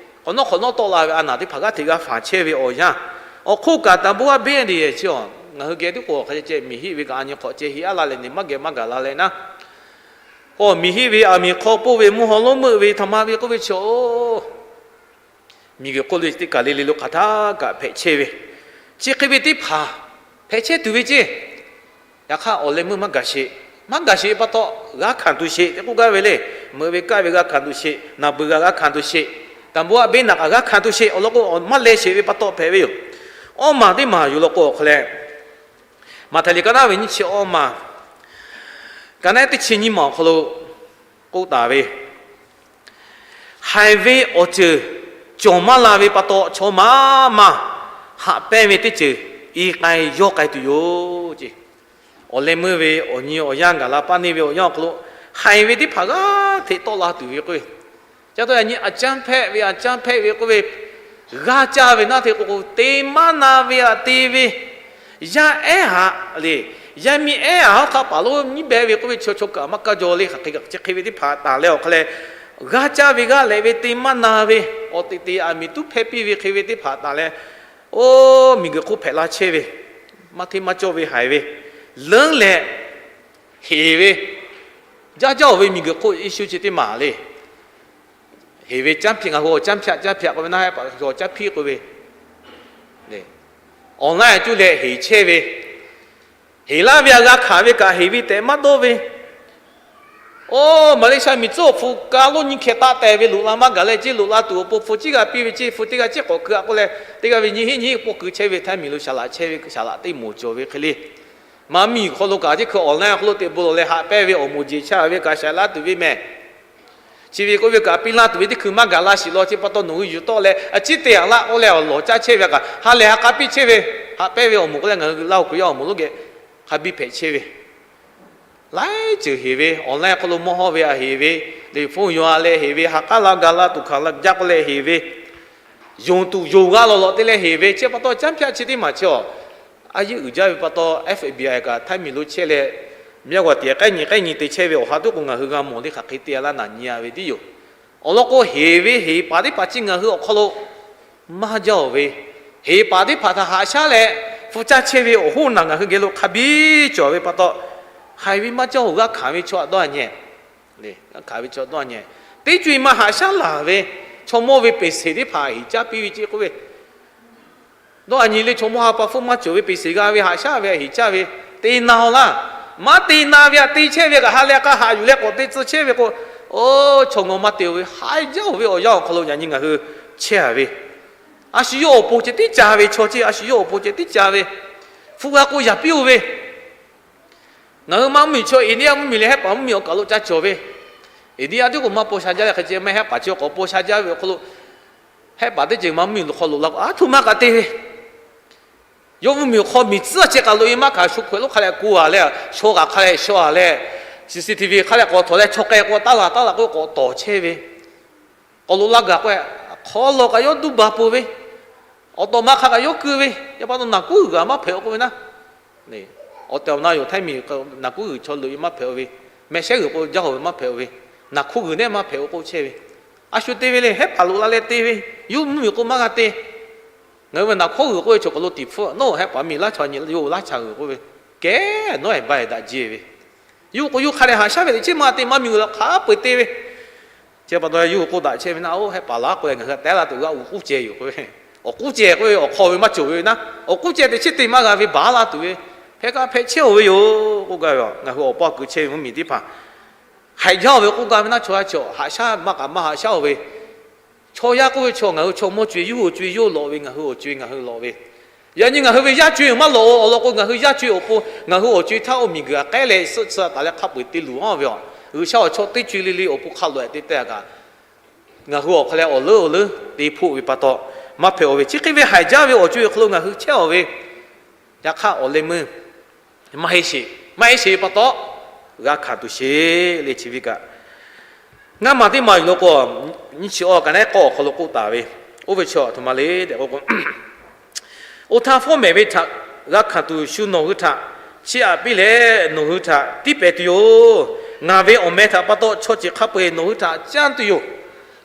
k'awꞈ nawˉ hk'awꞈ nawˉ tawˆ la ve a naˬ teˇ hpaˍ g'aˇ hteꞈ g'a fanˍ chehˇ ve awˬ yanˇ, awˬ hk'oˆ kaꞈ taˇ bon a beˇ de chi a, ngaˬ hui geh tiˉ k'o hk'a ceh miˬ hiˆ ve kaꞈ a nyi hk'awꞈ ceh hiˆ a laˇ leh neˇ maˇ geh maˇ gaˬ la leh naˉ, k'o miˬ hiˆ ve aˬ miˬ hk'aw poˆ ve mvuhˇ haw lonˉ meuˆ ve htaꞈ ma ve k'oˆ ve chi a, miˬguiˬ hk'oˆ lo teˇ kaˬ le le lo hk'aˬ htaˇ kaꞈ hpehꞈ chehˇ ve, chi hk'e ve teˇ hpaˍ hpehꞈ chehˇ tuˬ ve ceˇ. Yaꞈ hk'aˇ awˬ leh meuˇ maˇ gaˬ sheˍ. Maˇ gaˬ sheˍ ve pa taw, g'a hkanˍ tuˬ sheˍ tehꞈ k'oˆ gaˇ ve le. Meuꞈ ve kaˆ ve g'a hkanˍ tuˬ sheˍ, naˬ beuˬ g'a g'a hkanˍ tuˬ sheˍ, taˍ bon a beˇ naˬ kaꞈ g'a hkanˍ tuˬ sheˍ awˬ lawn k'o, maˇ leh sheˍ ve pa taw hpehꞈ ve yoˬ. Awˇ maˬ teˇ maˬ yuˬ law k'o awˬ hk'aw leh, Maꞈhtehˍ liꞈ ka naˉ ve nyiˇ chi awˇ maˬ, ka naˉ teˇ chi nyiˇ maˬ awˬ hk'aw lo k'oˆ taˍ ve, Haiˬ ve awˬ ceuˬ cawˬ maˇ la ve pa taw, chaw maˇ maˇ haꞈ pehnˇ ve teˇ ceuˬ i k'ai yawˇ k'ai tuˬ yoˬ ce. Awˬ leh meuˇ ve awˬ nyi awˬ yanˇ gaˬ la paˇ neˇ ve awˬ yanˇ awˬ hk'aw lo, haiˬ ve teˇ hpaˍ g'aˇ hteꞈ tawˆ la tuˬ ve k'oˆ ve, ca taw yaꞈ nyi aˬ caˇ hpehˆ ve aˬ caˇ hpehˆ ve k'oˆ ve, g'aˇ caˇ ve naˇ hteꞈ k'o k'o te maˇ na ve aꞈ te ve, yaˇ ehˉ haꞈ le, yaˇ miˇ ehˉ haꞈ hawˉ hk'aˆ paˍ lonˉ nyiˉ beh ve k'oˆ ve, chaw chaw kaꞈ maˇ kaˇ jaw le, hk'aˬ hk'e kaꞈ chi hk'e ve teˇ hpaˍ taˍ leh awˬ hk'aw leh, g'aˇ caˇ ve g'aˇ lehꞈ ve te maˇ na ve, awˬ teꞈ te aˬ miˍ tuˉ hpehˇ piˇ ve hk'e ve teˇ hpaˍ taˍ leh, oˇ miˬguiˬ hk'oˆ hpehꞈ la chehˇ ve, maˇ hteˇ maˇ cawˇ ve haiˬ ve, leuˉ leh heˍ ve, jaˇ jaˇ-oˬ ve miˬguiˬ hk'oˆ iˉ shu chi teˇ maˬ le. Heˍ ve caˉ hpiˆ, ngaˬ hui awˬ caˉ hpiˆ caˉ hpiˆ k'oˆ ve naˇ, ehˉ paˍ awˬ caˉ hpiˆ k'oˆ ve, online cuˇ leh heˍ chehˇ ve, heˍ laˇ ve aꞈ g'a hkanˍ ve kaꞈ heˍ ve tehꞈ maˇ dawˇ ve, oˇ Maˍleˍshaˍ miˬ tcuhˉ awˬ hpu ka lonˉ nyi hkeh taˆ tehˍ ve loꞈ la maˇ gaˬ leh ceˇ, loꞈ la tuˬ awˬ pon hpu ciˉ g'a piˇ ve ceˇ, hpu teˇ g'aˇ ciˉ k'awꞈ keu-a k'oˆ leh, teˇ g'aˇ ve nyi hiˉ nyi hiˉ k'awꞈ keu chehˇ ve, htaiˇ miˬ lo saˍ laꞈ chehˇ ve, saˍ laꞈ teˇ moˍ cawˬ ve hk'e le. Maˇ miˬ hk'aw lo kaꞈ teˇ hkui online hk'aw lo teꞈ bon lawˬ leh haꞈ pehnˇ ve awˬ moˍ jeˬ chaˇ ve kaꞈ shaˍ laˇ tuˬ ve mehˍ. Chi ve k'oˆ ve kaꞈ piˇ laˇ tuˬ ve teˇ hkui maˇ gaˬ la shiˍ law, chi pa taw nawˬ hui yuˬ tawˆ leh a ciˉ te aꞈ laˆ k'oˆ leh awˬ lawˬ caˇ chehˇ ve kaꞈ ha lehˬ ha k'a piˇ chehˇ ve, haꞈ pehnˇ ve awˬ moˍ k'oˆ leh ngaˬ hui Laˇ huˍ Hkriꞈ yaˇ awˬ moˍ lonˉ geh hk'a biˇ hpehꞈ chehˇ ve, laiˉ ceuˬ heˍ ve, online hk'aw lo mawˇ hawˇ ve aꞈ heˍ ve, le hpu yonˍ-a leh heˍ ve, ha k'aˉ la ga la tuˬ hkanˍ la jaˇ k'oˆ leh heˍ ve, yonˍ tuˬ yonˍ g'a lawˬ lawꞈ te leh heˍ ve, chi pa taw caˉ hpiˆ chi teˇ maˬ chi awˬ, a yeˇ uiˍ jaˇ ve pa taw F B I kaꞈ htaiˇ miˬ lo chehˇ leh, myaˇ g'aꞈ tiꞈ k'ehˉ nyi k'ehˉ nyi te chehˇ ve awˬ ha tuˉ k'o ngaˬ hui g'a mawˬ le, hk'aˬ hk'e te-a laˇ naˬ nyi-a ve tiˉ yoˬ. Awˬ lawn k'o heˍ ve heˍ paˍ teˇ hpaˍ chi ngaˬ hui awˬ hk'aw lo maˇ jaˇ-oˬ ve, heˍ paˍ teˇ hpaˍ htaꞈ haꞈ shaˉ leh hpu caˇ chehˇ ve awˬ hoˉ naˬ ngaˬ hui geh lo hk'a biˇ cawˬ ve pa taw, haiˬ ve maˇ jaˇ-oˬ, g'a hkanˍ ve chaw aꞈ dawˇ-a nyehˬ. G'a hkanˍ ve chaw dawˇ-a nyehˬ. Teˇ co-e maˇ haꞈ shaˉ laˬ ve, chaw mawˇ ve peˍ seˍ teˇ hpaˍ heˍ caˇ piˇ ve ceˇ k'oˆ ve, dawˇ-a nyi le, chaw mawˇ ha pa hpfuhˇ maˇ cawˬ ve peˍ seˍ g'a ve haꞈ shaˉ ve heˍ caˇ ve, te na-oˬ laˇ. Maˇ te na ve aꞈ te chehˇ ve kaꞈ ha lehˬ k'a haꞈ yuˬ leh k'awꞈ te tcuh chehˇ ve k'o, oˇ chaw ngawˬ maˇ te-o ve, ha jaˇ-oˬ ve awˬ yanˇ awˬ hk'aw lo yaꞈ nyi ngaˬ hui chehˇ-a ve, a shu yawˇ awˬ pon ceh tiˉ ca ve chaw ceˇ, a shu yawˇ awˬ pon ceh tiˉ ca ve, hpu g'a k'o yaꞈ piˇ-oˬ ve, ngaˬ hui maˇ mvuhˇmiˬ chaw India mvuhˇmiˬ leh Hehˉ paˍ mvuhˇmiˬ awˬ kaˬ lo ca cawˬ ve, India teˇ k'o maˇ paw sha jaˇ leh hk'e ce, maˇ Hehˉ paˍ chi k'awꞈ paw sha jaˇ ve awˬ hk'aw lo, Hehˉ paˍ teˇ ceuˬ maˇ mvuhˇmiˬ lo hk'aw loꞈ la k'o, aˉ htoꞈ ma kaꞈ te ve. Yawˇ mvuhˇmiˬ awˬ hk'aw miˬ tcuhˉ ceh kaꞈ loꞈ-e maˇ hkanˍ, shu hkawehꞈ lonˉ hk'a leh ku-a leh, shaw kaꞈ hk'a leh shaw-a leh, C C T V hk'a leh k'awꞈ htawnˍ leh chaw k'ai k'o taˇ laˬ taˇ laˬ k'oˆ k'awꞈ tawˍ chehˇ ve, k'awꞈ loꞈ la gaˬ k'o, hk'aw lawˬ kaꞈ yawˇ duˇ baˬ peuˬ ve, awˬ tawꞈ ma hk'a kaꞈ yawˇ keu ve, yaꞈ pa taw naˬ kuˉ g'uiˬ kaꞈ maˇ hpehꞈ-o k'oˆ ve naˉ. Awˬ tehˬ awˬ na yoˬ, htaiˇ miˬ naˬ kuˉ g'uiˬ chaw loꞈ-e maˇ hpehꞈ-o ve, mehˆ shehˉ g'uiˬ k'o jaˇ-oˬ ve maˇ hpehꞈ-o ve, naˬ hkuˇ g'uiˬ nehˉ maˇ hpehꞈ-o k'oˆ chehˇ ve, a shu te ve le, Hehˉ paˍ loꞈ la leh te ve, yawˇ mvuhˇmiˬ k'o maˇ g'a te. Ngaˬ hui ve naˬ hkuˇ g'uiˬ k'oˆ ve chaw k'awꞈ lo tiˍ hpfuhˇ, nawˬ Hehˉ paˍ miˬ laˇ chaw nyi yawˇ laˇ chaꞈ g'uiˬ k'oˆ ve, kehˉ nawˉ-ehˍ ba-ehˍ daꞈ jeˇ ve, yawˇ k'o yawˇ hk'a leh haꞈ shaˉ ve teꞈ chiˉ maˇ te, maˇ miˬ g'uiˬ la hk'a peu-eˬ te ve, chi pa taw yawˇ hui k'oˆ daꞈ chehˇ ve naˉ, oˇ Hehˉ paˍ laˬ k'o leh ngaˬ hui tehˉ la tuˬ g'a uiˍ k'uˉ ceh yoˬ k'oˆ ve, awˬ k'uˉ ceh k'oˆ ve awˬ hk'aw ve maˇ cawˬ ve naˉ, awˬ k'uˉ ceh teꞈ chiˉ te maˇ g'a ve baˬ laˇ tuˬ ve, hpehꞈ kaꞈ hpehꞈ chehˇ-oˬ ve yoˬ k'oˆ gaˇ ve, ngaˬ hui awˬ pa kuiˬ chehˇ ve mvuhˇmiˬ teˇ hpaˍ haiˬ jaˇ-oˬ ve k'oˆ gaˇ ve naˉ, chaw yaˇ chi htaꞈ haꞈ shaˉ maˇ k'aꞈ maˇ haꞈ shaˉ-oˬ ve, chaw yaˇ k'oˆ ve chaw ngaˬ hui chaw mawˇ co-e yawˇ hui co-e yawˇ lawꞈ ve, ngaˬ hui awˬ co-e ngaˬ hui lawꞈ ve, yaꞈ nyi ngaˬ hui ve yaˇ co-e maˇ lawꞈ-o. Awˬ lawn k'o ngaˬ hui yaˇ co-e awˬ pon ngaˬ hui awˬ co-e htaˇ oˇ miˬguiˬ aꞈ k'ehˉ leh suhˆ tcuh taˍ leh hk'a peu-eˬ te luˬ-a ve, G'uiˬsha awˬ chaw teˇ co-e le le awˬ pon hk'a lawꞈ-e te teh-a kaꞈ, ngaˬ hui awˬ hk'a leh awˬ leuˉ awˬ leuˉ te hpoˆ ve pa taw, maˇ hpehꞈ-oˬ ve, chi hk'e ve haiˬ jaˇ ve awˬ co-e awˬ hk'aw lo ngaˬ hui chehˇ-oˬ ve, yaꞈ hk'aˇ awˬ leh meuˇ maˇ heˆ sheˍ, maˇ heˆ sheˍ ve pa taw, g'a hkanˍ tuˬ sheˍ le chi ve kaꞈ, ngaˇ maˬ teˇ maˬ yuˬ lo k'o, nyiˇ chi awˬ kaꞈ neˉ k'awˇ awˬ hk'aw lo k'oˆ taˍ ve, oˇ ve chi a htoꞈ ma le tehꞈ k'o k'o, oˇ htaˇ fawˉ mehˍ ve htaꞈ g'a hkanˍ tuˬ shu nawˬ hui htaꞈ chiˇ aꞈ piˇ leh, nawˬ hui htaꞈ tiˇ pehˍ tuˬ yoˬ. Ngaˬ ve awˬ meh htaꞈ pa taw chaw ceuˬ hk'a peu-eˬ nawˬ hui htaꞈ canˇ tuˬ yoˬ.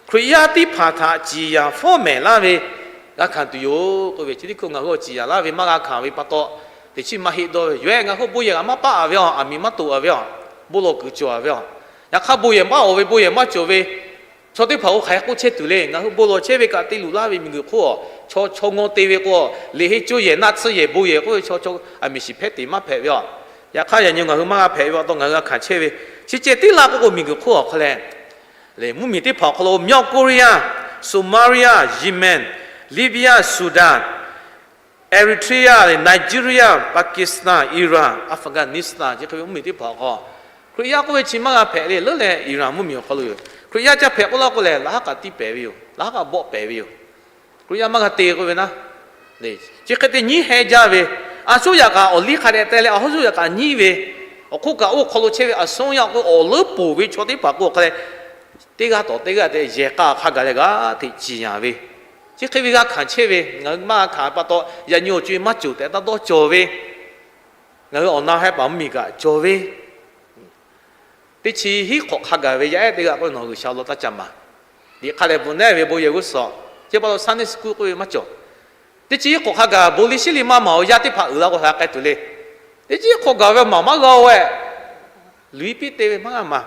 Hkriꞈ yaˇ teˇ hpaˍ htaꞈ ciˍ yanˍ fawˉ mehˍ laˇ ve g'a hkanˍ tuˬ yoˬ k'oˆ ve, chi teˇ hkui ngaˬ hui awˬ ciˍ yanˍ laˇ ve maˇ g'a hkanˍ ve pa taw, teꞈ chiˉ maˇ heˆ dawˇ ve yoˬ. Ngaˬ hui bon yehˬ g'a maˇ paˆ-a ve a, aˬ miˍ maˇ toꞈ-a ve a, bon lawˬ kuiˬ cawˬ-a ve a, yaꞈ hk'aˇ bon yehˬ maˇ awˬ ve bon yehˬ maˇ cawˬ ve chaw teˇ hpaˍ k'o hk'aˬ hk'e k'oˆ chehˇ tuˬ le. Ngaˬ hui bon lawˬ chehˇ ve kaꞈ te luˬ laˇ ve miˬguiˬ hk'oˆ a, chaw chaw ngaw te ve k'o, liꞈ heh coˇ yehˬ naˆ tsuhˇ yehˬ bon yehˬ k'oˆ ve chaw chaw aˬ miˍ shiˍ hpehˇ teꞈ maˇ hpehꞈ ve a. Yaꞈ hk'aˇ yaꞈ nyi ngaˬ hui maˇ g'a hpehꞈ ve pa taw ngaˬ hui g'a hkanˍ chehˇ ve, chi ceh tiˉ laˇ k'oˆ k'o miˬguiˬ hk'oˆ awˬ hk'aw leh, le mvuhˇmiˬ teˇ hpaˍ awˬ hk'aw lo Myaw Korea, Somalia, Yemen, Libya, Sudan, Eritrea, Nigeria, Pakistan, Iran, Afghanistan chi hk'e ve mvuhˇmiˬ teˇ hpaˍ awˬ hk'aw, Hkriꞈ yaˇ k'oˆ ve chi maˇ g'a hpehꞈ le. Leuˉ leh Iran mvuhˇmiˬ awˬ hk'aw lo yoˬ. Hkriꞈ yaˇ caˇ hpehꞈ k'oˆ laˇ k'oˆ lehˬ, laꞈ haˉ kaꞈ tiˇ pehˍ ve yoˬ. Laꞈ haˉ kaꞈ bawˆ pehˍ ve yoˬ. Hkriꞈ yaˇ maˇ g'a te k'oˆ ve naˉ, chi hk'e te nyiˉ heh jaˇ ve, a shuˉ yaꞈ kaꞈ awˬ liˇ hk'a dehꞈ te leh a hawˉ shuˉ yaꞈ kaꞈ nyiˉ ve, awˬ hk'oˆ kaꞈ oˇ hk'aw lo chehˇ ve a shuˉ yaꞈ k'o awˬ leuˉ poˬ ve chaw teˇ hpaˍ k'o hk'a leh, teˇ g'aˇ tawˍ teˇ g'aˇ te yehˬ k'a hk'a gaˬ leh g'aˇ hteꞈ ciˍ yanˍ ve, chi hk'e ve g'a hkanˍ chehˇ ve, ngaˬ hui maˇ g'a hkanˍ pa taw yaꞈ nyi awˬ co-e maˇ cawˬ tehꞈ taˇ dawˇ cawˬ ve, ngaˬ hui awˬ na heh paˍ mvuhˇmiˬ kaꞈ cawˬ ve, teˇ chi hiˉ hk'awꞈ hk'a gaˬ ve yaˇ ehˉ teˇ g'aˇ k'oˆ ve, nawˬ G'uiˬsha awˬ lawn taˇ ca maˍ. Liꞈ hk'a lehˬ bvuhꞈ nehˉ ve bon yehˬ g'uˇ suhˍ, chi pa taw Sunday school k'oˆ ve maˇ cawˬ. Teˇ chi hiˉ hk'awꞈ hk'a gaˬ bon liˇ shiˉ liˇ maˇ maˍ awˬ yaˇ teˇ hpaˍ uiˍ la k'o hk'a k'ai tuˬ le. Teˇ chi hiˉ hk'awꞈ gaˬ ve maˍ maˇ g'a-o eh, luˬ iˉ piˉ te ve maˇ g'a maˍ.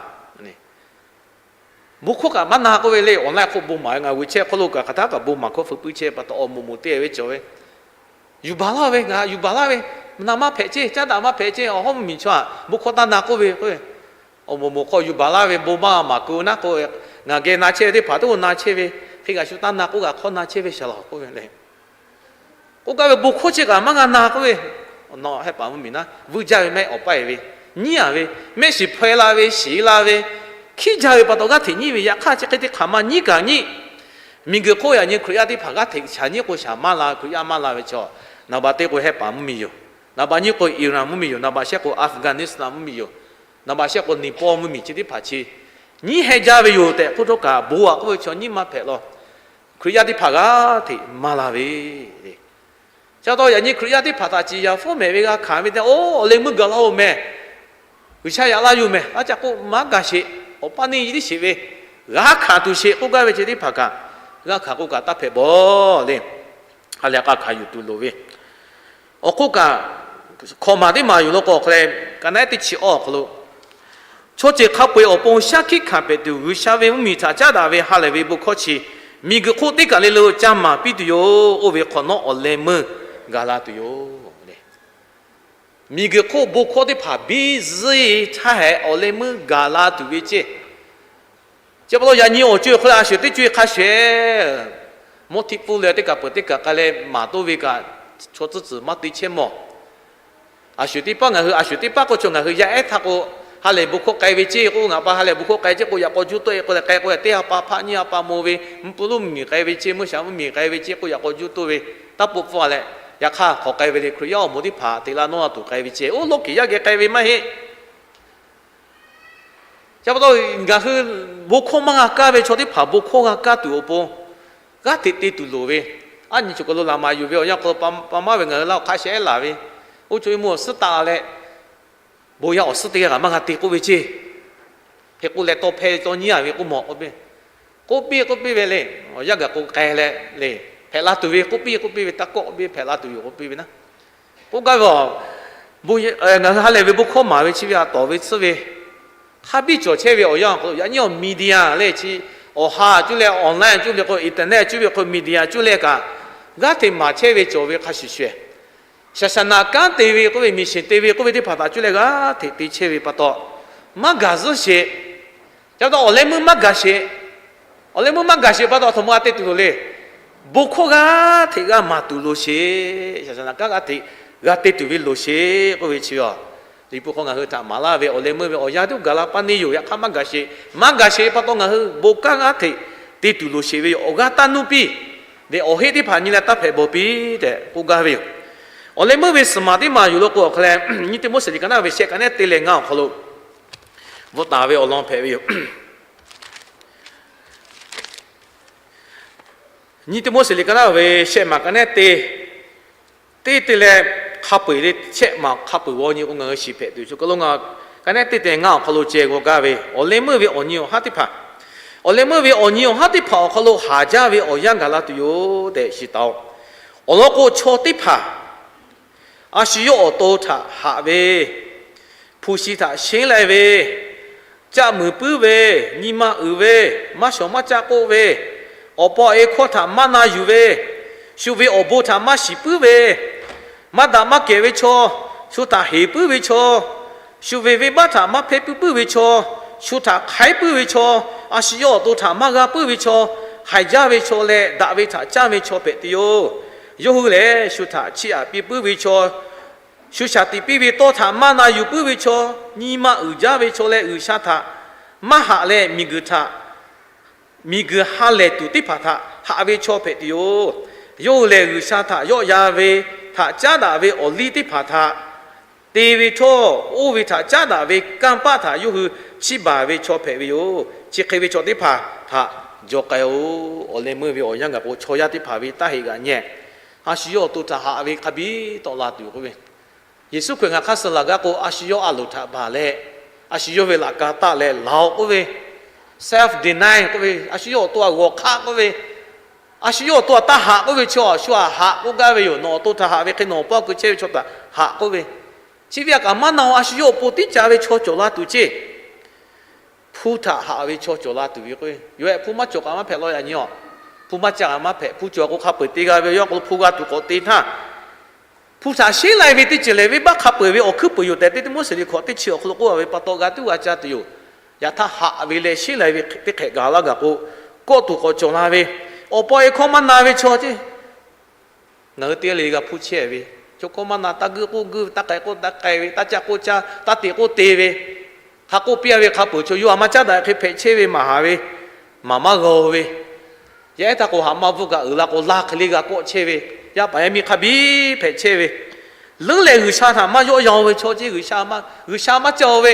Bon hkawˇ kaꞈ maˇ na k'oˆ ve le, online hk'oˆ bon maˍ ve, ngaˬ hui chehˇ hk'oˆ lo kaꞈ hk'aˬ htaˇ kaꞈ bon maˍ hkawˇ feu puiˉ chehˇ pa taw awˬ moˍ moˍ te ve cawˬ ve. Yuˬ baˬ laˇ ve, ngaˬ yuˬ baˬ laˇ ve, na maˇ hpehꞈ ceˇ, caˉ daꞈ maˇ hpehꞈ ceˇ, awˬ hawˉ mvuhˇmiˬ chaw aꞈ bon hkawˇ taˇ na k'oˆ ve k'o, awˬ moˍ moˍ hk'aw yuˬ baˬ laˇ ve bon maˇ g'a maˍ keu naˉ k'oˆ ve, ngaˬ geh na chehˇ ve teˇ hpaˍ teˇ g'aˇ na chehˇ ve, hk'e kaꞈ shu taˇ na k'oˆ kaꞈ hk'awˇ na chehˇ ve shaˍ laꞈ k'oˆ ve le. K'oˆ gaˇ ve bon hkawˇ chi kaꞈ maˇ g'a na k'oˆ ve, nawˬ heh paˍ mvuhˇmiˬ naˉ vuiˇ jaˇ ve maˇ heˆ, awˬ paˇ e ve, nyiˉ a ve, mehˆ shiˍ hpaw la ve, shiˍ la ve, hkiˉ jaˇ ve pa taw g'aˇ hteꞈ nyiˉ ve, yaꞈ hk'aˇ chi hk'e te hk'aˬ ma nyiˉ kaꞈ nyiˉ. Miˬguiˬ hk'oˆ yaꞈ nyi Hkriꞈ yaˇ teˇ hpaˍ g'aˇ hteꞈ shaˍ nyiˉ k'o shaˍ maˇ la, Hkriꞈ yaˇ maˇ la ve chaw, naˍ baˬ teˇ k'o heh paˍ mvuhˇmiˬ yoˬ. Naˍ baˬ nyiˇ k'o Iran mvuhˇmiˬ yoˬ. Naˍ baˬ shehˆ k'o Afghanistan mvuhˇmiˬ yoˬ. Naˍ baˬ shehˆ k'o Nepal mvuhˇmiˬ chi teˇ hpaˍ chi nyiˉ heh jaˇ ve yoˬ tehꞈ k'oˆ htawˇ kaꞈ, bon aꞈ k'oˆ ve chaw nyiˉ maˇ hpehꞈ law. Hkriꞈ yaˇ teˇ hpaˍ g'aˇ hteꞈ maˇ la ve. Chi pa taw yaꞈ nyi Hkriꞈ yaˇ teˇ hpaˍ htaꞈ ciˍ yanˍ fawˉ mehˍ ve g'a hkanˍ ve te, oˇ awˬ leh meuˇ gaˬ laˇ-oˬ mehˍ, G'uiˬsha yaꞈ laˇ yoˬ mehˍ, a caꞈ k'oˆ maˇ gaˬ sheˍ, awˬ paˇ neˇ yiˇ tiˉ sheˍ ve, g'a hkanˍ tuˬ sheˍ k'oˆ gaˇ ve chi teˇ hpaˍ kaꞈ, g'a hkanˍ k'o kaꞈ taˇ hpehꞈ bawˬ le. Ha lehˬ k'a hkanˍ yuˬ tuˬ loˍ ve, awˬ hk'oˆ kaꞈ, hkawꞈ maˬ teˇ maˬ yoˬ law k'o hk'a leh, ka naˉ teˇ chi awˬ hk'aw lo, chaw ceuˬ hk'a peu-eˬ awˬ pon shaˉ hkiˆ hkanˍ pehꞈ tuˬ G'uiˬsha ve mvuhˇmiˬ htaꞈ caˉ daꞈ ve ha lehˬ ve bon hkawˇ chi, miˬguiˬ hk'oˆ teˇ kaˬ le lo ca maˍ piˇ tuˬ yoˬ. Oˇ ve hk'awꞈ nawˉ awˬ leh meuˇ gaˬ la tuˬ yoˬ. Miˬguiˬ hk'oˆ bon hkawˇ teˇ hpaˍ biˇ zuhˇ htaˇ hehꞈ awˬ leh meuˇ gaˬ la tuˬ ve ceˇ. Chi pa taw yaꞈ nyi awˬ co-e hk'aw leh a shuˍ teˇ co-e hk'a shehˍ, mawˇ htiˆ pfuhˇ leh teˇ kaˬ peuˬ teˇ kaˬ k'ai leh maˍ toˇ ve kaꞈ, chaw tcuhˉ tcuhˬ maˇ te chehˇ mawˬ. A shuˍ teˇ paˉ ngaˬ hui, a shuˍ teˇ paˉ k'o chaw ngaˬ hui yaˇ ehˉ htaˇ k'o, ha lehˬ bon hkawˇ k'ai ve ceˇ k'o, ngaˬ pa ha lehˬ bon hkawˇ k'ai ceˇ k'o, yaꞈ k'aw juˇ tawˆ e k'o leh k'ai k'o, teˇ ha pa hpaˆ nyiˇ ha pa mo ve, mvuhˇ puˇ lonˉ mvuhˇmiˬ k'ai ve ceˇ, mvuhˇ shaˍ mvuhˇmiˬ k'ai ve ceˇ k'o, yaꞈ k'aw juˇ tawˆ ve, taˇ poˆ pfuhˇ a leh, yaꞈ hk'aˇ hk'awꞈ k'ai ve le. Hkriꞈ yaˇ awˬ moˍ teˇ hpaˍ te la nawˇ la tuˬ k'ai ve ceˇ, oˇ lawˇ kiˬ yaˇ geh k'ai ve maˇ heˆ. Chi pa taw ngaˬ hui bon hkawˇ maˇ g'a kaˇ ve chaw teˇ hpaˍ bon hkawˇ g'a kaˇ tuˬ awˬ pon g'aˇ hteꞈ te tuˬ loˍ ve, aˉ nyi cawˬ kaˬ lo laꞈ maˍ yuˬ ve awˬ yanˇ hk'aw lo pa maˇ ve ngaˬ hui laˇ awˬ hk'a shehˍ laˬ ve, oˇ co-e mvuhˇ awˬ suhˉ taˆ leh, bon yaˇ awˬ suhˉ teˇ g'aˇ kaꞈ maˇ g'a te k'oˆ ve ceˇ. Hk'e k'oˆ leh tawˇ hpehˇ tawˇ nyiˉ a ve k'oˆ mawˬ k'oˆ piˇ, k'oˆ piˇ k'oˆ piˇ ve le. Awˬ yanˇ gaˬ k'o k'ai leh le, hpehꞈ la tuˬ ve k'oˆ piˇ k'oˆ piˇ ve, taˇ kawˆ k'oˆ piˇ, hpehꞈ la tuˬ yoˬ k'oˆ piˇ ve naˉ. K'oˆ gaˇ ve, ngaˬ hui ha lehˬ ve bon hkawˇ maˍ ve chi ve a tawˍ ve tsuhˇ ve hk'a biˇ cawˬ chehˇ ve awˬ yanˇ awˬ hk'aw lo yaꞈ nyi awˬ media le chi, awˬ ha cuˇ leh online cuˇ ve k'o, internet cuˇ ve k'o, media cuˇ leh kaꞈ, g'aˇ hteꞈ maˍ chehˇ ve cawˬ ve hk'a shuˍ shuˍ, shaˍ shaˍ naꞈ kanˉ te ve k'oˆ ve, mission te ve k'oˆ ve teˇ hpaˍ htaꞈ cuˇ leh g'aˇ hteꞈ te chehˇ ve pa taw, maˇ gaˬ zuhˇ sheˍ. Ca pa taw awˬ leh meuˇ maˇ gaˬ sheˍ. Awˬ leh meuˇ maˇ gaˬ sheˍ pa taw a htoꞈ ma g'a te tuˬ loˍ le. Bon hkawˇ g'aˇ hteꞈ g'a maˍ tuˬ loˍ sheˍ. Shaˍ shaˍ naꞈ kanˉ g'aˇ hteꞈ g'a te tuˬ ve loˍ sheˍ k'oˆ ve chi a, liꞈ hpu hk'aw ngaˬ hui htaꞈ maˍ laˇ ve, awˬ leh meuˇ ve awˬ yanˇ teˇ g'aˇ gaˬ la paˇ neˇ yoˬ. Yaꞈ hk'aˇ maˇ gaˬ sheˍ. Maˇ gaˬ sheˍ pa taw ngaˬ hui bon kanˉ g'aˇ hteꞈ te tuˬ loˍ sheˍ ve yoˬ. Awˬ g'aˇ taˇ nuˇ piˇ ve, awˬ heˆ teˇ hpaˍ nyi leh taˇ hpehꞈ bawˬ piˇ tehꞈ k'oˆ gaˇ ve yoˬ. Awˬ leh meuˇ ve suhˍ maˬ teˇ maˬ yoˬ law k'o awˬ hk'a leh, nyiˇ Tiˆmoˉseˍ liꞈ ka naˉ ve shehˆ ka nehˉ te leh ngaˇ awˬ hk'aw lo bvuhꞈ taˍ ve awˬ lawn hpehꞈ ve yoˬ. Nyiˇ Tiˆmoˉseˍ liꞈ ka naˉ ve shehˆ maˬ ka nehˉ te, teˇ te leh hk'a peu-eˬ le, shehˆ maˬ hk'a peu-eˬ g'aw nyi k'o ngaˬ hui shiˍ hpehꞈ tuˬ yoˬ. Ka lo ngaˬ ka nehˉ teˇ te ngaˇ awˬ hk'aw lo ceh g'aw gaˇ ve, awˬ leh meuˇ ve awˬ nyi awˬ haˉ teˇ hpaˍ, awˬ leh meuˇ ve awˬ nyi awˬ haˉ teˇ hpaˍ awˬ hk'aw lo haˍ jaˇ ve awˬ yanˇ gaˬ la tuˬ yoˬ tehꞈ shiˍ taˍ-oꞈ. Awˬ lawn k'o chaw teˇ hpaˍ a shu yawˇ awˬ to htaꞈ haꞈ ve, hpu shi htaꞈ sheˉ leh ve, caˆ muiˍ puiˉ ve, nyi ma uiˍ ve, maˇ shawˍ maˇ caˆ k'oˆ ve, awˬ pa awˬ e hkawˇ htaꞈ maˇ na yuˬ ve, shu ve awˬ bon htaꞈ maˇ shiˍ puiˉ ve, maˇ daꞈ maˇ kehˬ ve chaw, shu htaꞈ heˍ puiˉ ve chaw, shu ve venˇbaˆ htaꞈ maˇ hpehˇ puiˉ puiˉ ve chaw, shu htaꞈ hk'aiˉ puiˉ ve chaw, a shu yawˇ awˬ to htaꞈ maˇ g'a puiˉ ve chaw, haiˬ jaˇ ve chaw leh daꞈ ve htaꞈ caˇ ve chaw hpehꞈ tuˬ yoˬ. Yawˇ hui lehˬ shu htaꞈ chiˇ aꞈ piˇ puiˉ ve chaw, shu shaˍ tiꞈ piˇ ve tawˇ htaꞈ maˇ na yuˬ puiˉ ve chaw, nyi ma uiˍ jaˇ ve chaw leh G'uiˬsha htaꞈ maˇ haꞈ leh miˬguiˬ htaꞈ miˬguiˬ ha lehˬ tuˬ teˇ hpaˍ htaꞈ haꞈ ve chaw hpehꞈ tuˬ yoˬ. Yawˇ hui lehˬ, G'uiˬsha htaꞈ yawˆ yan ve htaꞈ caˉ daꞈ ve awˬ liˇ teˇ hpaˍ htaꞈ te ve htawˇ, oˇ ve htaꞈ caˉ daꞈ ve kanˇ paˆ htaꞈ yawˇ hui chiˇ baˬ ve chaw hpehꞈ ve yoˬ. Chi hk'e ve chaw teˇ hpaˍ htaꞈ jaw k'ai-oˬ. Awˬ leh meuˇ ve awˬ yanˇ gaˬ k'o, chaw yaˇ teˇ hpaˍ ve taˇ heˆ g'aꞈ nyehˇ. A shu yawˇ awˬ to htaꞈ haꞈ ve hk'a biˇ tawˆ la tuˬ yoˬ k'oˆ ve, Yeˍsuˆ Hkriꞈ ngaˬ hk'aˇ suh laˬ gaˇ k'o, a shu yawˇ a loˍ htaꞈ baˬ leh, a shu yawˇ ve laꞈ ka taˆ leh laˬ-oꞈ k'oˆ ve, self deny k'oˆ ve, a shu yawˇ awˬ to htaꞈ g'awˬ hk'aˆ k'oˆ ve, a shu yawˇ awˬ to htaꞈ taˇ haꞈ k'oˆ ve, chaw a shu htaꞈ haꞈ k'oˆ gaˇ ve yoˬ. Nawˬ awˬ to htaꞈ haꞈ ve hk'e nawˬ awˬ paˇ keu chehˇ ve chaw htaꞈ haꞈ k'oˆ ve, chi ve a kaꞈ maˇ na-oˬ. A shu yawˇ awˬ pon tiˉ ca ve chaw cawˬ la tuˬ ceˇ. Hpu htaꞈ haꞈ ve chaw cawˬ la tuˬ ve k'o, yawˇ hpu maˇ cawˬ kaꞈ maˇ hpehꞈ law yaꞈ nyi-oˬ. Hpu maˇ ca kaꞈ maˇ hpehꞈ. Hpu cawˬ k'o hk'a peu-eˬ te g'a ve, yawˇ k'o hpu g'a tuˬ k'awꞈ te htaˇ, hpu htaꞈ sheˉ lai ve teˇ ceuˬ lehˬ, venˇbaˆ hk'a peu-eˬ ve awˬ hkuiˉ peuˬ yoˬ tehꞈ, teˇ Tiˆmoˉseˍ liꞈ hkawꞈ teˇ chi awˬ hk'aw lo k'oˆ ve pa taw g'a tuˉ g'a ca tuˬ yoˬ. Yaꞈ htaˇ haꞈ ve leh sheˉ lai ve teˇ hk'ehꞈ gaˬ laˇ gaˬ k'o, kawˆ tuˬ k'awꞈ cawˬ la ve, awˬ pa awˬ e hkawˇ maˇ na ve chaw ceˇ. Ngaˬ hui teˇ g'aˇ le g'a hpuˇ chehˇ ve, chaw hkawˇ maˇ na, taˇ guiˇ k'oˆ guiˇ, taˇ k'ai k'oˆ taˇ k'ai ve, taˇ caˆ k'oˆ caˇ, taˇ te k'oˆ te ve, hk'a k'oˆ piˇ-a ve hk'a peuˬ, chaw yawˇ a maˇ caˉ daꞈ hk'e hpehꞈ chehˇ ve, maˍ haˍ ve, maˍ maˇ g'aw ve, yaˇ ehˉ htaˇ k'o haꞈ maˇ bvuhˇ kaꞈ uiˍ la k'o laˇ hk'e le g'a kawˆ chehˇ ve, yaˇ paˍ yaˇ miˇ hk'a biˇ hpehꞈ chehˇ ve, leuˉ leh G'uiˬsha htaꞈ maˇ yawˆ yan ve chaw ceˇ. G'uiˬsha maˇ, G'uiˬsha maˇ caˇ ve,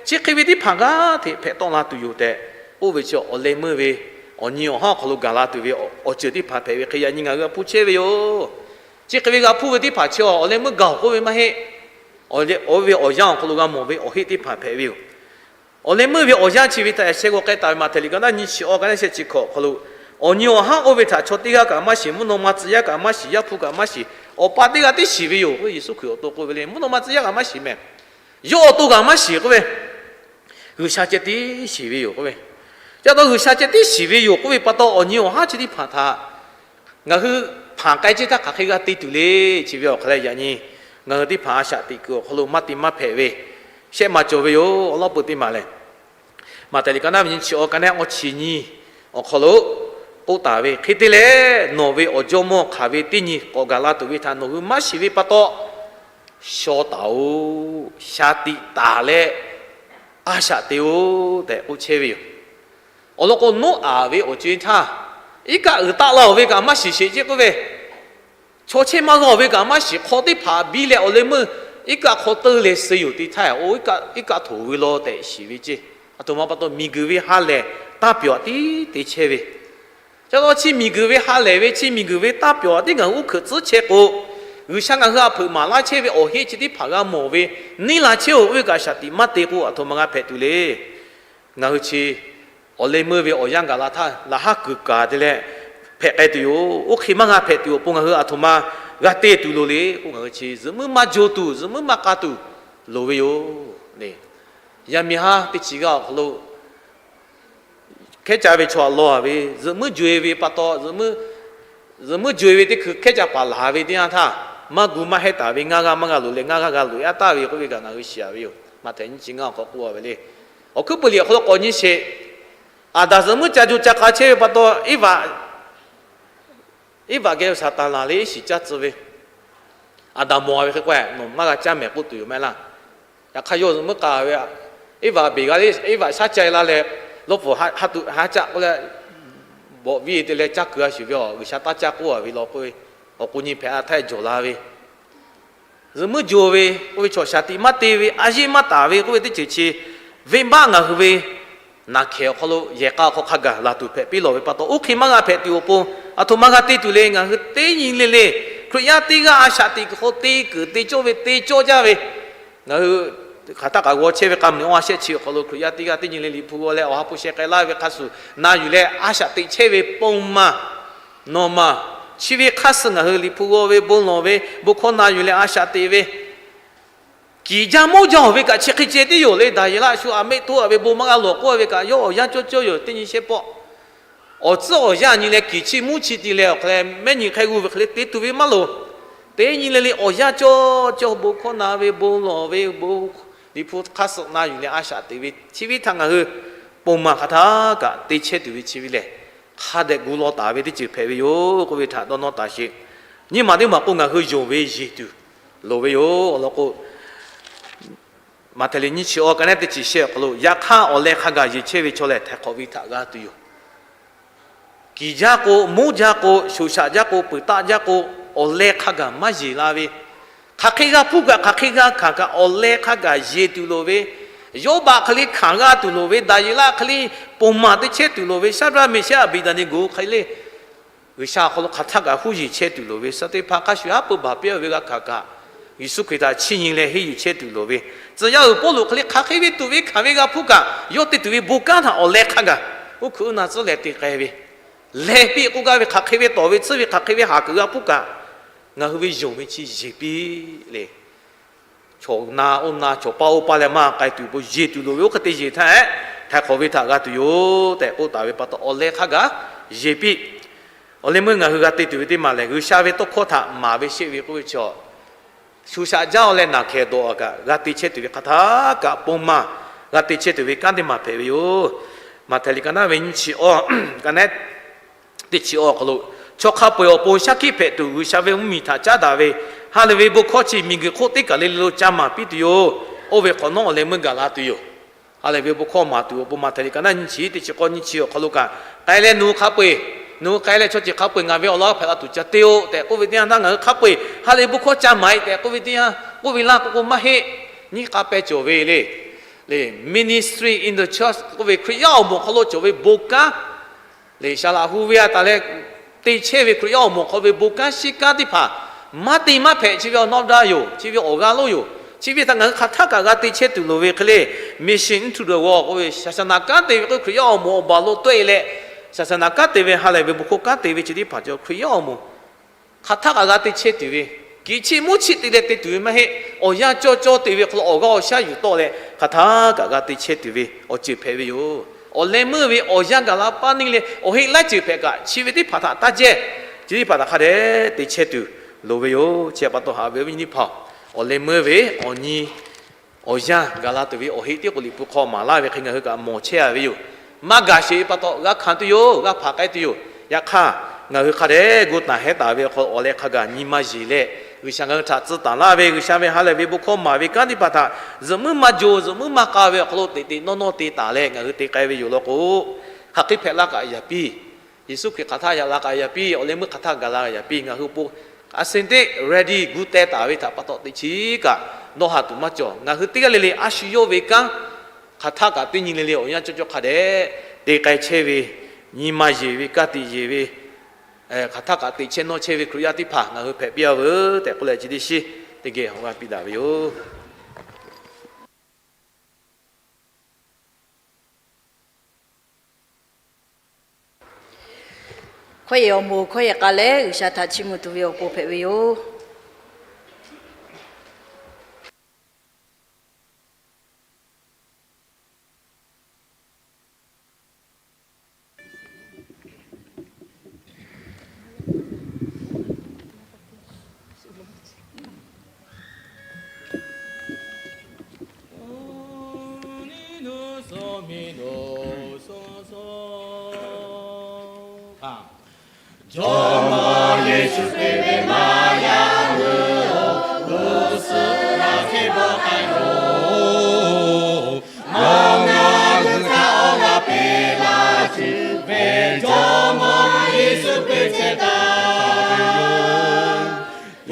chi hk'e ve teˇ hpaˍ g'aˇ hteꞈ hpehꞈ tawˆ la tuˬ yoˬ tehꞈ, oˇ ve chi awˬ leh meuˇ ve awˬ nyi awˬ haˉ awˬ hk'aw lo gaˬ la tuˬ ve awˬ ceuˬ teˇ hpaˍ hpehꞈ ve hk'e yaꞈ nyi ngaˬ hui g'a hpuˇ chehˇ ve yoˬ. Chi hk'e ve g'a hpuˇ ve teˇ hpaˍ chi awˬ leh meuˇ gaˬ-oˬ k'oˆ ve maˇ heˆ. Awˬ ve awˬ yanˇ awˬ hk'aw lo g'a mawˬ ve awˬ heˆ teˇ hpaˍ hpehꞈ ve yoˬ. Awˬ leh meuˇ ve awˬ yanˇ chi ve htaꞈ yaꞈ sheh g'aw k'ai taˍ ve Maꞈhtehˍ liꞈ ka naˉ nyiˇ chi awˬ ka naˉ shehˆ chi hkawꞈ awˬ hk'aw lo, awˬ nyi awˬ haˉ oˇ ve htaꞈ chaw teˇ g'aˇ kaꞈ maˇ shiˍ, mvuhˇ naw ma tcuh yaˇ kaꞈ maˇ shiˍ, yaˇ hpu kaꞈ maˇ shiˍ, awˬ pa teˇ g'aˇ tiˉ shiˍ ve yoˬ k'o, Yeˍsuˆ Hkriꞈ awˬ to k'oˆ ve le. Mvuhˇ naw ma tcuh yaˇ kaꞈ maˇ shiˍ mehˍ. Yawˇ awˬ to kaꞈ maˇ shiˍ k'oˆ ve, G'uiˬsha ceh tiˉ shiˍ ve yoˬ k'oˆ ve. Ca taw G'uiˬsha ceh tiˉ shiˍ ve yoˬ k'oˆ ve pa taw, awˬ nyi awˬ haˉ chi teˇ hpaˍ htaꞈ ngaˬ hui hpanˍ k'ai chehˇ htaˇ hk'aˬ hk'e g'a te tuˬ le. Chi ve awˬ hk'aˬ lehˬ yaꞈ nyi ngaˬ hui teˇ hpaˍ a shaꞈ teꞈ kuiˬ awˬ hk'aw lo maˇ te maˇ hpehꞈ ve, shehˆ ma cawˬ ve yoˬ. Awˬ lawn peuˬ teˇ maˬ lehˬ, Maꞈhtehˍ liꞈ ka naˉ ve nyiˇ chi awˬ ka naˉ awˇ chi nyi awˬ hk'aw lo k'oˆ taˍ ve hk'e te leh, nawˬ ve awˬ jawˇmawˇ hk'aˬ ve teˇ nyi k'awꞈ gaˬ la tuˬ ve htaꞈ nawˬ hui maˇ shiˍ ve pa taw, shaw taˍ-oˬ, shaˍ tiꞈ taˍ leh a shaꞈ te-oˬ tehꞈ k'oˆ chehˇ ve yoˬ. Awˬ lawn k'o, Noˉaꞈ ve awˬ co-e htaˇ, iˉ kaˆ uiˍ taˆ la-oˬ ve kaꞈ maˇ shiˍ sheˍ ceˇ k'oˆ ve, chaw chehˇ maˇ g'a-oˬ ve kaꞈ maˇ shiˍ, hk'aw teˇ hpaˍ biˇ leh awˬ leh meuˇ iˉ kaˆ hk'aw teu leh suh yoˬ te htaˇ, oˬ, iˉ kaˆ htoꞈ ve law tehꞈ shiˍ ve ceˇ. Aˬ htoꞈ ma pa taw miˬguiˬ ve ha lehˬ taˇ pyawˬ tiˉ te chehˇ ve, ca taw chi miˬguiˬ ve ha lehˬ ve, chi miˬguiˬ ve taˇ pyawˬ tiˉ ngaˬ hui uˉ hkeuꞈ tcuhˉ chehˇ k'o, G'uiˬsha ngaˬ hui a hpeuꞈ maˍ laˇ chehˇ ve awˬ heˆ chi teˇ hpaˍ g'a mawˬ ve, neˇ la chehˇ-oˬ k'oˆ ve kaꞈ shaˍ tiꞈ maˇ te k'o, aˬ htoꞈ ma g'a hpehꞈ tuˬ le. Ngaˬ hui chi awˬ leh meuˇ ve awˬ yanˇ gaˬ la htaˇ, laꞈ haˉ kuiˬ kaˍ te leh hpehꞈ k'ai tuˬ yoˬ. Oˇ hk'e maˇ g'a hpehꞈ tuˬ awˬ pon ngaˬ hui aˬ htoꞈ ma g'a te tuˬ loˍ le k'o, ngaˬ hui chi zuhꞈ muiˉ maˇ jo tuˬ, zuhꞈ muiˉ maˇ k'a tuˬ loˍ ve yoˬ le. Yaˇ miˇ haˉ teˇ chi g'aˇ awˬ hk'aw lo hkehˉ caˇ ve chaw htaꞈ law-a ve, zuhꞈ muiˉ jo-e ve pa taw, zuhꞈ muiˉ jo-e ve teˇ hkui hkehˉ caˇ paˍ laˬ ve teˇ yanˇ htaˇ, maˇ gu maˇ hehˉ taˍ ve, ngaˇ g'aˇ maˇ g'a loꞈ leh ngaˇ g'aˇ g'a loꞈ-e-a taˍ ve k'oˆ ve kaꞈ ngaˬ hui shiˍ-a ve yoˬ. Maꞈhtehˍ nyiˇ chi ngaˇ awˬ hk'aw k'oˆ-a ve le. Awˬ hkuiˉ puiˍ liꞈ awˬ hk'aw lo k'awꞈ nyi sheˍ. Aˍdanˍ zuhꞈ muiˉ ca jo ca k'a chehˇ ve pa taw, Eˇvaꞈ, Eˇvaꞈ geh Saˍtanˍ laˬ leh iˉ shiˍ caˇ tcuh ve, Aˍdanˍ mawˬ-a ve hk'e k'o, nawˬ maˇ g'a caˇ mehˍ k'oˆ tuˬ yoˬ mehˍ laˇ. Yaꞈ hk'aˇ yawˇ zuhꞈ muiˉ k'a ve, Eˇvaꞈ beˬ g'a le, Eˇvaꞈ shaˉ ca-e laˇ leh, lawˇ pfuhˍ ha tuꞈ ha caˆ k'oˆ leh, bawꞈ viˇ te leh caˇ keu-a shiˍ ve, G'uiˬsha taˇ caˇ k'oˆ-a ve law k'oˆ ve, awˬ k'o nyi hpehꞈ-a htaˇ jawˬ la ve, zuhꞈ muiˉ jo ve k'oˆ ve chaw shaˍ tiꞈ maˇ te ve, a yeˆ maˇ taˍ ve k'oˆ ve teˇ ceuˬ chi, venˇbaˆ ngaˬ hui ve naˬ hkehˍ awˬ hk'aw lo yehˬ k'a awˬ hk'aw hk'a gaˬ laˬ tuˬ hpehꞈ piˇ lawˬ ve pa taw, oˇ hk'e maˇ g'a hpehꞈ tuˬ awˬ pon, aˬ htoꞈ ma g'a te tuˬ le. Ngaˬ hui teˇ nyi le le Hkriꞈ yaˇ teˇ g'aˇ a shaꞈ teꞈ kuiˬ hk'aw te kuiˬ te cawˇ ve te cawˇ jaˇ ve, ngaˬ hui hk'aˬ htaˇ kaꞈ g'aw chehˇ ve k'a meuꞈ awˇ a shehˆ chi awˬ hk'aw lo Hkriꞈ yaˇ teˇ g'aˇ teˇ nyi le Liꞈ hpu g'aw leh awˬ ha hpu sheh k'ai laˇ ve hk'a shuˍ na yuˬ leh a shaꞈ teꞈ chehˇ ve pon maˬ nawˬ maˬ, chi ve hk'aˇ suh ngaˬ hui Liꞈ hpu g'aw ve, bon lawˬ ve, bon hkawˇ na yuˬ leh a shaꞈ teꞈ ve, kiˬ jaˇ mawˇ jaˇ-oˬ ve kaꞈ chi hk'e ceh tiˉ yoˬ le. Daˍyeˍlaˆ shu aꞈ mehˆ htoˆ-a ve bon maˇ g'a lawˬ k'oˆ-a ve kaꞈ yawˇ awˬ yanˇ cawˇ cawˇ yoˬ. Teˇ nyi shehˆ pawˆ awˬ tcuhˉ awˬ yanˇ nyi leh kiˬ chi mvuhˇ chi ti leh awˬ hk'aw leh mehˆ nyi hk'e g'uˇ ve hk'e le te tuˬ ve maˇ loˍ. Teˇ nyi le le awˬ yanˇ cawˇ cawˇ bon hkawˇ na ve, bon lawˬ ve, bon Liꞈ hpu hk'aˇ suh na yuˬ leh a shaꞈ teꞈ ve chi ve htaꞈ ngaˬ hui pon maˬ hk'aˬ htaˇ kaꞈ te chehˇ tuˬ ve chi ve lehˬ, hk'a dehꞈ gu law taˍ ve teˇ ceuˬ hpehꞈ ve yoˬ k'oˆ ve htaꞈ dawˇ nawˇ taˍ sheˍ. Nyiˇ maˬ teˇ maˬ k'o ngaˬ hui yonˍ ve yeˬ tuˬ loˍ ve yoˬ. Awˬ lawn k'o, Maꞈhtehˍ liꞈ nyiˇ chi awˇ ka naˉ teˇ chi shehˆ awˬ hk'aw lo, yaꞈ hk'aˇ awˬ leh hk'a gaˬ yeˬ chehˇ ve chaw lehˬ, htaiˍ hk'awꞈ ve htaꞈ g'a tuˬ yoˬ. Kiˬ jaˇ k'o, moˉ jaˇ k'o, shoˍ shaꞈ jaˇ k'o, peuˬ taˆ jaˇ k'o, awˬ leh hk'a gaˬ maˇ yeˬ la ve, hk'aˬ hk'e g'a hpuˇ kaꞈ, hk'aˬ hk'e g'a hkanˍ kaꞈ, awˬ leh hk'a gaˬ yeˬ tuˬ loˍ ve, Yawˇbaˆ hk'e le hkanˍ g'a tuˬ loˍ ve, Daˍyeˍlaˆ hk'e le ponˬ maˬ te chehˇ tuˬ loˍ ve, Shaˍdraˆ, Meˍshehˇ, Aˍbeˍdaˍneˍgoˍ hk'e le G'uiˬsha awˬ hk'aw lo hk'aˬ htaˇ kaꞈ huˉ yeˬ chehˇ tuˬ loˍ ve, suh teˇ hpaˍ hk'a shuˍ haˉ pui baˬ piˇ ve g'a hkanˍ kaꞈ, Yeˍsuˆ Hkriꞈ htaꞈ chiˇ nyi leh henˇ yuˬ chehˇ tuˬ loˍ ve, tcuh yaˇ uiˍ Pawˇluꞈ hk'e le hk'aˬ hk'e ve tuˬ ve hkanˍ ve g'a hpuˇ kaꞈ, yawˇ te tuˬ ve bon kanˉ htaꞈ awˬ leh hk'a gaˬ uˉ hkuiꞈ uˉ na tcuhˉ leh te k'ai ve, lehˬ piˇ k'oˆ gaˇ ve hk'aˬ hk'e ve tawˍ ve tcuhˉ ve hk'aˬ hk'e ve haˍ kuiˬ g'a hpuˇ kaꞈ, ngaˬ hui ve yonˍ ve chi yeˬ piˇ le. Chaw na oˇ na, chaw paˇ oˇ paˇ leh maˇ k'ai tuˬ bon yeˬ tuˬ loˍ ve oˇ hk'e te yeˬ htaˇ, htaiˍ hk'awꞈ ve htaꞈ g'a tuˬ yoˬ tehꞈ k'oˆ taˍ ve pa taw, awˬ leh hk'a gaˬ yeˬ piˇ. Awˬ leh meuˇ ngaˬ hui g'a te tuˬ ve teˇ maˬ lehˬ, G'uiˬsha ve tawˇ hkawˇ htaꞈ maˍ ve sheˆ ve k'oˆ ve chi, shuˍ shaꞈ jaˇ-oˬ leh naˬ hkehˍ dawꞈ kaꞈ g'a te chehˇ tuˬ ve hk'aˬ htaˇ kaꞈ pon maˬ g'a te chehˇ tuˬ ve kanˉ teˇ maˬ hpehꞈ ve yoˬ. Maꞈhtehˍ liꞈ ka naˉ ve nyiˇ chi awˇ, ka naˉ teˇ chi awˇ awˬ hk'aw lo, chaw hk'a peu-eˬ awˬ pon shaˉ hkiˆ hpehꞈ tuˬ G'uiˬsha ve mvuhˇmiˬ htaꞈ caˉ daꞈ ve, ha lehˬ ve bon hkawˇ chi miˬguiˬ hk'oˆ teˇ kaˬ le le lo ca maˍ piˇ tuˬ yoˬ. Oˇ ve hk'awꞈ nawˉ awˬ leh meuˇ gaˬ la tuˬ yoˬ. Ha lehˬ ve bon hkawˇ maˍ tuˬ awˬ pon Maꞈhtehˍ liꞈ ka naˉ nyiˇ chi teˇ chi k'awˇ nyiˇ chi awˬ hk'aw lo kaꞈ, k'ai leh nawˬ hui hk'a peu-eˬ, nawˬ hui k'ai leh chaw ceuˬ hk'a peu-eˬ ngaˬ ve awˬ lawn hpehꞈ la tuˬ ca te-oˬ tehꞈ k'oˆ ve teˇ yanˇ htaˇ, ngaˬ hui hk'a peu-eˬ ha lehˬ bon hkawˇ ca maˍ-e tehꞈ k'oˆ ve teˇ yanˇ, k'oˆ ve laˇ k'o k'o maˇ heˆ. Nyiˇ k'a peh cawˬ ve le, le, ministry in the church k'oˆ ve Hkriꞈ yaˇ awˬ moˍ awˬ hk'aw lo cawˬ ve bon kanˉ, le, saˍ laꞈ hu ve a taˍ leh te chehˇ ve Hkriꞈ yaˇ awˬ moˍ awˬ hk'aw ve bon kanˉ shiˉ kanˉ teˇ hpaˍ maˇ te maˇ hpehꞈ, chi ve awˬ nawˉ daˇ yoˬ, chi ve awˬ g'aˇ lonˉ yoˬ. Chi ve htaꞈ ngaˬ hui hk'aˬ htaˇ kaꞈ g'a te chehˇ tuˬ loˍ ve hk'e le, mission into the world k'oˆ ve, saˍsaˍnaˍ kanˉ te ve k'o Hkriꞈ yaˇ awˬ moˍ awˬ baˬ lo tawˆ-e leh, saˍsaˍnaˍ kanˉ te ve ha lehˬ ve bon hkawˇ kanˉ te ve chi teˇ hpaˍ cawˬ Hkriꞈ yaˇ awˬ moˍ hk'aˬ htaˇ kaꞈ g'a te chehˇ tuˬ ve, kiˬ chiˆ muˉ chiˆ te leh te tuˬ ve maˇ heˆ. Awˬ yanˇ cawˇ cawˇ te ve hk'aw lo awˬ g'aˇ awˬ shaˉ yuˬ tawˆ leh hk'aˬ htaˇ kaꞈ g'a te chehˇ tuˬ ve awˬ ceuˬ hpehꞈ ve yoˬ. Awˬ leh meuˇ ve awˬ yanˇ gaˬ la paˇ neˇ leh awˬ heˆ laiˉ ceuˬ hpehꞈ kaꞈ, chi ve teˇ hpaˍ htaꞈ taˇ jehˇ. Chi teˇ hpaˍ htaꞈ hk'a dehꞈ te chehˇ tuˬ loˍ ve yoˬ. Chi pa taw haꞈ ve awˬ viˉ nyi teˇ hpaˍ, awˬ leh meuˇ ve awˬ nyi awˬ yanˇ gaˬ la tuˬ ve awˬ heˆ tiˉ k'o liꞈ hpu hk'aw maˍ laˇ ve hk'e ngaˬ hui kaꞈ mawˬ chehˇ-a ve yoˬ. Maˇ gaˬ sheˍ ve pa taw g'a hkanˍ tuˬ yoˬ, g'a hpaˍ k'ai tuˬ yoˬ. Yaꞈ hk'aˇ, ngaˬ hui hk'a dehꞈ gu taˍ hehˉ taˍ ve awˬ hk'aw lo awˬ leh hk'a gaˬ nyi ma yeˬ leh, G'uiˬsha ngaˬ hui htaꞈ tcuh taˍ laˇ ve G'uiˬsha ve ha lehˬ ve bon hkawˇ maˍ ve kanˉ teˇ hpaˍ htaꞈ zuhꞈ muiˉ maˇ jaw, zuhꞈ muiˉ maˇ k'a ve awˬ hk'aw lo teꞈ teꞈ nawˇ nawˇ te taˍ leh ngaˬ hui te k'ai ve yoˬ law k'o, hk'aˬ hk'e hpehꞈ la kaꞈ yaꞈ piˇ. Yeˍsuˆ Hkriꞈ hk'aˬ htaˇ yaꞈ la kaꞈ yaꞈ piˇ, awˬ leh meuˇ hk'aˬ htaˇ gaˬ la kaꞈ yaꞈ piˇ. Ngaˬ hui po a sehˍ teˇ ready gu teh taˍ ve htaꞈ pa taw teꞈ chiˉ kaꞈ dawˇ ha tuˬ maˇ cawˬ. Ngaˬ hui teˇ g'aˇ le le a shu yawˇ ve kanˉ hk'aˬ htaˇ kaꞈ teˇ nyi le le awˬ yanˇ cawˇ cawˇ hk'a dehꞈ te k'ai chehˇ ve, nyi ma yeˬ ve, ka tiꞈ yeˬ ve, hk'aˬ htaˇ kaꞈ teꞈ chehˇ nawˇ chehˇ ve Hkriꞈ yaˇ teˇ hpaˍ ngaˬ hui hpehꞈ piˇ-a veuˬ tehꞈ k'oˆ leh, chi teˇ shiˉ teˇ geh awˬ g'aˇ piˇ daꞈ ve yoˬ. Hkawˇ yehˬ awˬ moˍ hkawˇ yehˬ k'a leh G'uiˬsha htaꞈ chiˇ mvuh tuˬ ve awˬ pon hpehꞈ ve yoˬ. Jawˇmawˇ Yeˍsuˆ Hkriꞈ ve maˇ yaˇ hui-oˬ, g'uˇ suhˍ g'a teˇ pawˆ k'ai-oˬ. Nawˬ ngaˬ hui htaꞈ awˬ g'aˇ piˇ laˇ tuˬ ve Jawˇmawˇ Yeˍsuˆ Hkriꞈ ceh taˍ ve yoˬ.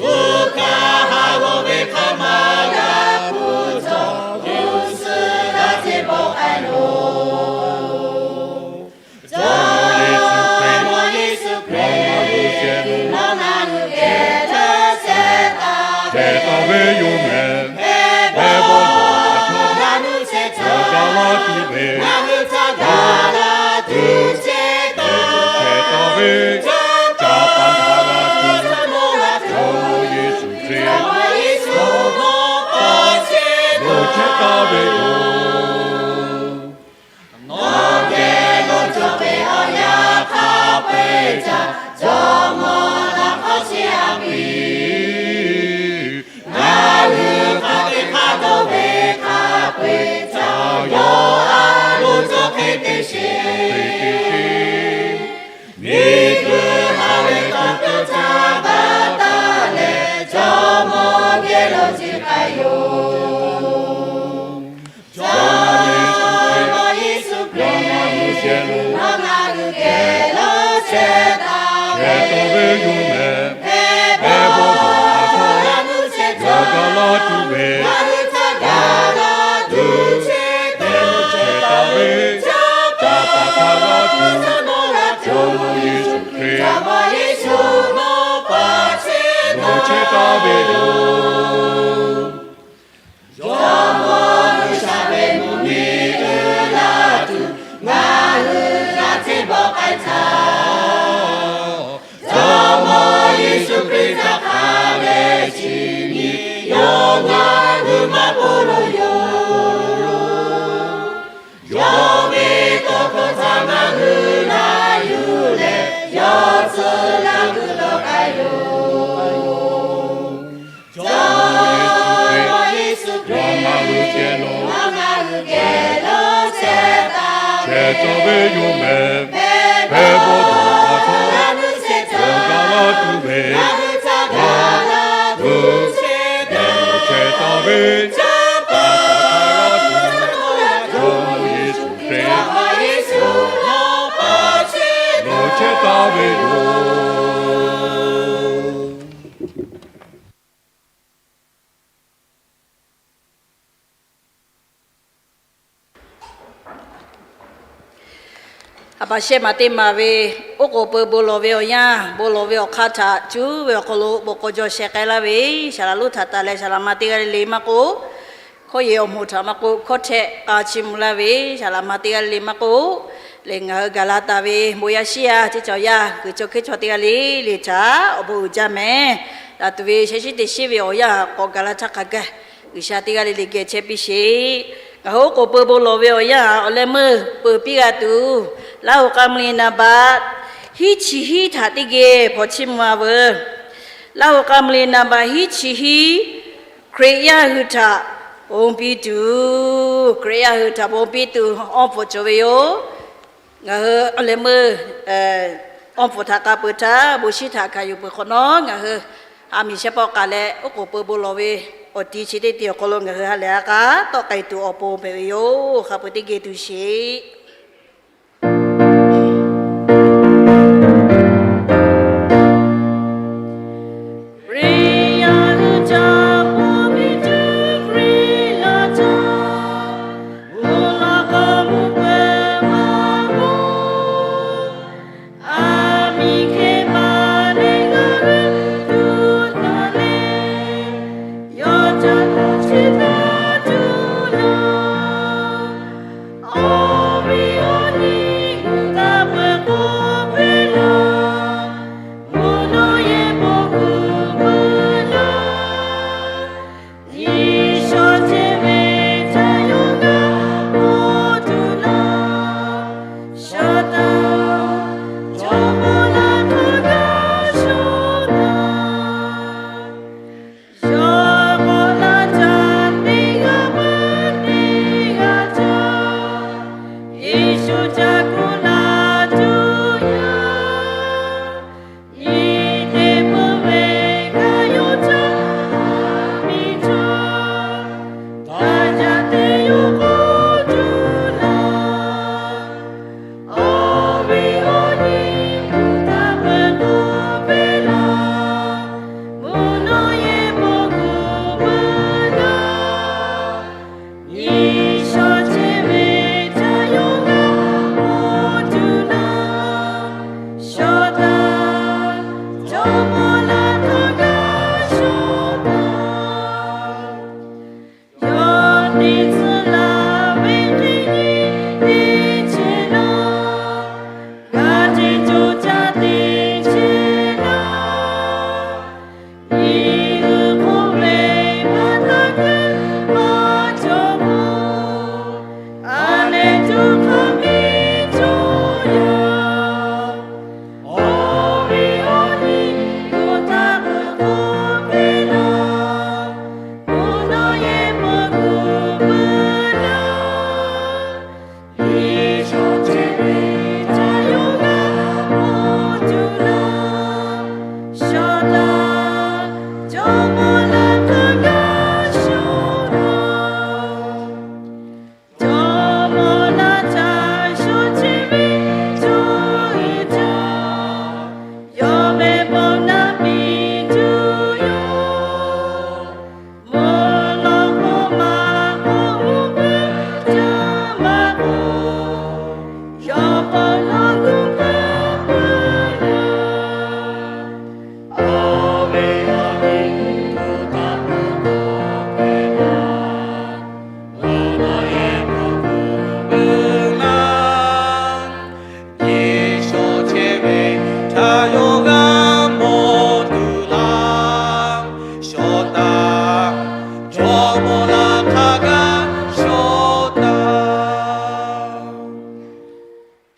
Tuꞈ kaˇ haˍ g'awˇ ve hk'a maˇ g'a puˬ cawˬ, g'uˇ suhˍ g'a teˇ pawˆ k'ai-oˬ. Jawˇmawˇ Yeˍsuˆ Hkriꞈ, Jawˇmawˇ Yeˍsuˆ Hkriꞈ, nawˬ ngaˬ hui geh leuˉ shehˍ hpaˇ, shehˍ hpaˇ ve yoˬ mehˍ. Hpehˇ bawˆ htaꞈ htaˇ ngaˬ hui chehˇ caˇ ga laˇ tuˬ ve, ngaˬ hui htaꞈ ga laˇ tuˬ chehˇ taˍ ve, ca pa htaꞈ g'a tuˬ, Jawˇmawˇ Yeˍsuˆ Hkriꞈ, Jawˇmawˇ Yeˍsuˆ Hkriꞈ, nawˬ chehˇ taˍ ve yoˬ. Nawˬ geh lo cawˬ ve awˬ yanˇ hk'a peu-eˬ htaꞈ Jawˇmawˇ htaꞈ hk'aˇ suh-a piˇ. Ngaˬ hui hk'a te hk'a dawˇ ve hk'a peu-eˬ htaꞈ yawˇ a loˍ cawˬ hk'e te sheˍ. Miˬguiˬ ha lehˬ taˇ peuˬ htaˇ baˆ taˍ leh, Jawˇmawˇ geh lo ciˬ k'ai yoˬ. Jawˇmawˇ Yeˍsuˆ Hkriꞈ, Jawˇmawˇ Yeˍsuˆ Hkriꞈ, nawˬ ngaˬ hui geh lo chehˇ ve yoˬ mehˍ. Hpehˇ bawˆ dawˬ a htawˇ, yawˇ ga laˇ tuˬ ve, a, tuˬ chehˇ taˍ ve, ca paˍ hk'a g'a tuˬ, Jawˇmawˇ Yeˍsuˆ Hkriꞈ, nawˬ chehˇ taˍ ve yoˬ. Jawˇmawˇ G'uiˬsha ve mvuhˇmiˬ uiˍ la tuˬ, ngaˬ hui g'a hteˇ bawˆ k'ai htaˇ, Jawˇmawˇ Yeˍsuˆ Hkriꞈ htaꞈ hk'a dehꞈ chi nyi yawˇ ngaˬ hui maˇ pon lo yoˬ. Yawˇ ve tawˇ hkawˇ htaꞈ ngaˬ hui na yuˬ leh, yawˇ tcuh laˇ g'uiˬ dawˇ k'ai yoˬ. Jawˇmawˇ Yeˍsuˆ Hkriꞈ, ngaˬ hui geh lo, ngaˬ hui geh lo chehˇ taˍ ve yoˬ mehˍ. Hpehˇ bawˆ dawˬ a htawˇ, yawˇ ga laˇ tuˬ ve, a, tuˬ chehˇ taˍ ve, ca paˍ hk'a g'a tuˬ, Jawˇmawˇ Yeˍsuˆ Hkriꞈ, nawˬ chehˇ taˍ ve yoˬ. A pa shehˆ maˬ teˇ maˬ ve, oˉ k'oˍ pui bon lawˬ ve awˬ yanˇ, bon lawˬ ve awˬ hk'aˇ htaꞈ cuˉ ve awˬ hk'aw lo bon k'aw jaw sheh k'ai laˇ ve, saˍ laꞈ lonˉ htaꞈ taˍ leh saˍ laꞈ ma teˇ g'aˇ le le maˇ k'oˆ, hkawˇ yehˬ awˬ moˍ htaꞈ maˇ k'oˆ, hkawˇ htehˆ k'a chiˇ mvuh laˇ ve saˍ laꞈ ma teˇ g'aˇ le le maˇ k'oˆ, lehˬ ngaˬ hui gaˬ la taˍ ve bon yaˇ shiˉ yaˇ teˇ cawˬ yaˇ g'uiˬ cawˇ hkehˉ chaw teˇ g'aˇ le le htaꞈ awˬ bon uiˍ jaˇ mehˍ. Daꞈ tuˬ ve sheh shiˉ teˇ shiˉ ve awˬ yanˇ k'awꞈ gaˬ la htaˇ hk'a gaˬ, G'uiˬsha teˇ g'aˇ le le geh chehˇ piˇ sheˍ. Ngaˬ hui oˉ k'oˍ pui bon lawˬ ve awˬ yanˇ, awˬ leh meuˇ peuˬ piˇ g'a tuˬ, Laˇ huˍ k'a mvuh le naˍ baꞈ hiˉ chi hiˉ htaꞈ teˇ geh hpawnˬ chiˇ mvuh a veuˬ. Laˇ huˍ k'a mvuh le naˍ baꞈ hiˉ chi hiˉ, Hkriꞈ yaˇ hui htaꞈ ponˬ piˇ tuˬ, Hkriꞈ yaˇ hui htaꞈ ponˬ piˇ tuˬ awˇ hpfuhꞈ cawˬ ve yoˬ. Ngaˬ hui awˬ leh meuˇ awˇ hpfuhꞈ htaꞈ k'a peuˬ htaˇ, bon shiˉ htaꞈ hkanˍ yuˬ peuˬ hk'awꞈ nawˉ, ngaˬ hui ha miˬ shehˇ pawˆ k'aˬ leh oˉ k'oˍ pui bon lawˬ ve awˬ ti chi teˇ ti awˬ hk'aw lo ngaˬ hui ha lehˬ a k'a tawˆ k'ai tuˬ awˬ pon hpehꞈ ve yoˬ. Hk'a peuˬ teˇ geh tuˬ sheˍ.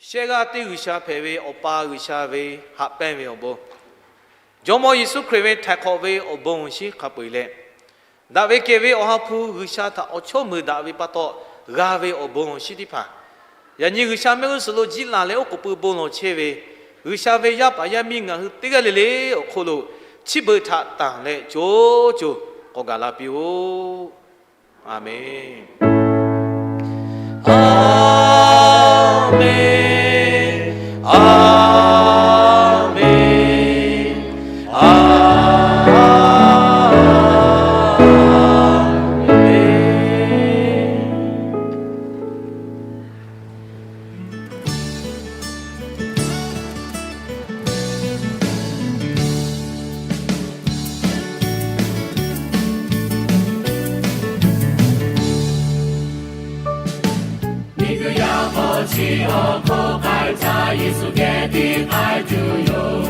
Shehˆ g'aˇ teˇ G'uiˬsha hpehꞈ ve Awˬ pa G'uiˬsha ve haꞈ pehnˇ ve awˬ bon, Jawˇmawˇ Yeˍsuˆ Hkriꞈ ve htaiˍ hk'awꞈ ve awˬ bon awˬ shinˉ hk'a peu-eˬ leh, daꞈ ve kehˬ ve Awˬ ha hpu G'uiˬsha htaꞈ awˬ chawˇ meuˍ daꞈ ve pa taw g'a ve awˬ bon awˬ shinˉ teˇ hpaˍ, yaꞈ nyi G'uiˬsha mehˆ g'uˇ suhˍ lo jiˆ laˬ leh oˉ k'oˍ pui bon lawˬ chehˇ ve G'uiˬsha ve yaˇ paˍ yaˇ miˇ ngaˬ hui teˇ g'aˇ le le awˬ hk'oˆ lo chi beuꞈ htaꞈ tanˬ leh co co k'awꞈ gaˬ la piˇ-oˆ. Aˍmenˍ. Aˍmenˍ. Aˍmenˍ. Aˍmenˍ. Miˬguiˬ yaˇ hk'aw chi awˬ hk'oˆ k'ai htaˇ, Yeˍsuˆ geh tiˉ k'ai tuˬ yoˬ.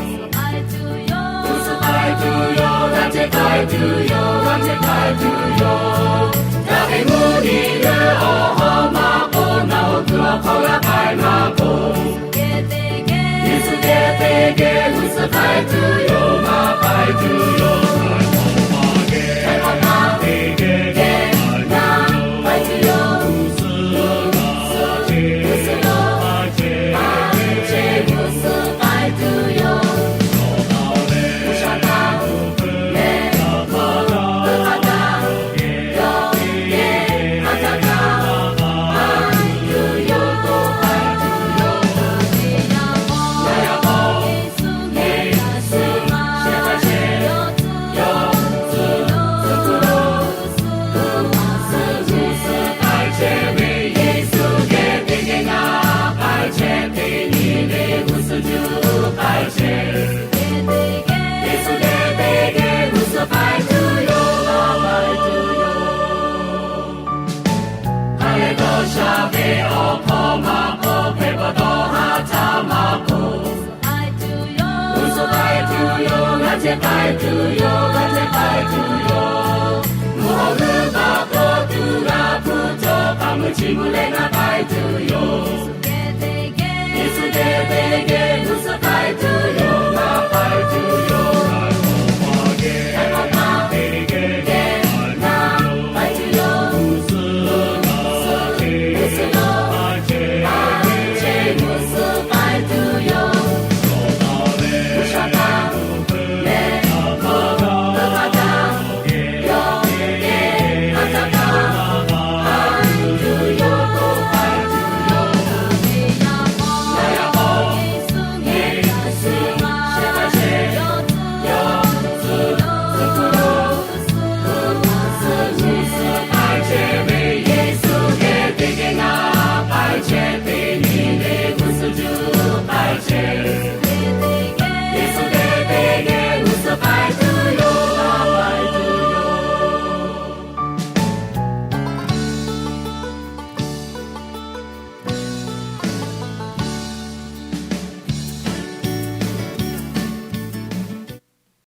G'uˇ suhˍ k'ai tuˬ yoˬ, g'aˇ ceh k'ai tuˬ yoˬ, g'aˇ ceh k'ai tuˬ yoˬ. Yaˇ ve mvuhˇ miˬ leuˉ awˬ hawˉ maˇ k'oˆ, nawˬ hui kuiˬ awˬ hk'aw g'a k'ai maˇ k'oˆ, Yeˍsuˆ geh teˇ geh g'uˇ suhˍ k'ai tuˬ yoˬ, maˇ k'ai tuˬ yoˬ. Hk'e k'o, teˇ geh g'aˇ k'ai tuˬ yoˬ. G'uˇ suhˍ lo a ceh g'uˇ suhˍ k'ai tuˬ yoˬ. G'uiˬsha htaꞈ leh k'oˆ htaˇ, yawˇ geh a htaˇ kaꞈ k'ai tuˬ yoˬ, k'oˆ k'ai tuˬ yoˬ. Yaꞈ hk'aˇ, Hk'a leh dawˇ sha ve awˬ hkawˇ maˇ k'oˆ, hpehꞈ pa dawˇ haˉ htaˇ maˇ k'oˆ, g'uˇ suhˍ k'ai tuˬ yoˬ, g'aˇ ceh k'ai tuˬ yoˬ, g'aˇ ceh k'ai tuˬ yoˬ. Mvuhˇ haw g'uˇ baˬ k'awꞈ tuˬ g'a hpuˇ cawˬ, hk'a mvuhˇ chi mvuhˇ leh g'a k'ai tuˬ yoˬ.